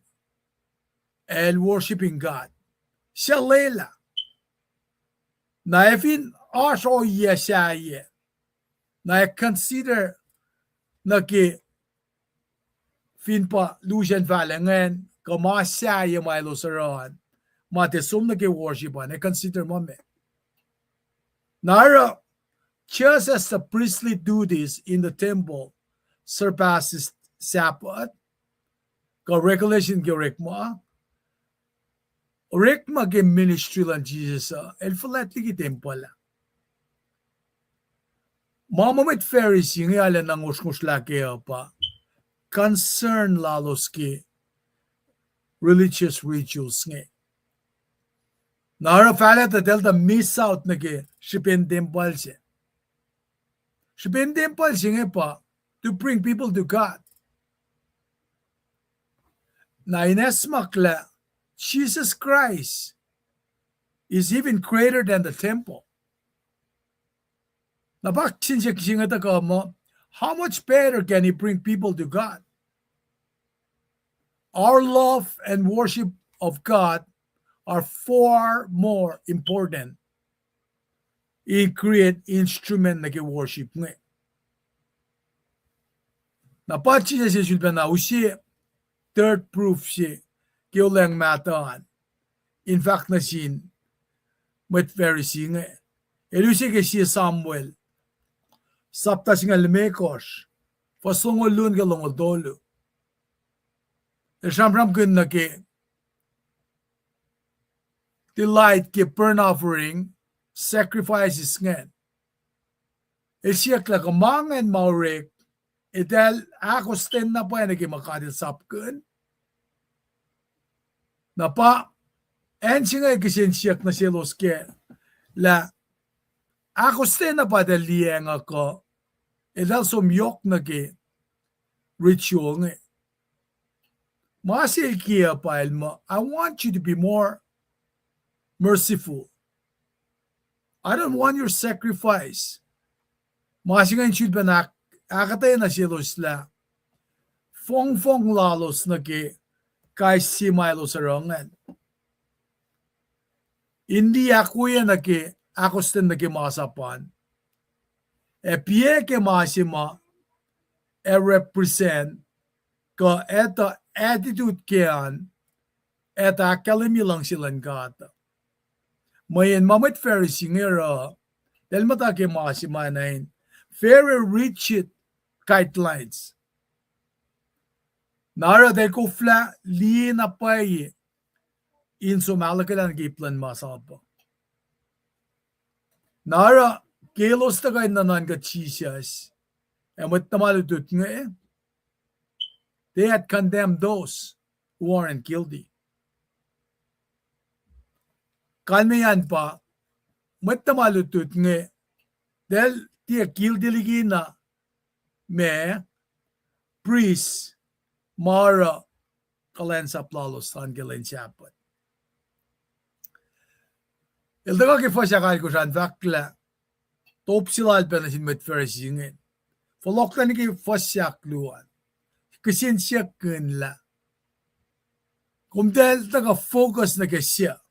el worshiping God. Suc lwelah. Na ac fin oasr ohiyac sahyac, na ac consider nuh ke fin pa lusen fahlac ingacn kuh ma sahyac ma elos oruh an, ma tiac som nuh ke worship an, ac consider ma me. Na oruh, just as the priestly duties in the temple surpasses Sabbath, kuh regulation ke orekma, orekma ke ministry luhn Jisus uh, el fuhlwact liki tempuhl ah. Ma ma mwet Pharisee inge arulacna ngosrngosrlah kac uh pa concern lalos ke religious rituals inge. Na oruh fahlac tuh eltahl miss out nuh ke srihpen tempuhl se. Srihpen tempuhl se inge pa to bring people to God. Na in esmaklah Jesus Christ is even greater than the temple. Na pa kihsen siyuck se inge tuhkuh muh, how much better can he bring people to God? Our love and worship of God are far more important in create instrument nuh ke worship inge. Na pa Jisus el sulpacna use third proof se ke olweacng mahtuh an in fahk nuh sin mwet Pharisee inge. El use ke sie Samuel, sapta singucul limekohsr, fuhs longoul luo nuh ke longoul tolu. El sramsramkihn nuh ke delight ke burnt offering, sacrifices ingacn. El siyuck lah kuh ma ingacn ma orek, eltahl ahkostwen na pwacye nuh ke ma God el sapkihn. Na pa acn se inge kihsen siyuck nuh selos kac lah ahkostwen na pa eltahl liyacacng uh kuh eltahl som yohk nuh ke ritual inge. Ma se el kiyac pa el muh, I want you to be more merciful. I don't want your sacrifice. Ma se inge in sulpacna ahkuhtweyac nuh selos lah fongfong lalos nuh ke kais sie ma elos oruh ingacn in liye ahkwoye nuh ke ahkostwen nuh ke masap an, ac piyac ke ma se ma ac represent kuh etuh attitude ke an, etuh ahkkahlwemye luhngse luhn God. Mweyen ma mwet Pharisee inge oruh, eltahl muhta ke ma se ma na in very rigid guidelines. Na oruh eltahl koflah liye na pwacye in som ahluhkwelah nuh ke ip luhn masap uh. Na oruh ke elos tuhkuh in nuhnuhnkuh Jisus ac mwet tuhma lutlut inge, they had condemned those who aren't guilty. Kalmeyac an pa mwet tuhma lutlut inge, eltahl tiac guilty liki na ma prist ma oruh kuhlwacnsap lalos an ke lwen Sabbath. El tuhkuh ke fuhs ahkalkosr an fahk lah, top se lal pacna sin mwet Pharisee inge. Fohlohklac nuh ke fuhs ahkluo an, kihsen siyuck kihn lah, komtacl tuhkuh focus nuh ke siyuck.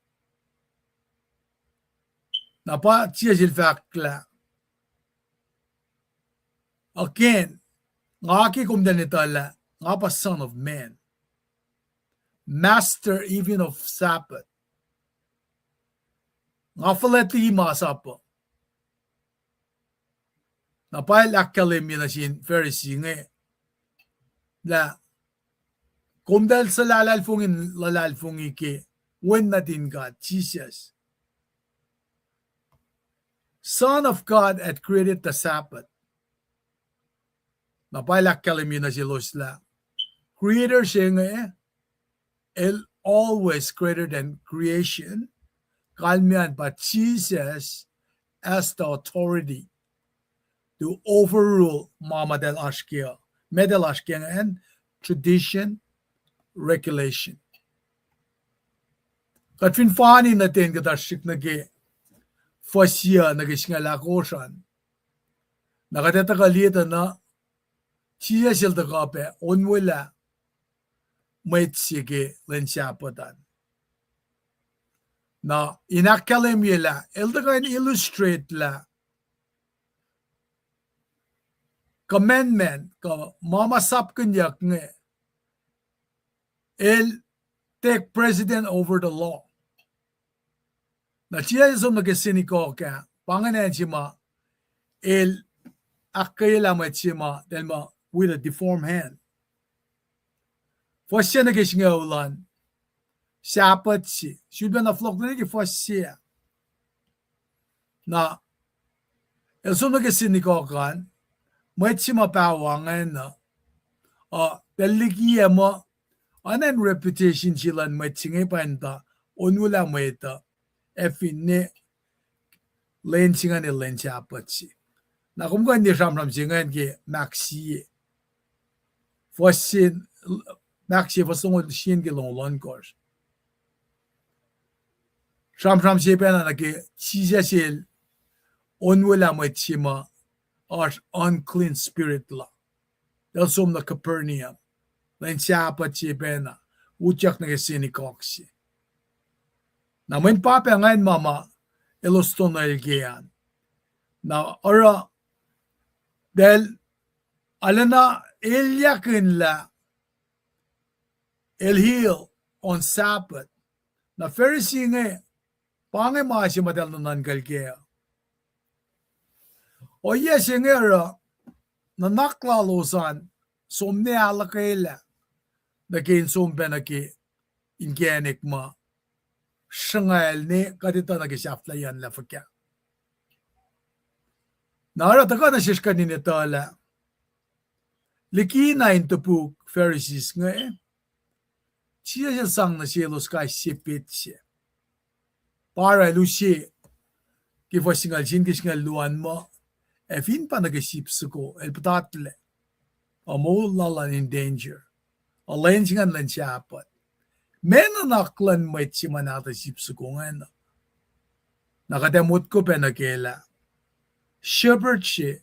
Na pa Jisus el fahk lah, again, nga ke komtacl in etuh lah nga pa Son of Man, Master even of Sabbath. Nga fuhlwact liki masap uh. Na pa el ahkkahlwemye nuh sin Pharisee inge lah, komtacl suhlahlahlfongi in luhlahlfongi ke Wen nuhtin God, Jisus. Son of God had created the Sabbath. Na pa el ahkkahlwemye nuh selos lah Creator se inge, el always greater than creation. Kalmeyac an pa Jesus has the authority to overrule ma ma eltahl oasr ke, ma eltahl oasr ke ingacn, tradition, regulation. Kuht fin fani nuh ten kuht oasr srihk nuh ke fuhs yuc nuh ke singucul ahkosr an, na kuht ac tuhkuh liye tuh na Jisus el tuhkuh pac onwelah mwet se ke lwen Sabbath an. Na in ahkkahlwemye lah el tuhkuh in illustrate lah commandment kuh ma ma sapkihnyuck inge, el take precedent over the law. Na Jisus el som nuh ke synagogue ah, pa ingacn acn se ma el ahkkweyelah mwet se ma, eltahl ma with a deformed hand. Fuhs se nuh ke singucul an, Sabbath se. Sulpacna fohlohk nuh ke fuhs se ah. Na el som nuh ke synagogue an, mwet se ma paho ingacn uh, uh, eltahl likiyac muh, oacna reputation se luhn mwet se inge pa in tuh onwelah mwet uh, ac finne lwen se ingacn el lwen Sabbath se. Na kom kuh in liye sramsram se ingacn ke Mark sie. Fuhs se, Mark sie, fuhs longoul sie nuh ke longoul ohnkohsr. Sramsram se pacna nuh ke Jisus el onwelah mwet se ma oasr unclean spirit la. El som nuh Capernaum lwen Sabbath se pacna, utyak nuh ke synagogue se. Na mweyen pa pac ingacn ma ma elos tonohl ke an. Na oruh, eltahl arulacna elyahkihn lah el heal on Sabbath. Na Pharisee inge, pa inge ma se ma eltahl nuhnuhnkuhl kac. Ohiyac se inge oruh nuhnak lalos an som ne ahluhkwelah nuh ke in som pac nuh ke inkacnek ma sruhngahl ne kuht etuh nuh ke sahflahiyacn lah fuhkah. Na oruh tuhkuh nuh sesr kuht in etuh lah likina in topuk Pharisees inge, Jisus el sang nuh selos kais sie petsac. Pa oruh el use ke fuhs singucul sie nuh ke singucul luo an muh, ac fin pa nuh ke sip soko el puhtatlac, a moul lal an in danger, a lwen se ingacn lwen Sabbath, meac nuhnak luhn mwet se ma nahtuhl sip soko ingacn? Na kuht ac motko pac nuh ke lah shepherd se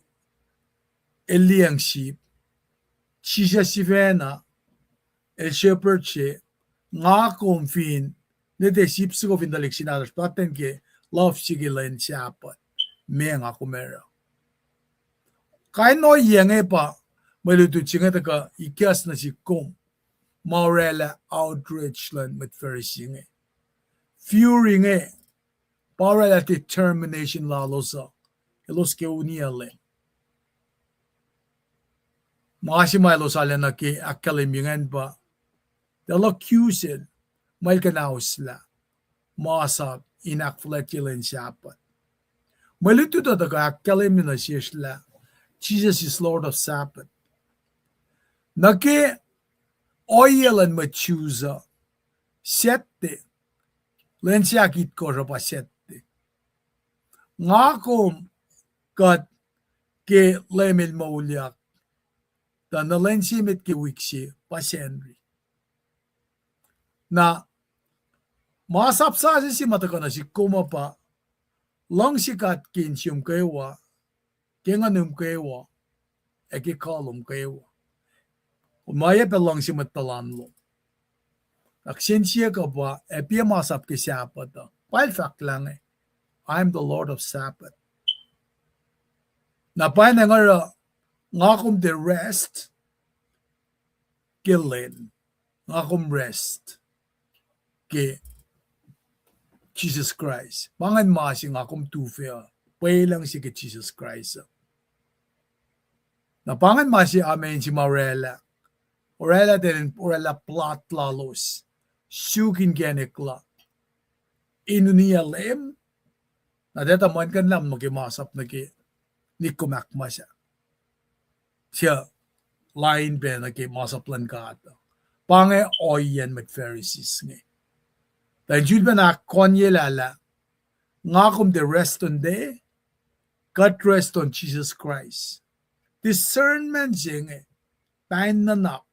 el liyacacng sip, Jisus sifacna el shepherd se, nga kom fin, ne tiac sip soko fin tuhlihk se nahtuhsr, puhtatlac ke luhf se ke lwen Sabbath, meac nga kom oruh? Kain ohiyac inge pa mwe lutlut se inge tuhkuh ikacs nuh sihk kom, ma orwaclah outrage luhn mwet Pharisee inge. Fury inge, pa orwaclah determination lalos uh, elos ke uniyac Leum. Ma se ma elos arulacna ke ahkkahlwemye ingacn pa, eltahl accuse el, ma el kuhnauslah masap in ahkfuhlwactye lwen Sabbath. Mwe lutlut uh tuhkuh ahkkahlwemye nuh sesr lah Jesus is Lord of Sabbath. Nuh ke ohiyac luhn mwet Jews uh, Saturday, lwen se ahkitkohsr uh pa Saturday. Nga kom kuht ke Leum el moulyak, tuh nuh lwen se met ke wik se pa Sacnri. Na masap sasuc se ma tuhkuh nuh sihk kom uh pa, luhngse God ke insiom kwewa, ke nguhnum kwewa, ac ke kuh lom kwewa. Kom oacyacpac luhngse mwet tuhlan lom. Na kihsen siyuck uh pa, ac piac masap ke Sabbath uh? Pa el fahk lah inge, I am the Lord of Sabbath. Na pa inge oruh nga kom tiac rest ke lwen, nga kom rest ke Jisus Kraist. Pa ingacn ma se nga kom tufac uh, pwelucng se ke Jisus Kraist uh. Na pa ingacn ma se amen se ma orwaclah, orwaclah tacn, orwaclah plot lalos, suk inkacnek la in uniyac Leum. Na tiac tuh muhlkuhnlah muh ke masap nuh ke nihk kom ahkmas ah, tiac lain pac nuh ke masap luhn God uh. Pa inge ohiyacn mwet Pharisees inge. Tuh in sulpacna ahkkonyelah lah nga kom tiac rest on day, kuht rest on Jesus Christ. Discernment se inge, pa in nuhnak,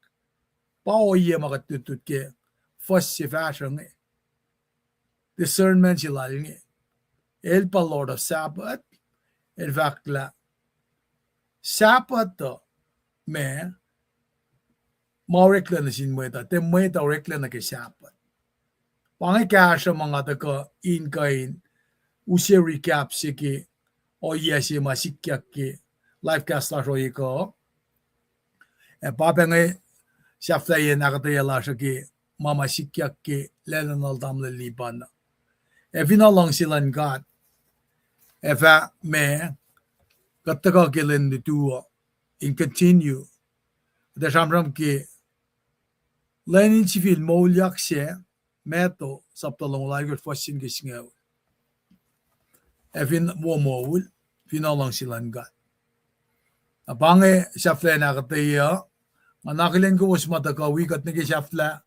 pa ohiyac ma kuht lutlut ke fuhs se fahsruh inge. Discernment se lal inge. El pa Lord of Sabbath, el fahk lah Sabbath uh ma, ma oreklac nuh sin mwet uh, tiac mwet uh oreklac nuh ke Sabbath. Pa inge kahsruh ma nga tuhkuh in kuh in use recap se ke ohiyac se ma sikyak ke live cast lasr ohiyac kuh. Ac pa pac inge sahflahiyacn ahkuhtweyac lasr uh ke ma ma sikyak ke lwen luhn tamuhlwel Lipan uh. Ac fin luhngse luhn God ac fah ma, kuht tuhkuh ke lwen lutu uh in continue, kuht ac sramsram ke lwen in sifil moulyak se, Matthew sapta longoul alkosr, fuhs se nuh ke singucul. Ac fin wo moul, fin luhngse luhn God. Na pa inge sahflah in ahkuhtweyac, nga na akihlen kowos ma tuhkuh wi kuht nuh ke sahflah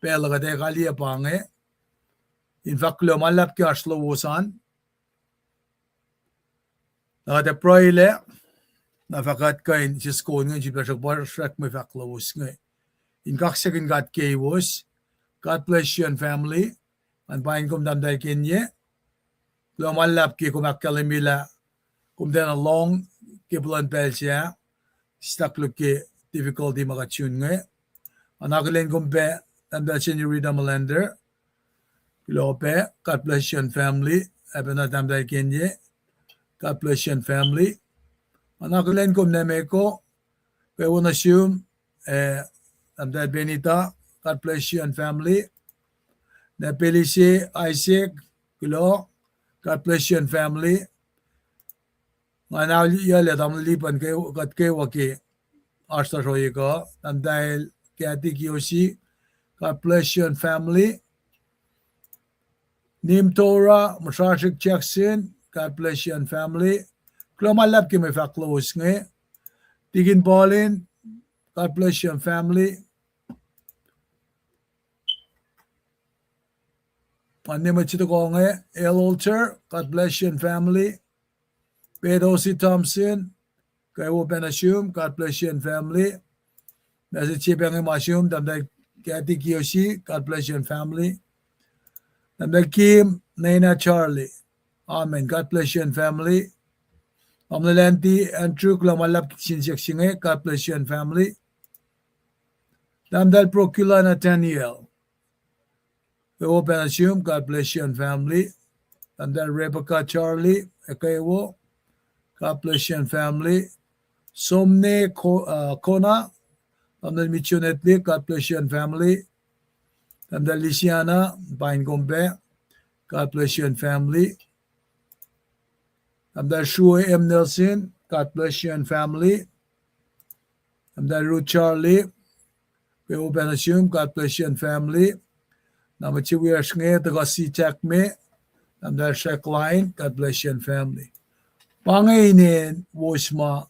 pacl uh kuht ac kaliyac pa inge. In fahk kuloh ma luhlahp ke oasr lowos an. Na kuht ac pruhe lac, na fah kuht kuh in sisken inge, sifilpac sruhk pa srack mwe fahk lowos inge. In kaksakihn God keiwos, God bless you and family. Ngan paing kom tahmtahel Kenye. Kuloh ma luhlahp ke kom ahkkahlwemye lah kom tiacna lohng ke puhlan pacl se ah, stakluh ke difficulty ma kuht sun inge. Nga na akihlen kom pac tahmtahel Senorita Melander. Kuloh pac, God bless you and family. Ac pacna tahmtahel Kenye, God bless you and family. Nga na akihlen kom Nemeko, kwewa nuh sum, eh, tahmtahel Benita, God bless you and family. Nepelise Isaac, kuloh, God bless you and family. Nga na yuclac tamuhlwel Lipan ke kuht kwewa ke oasr lasr ohiyac kuh, tahmtahel Kathy Kiyoshi, God bless you and family. Nim Torah, Muhsrasrik Jackson, God bless you and family. Kuloh ma luhlahp ke mwe fahk lowos inge. Tikin Paulin, God bless you and family. Anne mwet se tohkoh inge, El Alter, God bless you and family. Pedosi Thompson, kwewa pac nuh sum, God bless you and family. Message se pac inge ma sum, tahmtahel Kathy Kiyoshi, God bless you and family. Tahmtahel Kim, Nena Charlie. Amen. God bless you and family. Tamuhlwel Andy, Andrew, kuloh ma luhlahp sin siyuck se inge, God bless you and family. Tahmtahel Procula Nathaniel, kwewa pac nuh sum, God bless you and family. Tahmtahel Rebecca Charlie, ac kwewa, God bless you and family. Somne Ko-, uh, Kona, Tahmtahel Mitchell Edley, God bless you and family. Tahmtahel Lisiana, paing kom pac, God bless you and family. Tahmtahel Shrue M Nelson, God bless you and family. Tahmtahel Ruth Charlie, kwewa pac nuh sum, God bless you and family. Na mwet se wiyacsr inge tuhkuh C-Tac me, Tahmtahel Shackline, God bless you and family. Pa inge inen wos ma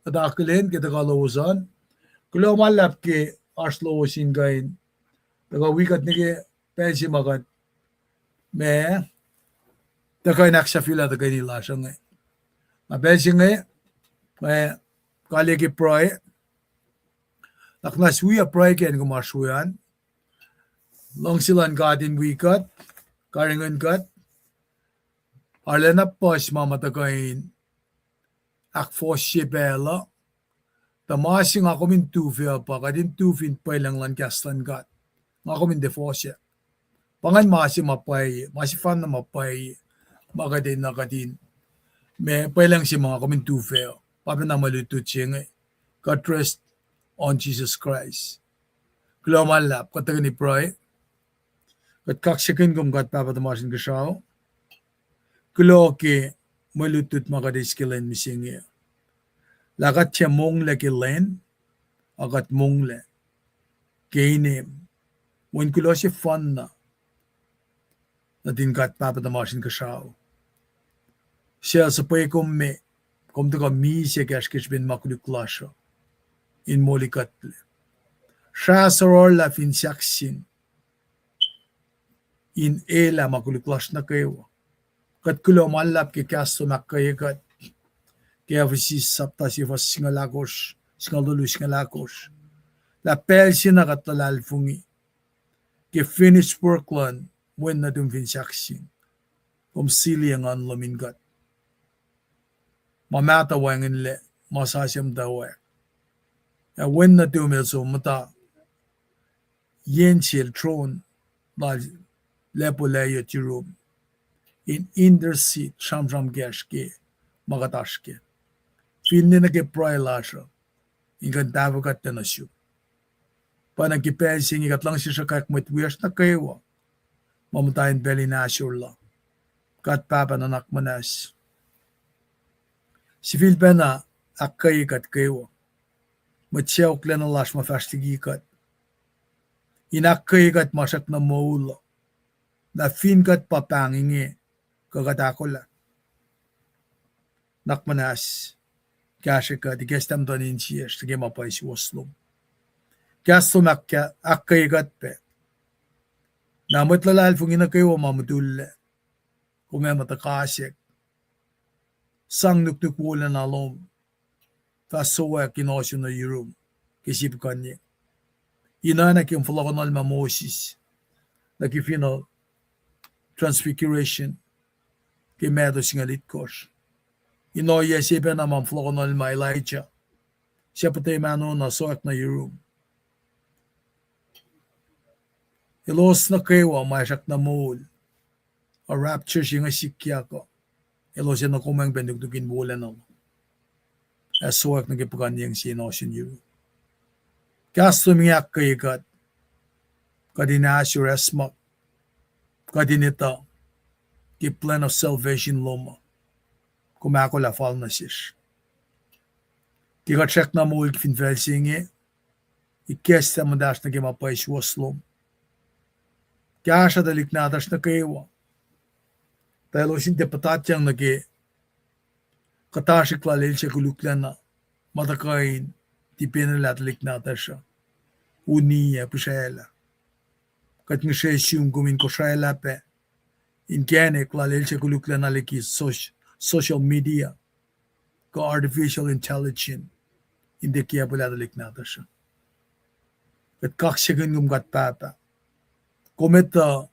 kuht akihlen ke tuhkuh lowos an. Kuloh ma luhlahp ke oasr lowos in kuh in tuhkuh wi kuht nuh ke pacl se ma kuht ma tuhkuh in ahksahfyelah tuhkweni lasr inge. Na pacl se inge, eh, kalye ke pruhe. Nuhnak muhnahs wi pruhe ke kom oasr we an. Luhngse luhn God in wi kuht, karihngihn kuht. Arulacna puhs ma ma tuhkuh in ahkfohsye pacl uh. Tuh ma se nga kom in tu fac uh pa kuht in tu fin pwelucng luhn kahs luhn God. Nga kom in tiac fohsack. Pa ingacn ma se ma pwacye, ma sefanna ma pwacye, ma kuht enenuh kuht in, ma pwelucng se ma nga kom in tu fac uh, pa pacna mwe lutlut se inge. Kuht rest on Jesus Christ. Kuloh ma luhlahp, kuht tuhkweni pruhe. Kuht kaksakihn kom God Pahpah tuhmasr Inkuhsrao. Kuloh ke mwe lutlut ma kuht eis ke lwen mihsenge. Lah kuht tiac monglac ke lwen, a kuht monglac ke inem. Wen kuloh sefanna nuhtin God Pahpah tuhmasr Inkuhsrao. Suc suhpwe kom me, kom tuhkuh misac kacsr ke srihpen ma koluk lasr uh in molikuhtlac. Srah sororlah fin sahkseng in elah ma koluk lasr nuh kwewa. Kuht kuloh ma luhlahp ke kahs lom ahkkweye kuht ke Ephesus sapta sie fuhs singucul ahkosr, singucul tolu, singucul ahkosr. Lah pacl se na kuht luhlahlfongi ke finished work luhn Wen nuhtum fin sahkseng, kom sili engan lom in kuht. Ma mahtuh wacngihnlac, ma sasuc muhtwacwacack. Ac Wen nuhtum el som muhta yen sel tron lal, lacpo layot yurum, in intercede, sramsram kacsr ke ma kuht oasr kac. Finne nuh ke pruhe lasr uh, in kuh in tahfuh kuht nuh sum. Pa na ke pacl se inge kuht luhngse sruhkwack mwet wiyacsr nuh kwewa ma muhta in pacl in ahsor la. God Pahpah nuhnak muhnahs, sifilpacna ahkkweye kuht kwewa. Mwet sacohklacna lasr ma fahsr liki kuht, in ahkkweye kuht ma srackna moul uh, lah fin kuht pa pahng inge, kuh kuht ahkolah. Nuhnak muhnahs kahsrwe kuht, ikacslah muhtuhn insiyacsr nuh ke ma pwacye suwohs lom. Kahs lom ahk-, ahkkweye kuht pac. Na mwet luhlahlfongi nuh kwewa ma mutullac, kom ac muhta kasack, sang nuknuk wolacna lom fah sowack in ohsun nuh yurum ke sie puhkuhnyeng. Ina na ke kom fohlohkohnol ma Moses nuh ke finohl Transfiguration ke Matthew singucul itkohsr. In ohiyac se pacna ma fohlohkohnol ma Elijah, suc puhte mahno na sowack nuh yurum. Elos nuh kwewa ma srackna moul, a rapture se inge sikyak uh, elos ac nuh komweng pac nuknuk in wolacna lom, ac sowack nuh ke puhkuhnyeng se in ohsun yurum. Kahs lom inge ahkkweye kuht, kuht in ahsor, acsmak, kuht in etuh ke plan of salvation lom uh, kom ahkolah fal nuh sesr. Ke kuht srackna moul fin facl se inge, ikacslah muhtahsr nuh ke ma pwacye suwohs lom. Kahsruh tuhlihk nahtuhsr nuh kwewa, tuh elos in tiac puhtatyang nuh ke kuhtasrihk lal el suc koluklacna, ma tuhkuh in tipenelah tuhlihk nahtuhsr uh, uni ac pihsraclah. Kuht ngihsre sum kom in kosraclah pac inkacnek lal el suc koluklacna liki soc-, social media kuh artificial intelligence in tiac kiacpwelah tuhlihk nahtuhsr uh. Kuht kaksakihn kom, God Pahpah. Kom etuh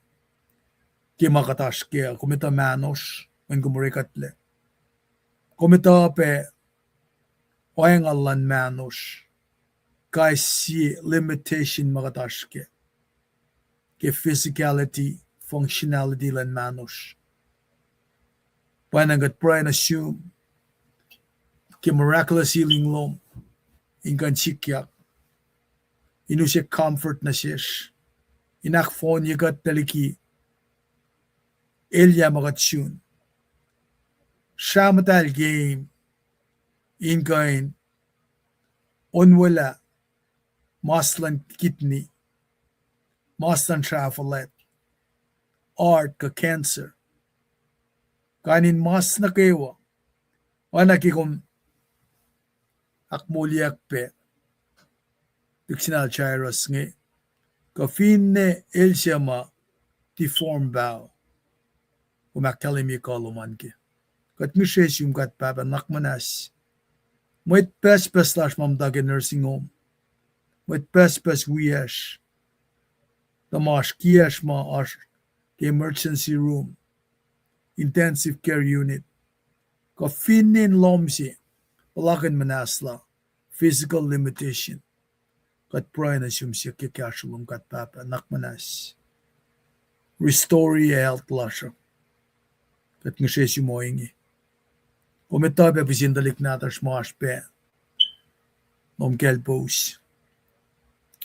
ke ma kuht oasr kac, kom etuh mahnosr, mweyen kom orekuhtlac. Kom etuh pac oangal luhn mahnosr, kais sie limitation ma kuht oasr kac, ke physicality, functionality luhn mahnosr. Pwacnwacng kuht pruhe nuh sum ke miraculous healing lom in kuh in sikyak, in use comfort nuh sesr, in ahkfohnye kuht tuh liki elyah ma kuht sun. Srah muhtahl keim in kuh in onwelah mas luhn kidney, mas luhn srah fuhlwact, heart kuh cancer. Kain in mas nuh kwewa, oacna ke kom ahkmoulyak pac lihksreni Jairus inge, kuh finne el se ma deform pao, kom ahkkahlwemye kuh lom an kac. Kuht ngihsre sum, God Pahpah, nuhnak muhnahs. Mwet pucspucs lasr ma muhta ke nursing home, mwet pucspucs wiyacsr, tuh ma oasr kiyacsr ma oasr ke emergency room, intensive care unit, kuh finne in lohm se, puhlakihn muhnahslah, physical limitation. Kuht pruhe nuh sum siyuck ke kahsruh lom, God Pahpah, nuhnak muhnahs. Restore health lasr uh. Kuht ngihsre sum ohinge. Kom etuh pac pihsen tuhlihk nahtuhsr ma oasr pac lohm kaclpous.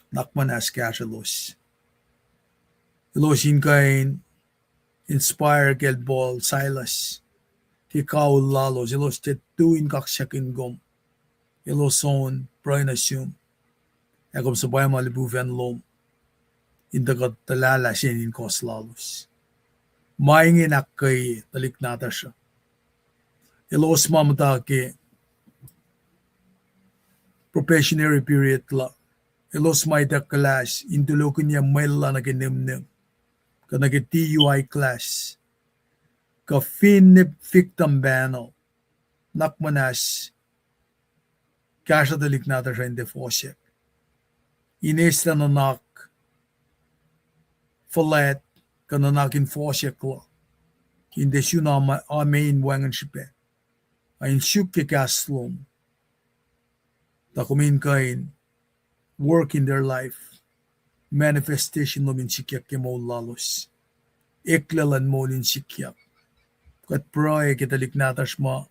Nuhnak muhnahs kahsrwelos. Elos in kuh in inspire kacl Paul, Silas, ke kaul lalos, elos tiac tu in kaksakihn kom. Elos on pruhe nuh sum, ac kom suhpwacma lipufacn lom in tuhkuh tuhlahlah se in kohs lalos. Ma inge in ahkkweye tuhlihk nahtuhsr uh, elos ma muhta ke probationary period la, elos ma ituckuhlahs in tulokihnyac mwella nuh ke nihmnihm, kuh nuh ke D U I class, kuh finne victim panel. Nuhnak muhnahs kahsruh tuhlihk nahtuhsr uh in tiac fohsack, in eislah nuhnak fuhlwact kuh nuhnak in fohsack la, in tiac sun a-, amen in wacngihn srihpac, a in suk ke kahs lom, tuh kom in kuh in work in their life, manifestation lom in sikyak ke moul lalos, eklac luhn moul in sikyak. Kuht pruhe ke tuhlihk nahtuhsr ma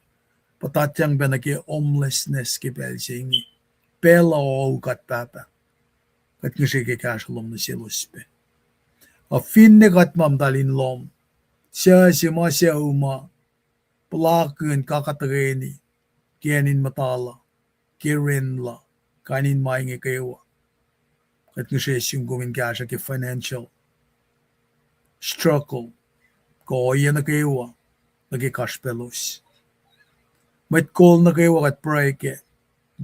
puhtatyang pac nuh ke homelessness ke pacl se inge, pacl uh ohu, God Pahpah. Kuht ngihsre ke kahsruh lom nuh selos pac. A finne kuht ma muhtahl in lohm suc se ma sucu ma puhlakihn kakatuh keni ke acn in muhta la, ke ren la, kain in ma inge kwewa. Kuht ngihsre sum kom in kahsruh ke financial struggle, kuh ohiyac nuh kwewa nuh ke kasrpaclos. Mwet kol nuh kwewa kuht pruhe kac,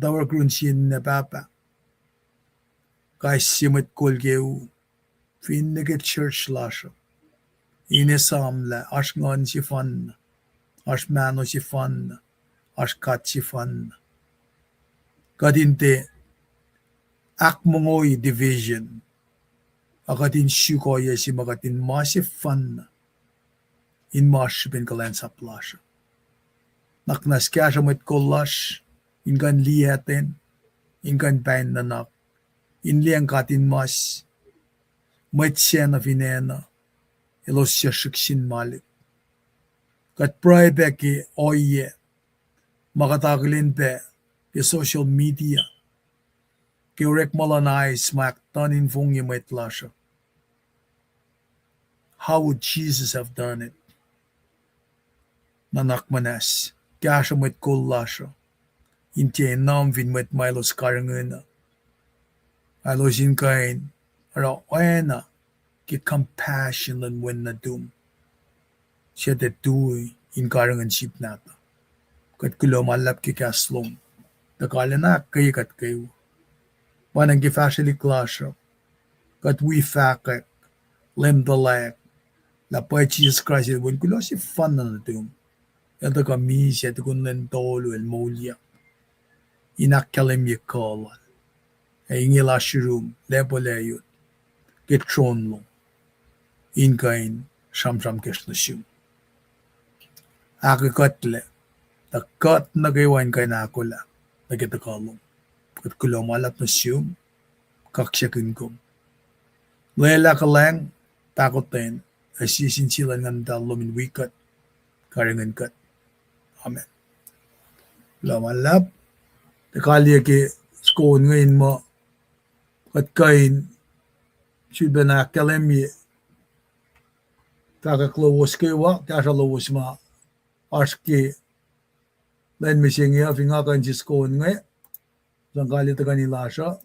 tuh wacngihn sie ninac pahpah, kais sie mwet kol ke u, finne ke church lasr uh, in esamlah oasr nguhn sefanna, oasr mahno sefanna, oasr God sefanna. Kuht in tiac ahkmongohi division, a kuht in suk ohiyac se ma kuht in ma sefanna, in ma srihpen kuhlwacnsap lasr uh. Nuhnak muhnahs kahsruh mwet kol lasr in kuh in liyaten, in kuh in pain nuhnak, in liyacacng katinmas, mwet sacna fin acn uh, elos suc srihk sin malik. Kuht pruhe pac ke ohiyac ma kuht akihlen pac ke social media, ke orekma luhn ice ma ahktuhn in fongye mwet lasr uh. How would Jesus have done it? Nuhnak muhnahs kahsruh mwet kol lasr uh in tiac enam fin mwet ma elos karihngihn uh, elos in kuh in oruh oacna ke compassion luhn Wen nuhtum, suc tiac tui in karihngihn sip nahtuh. Kuht kuloh ma luhlahp ke kahs lom, tuh kalweni ahkkweye kuht kwewa. Pwacnwacng ke fahsrwelihk lasr uh, kuht wi fahkwack, Leum tuhlac, lah pwacye Jisus Kraist el Wen kuloh sefanna nuhtum. El tuhkuh misac tukun lwen tolu el moulyak in ahkkahlwemye kuh lal. Ac inge lasr yurum, lacpo layot, ke tron lom, in kuh in sramsram kacsr nuh sum. Ahkkuhtlac, tuh kuht nuh kwewa in kuh in ahkolah nuh ke tuhkuh lom. Kuht kuloh ma luhlahp nuh sum, kaksakihn kom. Lwelah kuhlwacng, pahkotwen, ac sie sin sie luhn Nguhn Muhtahl lom in wi kuht, karihngihn kuht. Amen. Kuloh ma luhlahp, tuh kaliyac ke soko inge in muh kuht kuh in sulpacna ahkkahlwemye fahkwack lowos kwewa, kahsruh lowos ma oasr ke lwen mihsenge uh, fin nga kuh in sisken inge, sang kaliyac tuhkweni lasr uh,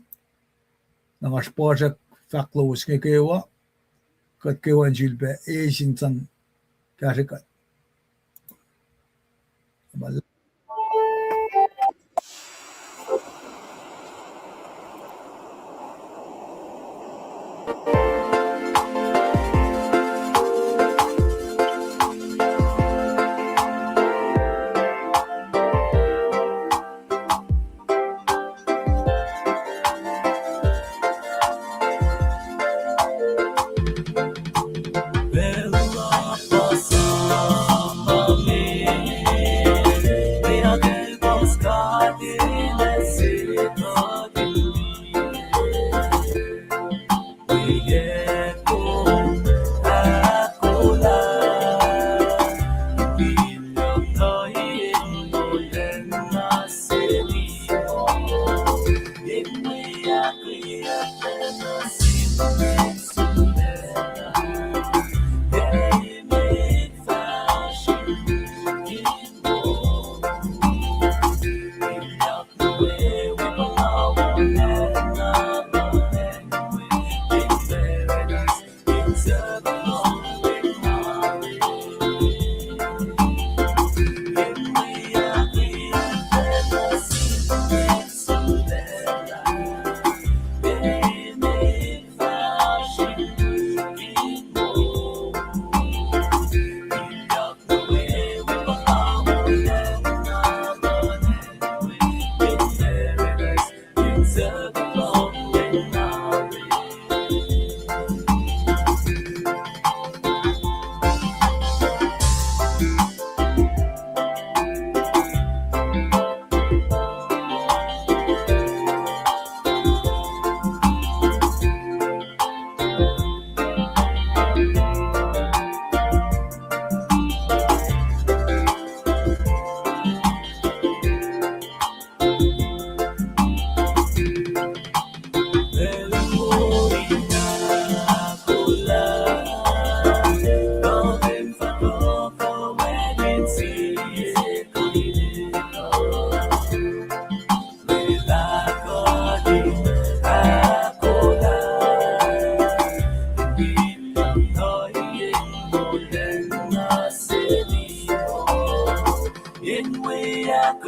na oasr puhsrack fahk lowos inge kwewa, kuht kwewa in sulpac eis in sang kahsrwe kuht.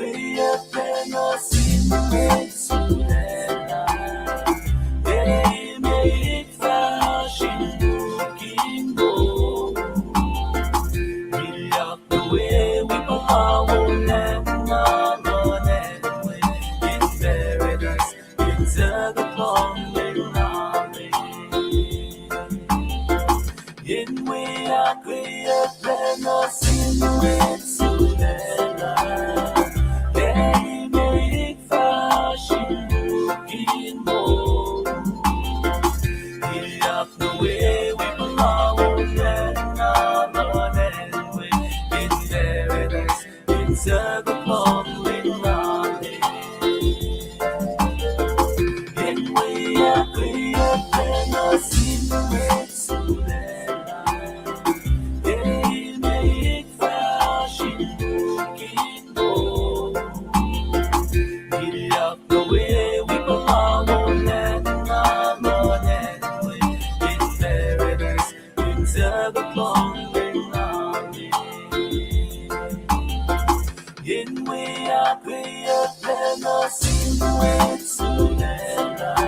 Wi akwe nuh sin mwet sulaclah, emet fahsr in lukino. Ilyak nuh we wi puhla wolacna luhn acn we in paradise, in tuhkuh luhng lelale. In wi akweyucklac nuh sin mwet sulaclah, emet fahsr in lukino. Ilyak nuh we wi puhla wolacna luhn acn we in paradise, in tuhkuh luhng lelale. In wi akweyucklac nuh sin mwet sulaclah, emet fahsr in lukino. Ilyak nuh we wi puhla wolacna luhn acn we in paradise, in tuhkuh luhng lelale. In wi akweyucklac nuh sin mwet sulaclah,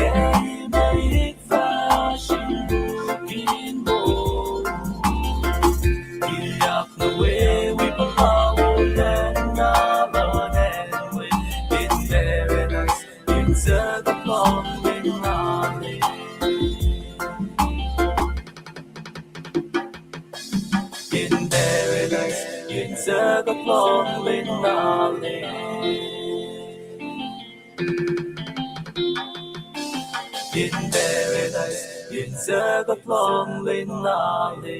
emet fahsr in lukino. Ilyak nuh we wi puhla wolacna luhn acn we in paradise, in tuhkuh luhng lelale. In paradise, in tuhkuh luhng lelale. In paradise, in tuhkuh luhng lelale.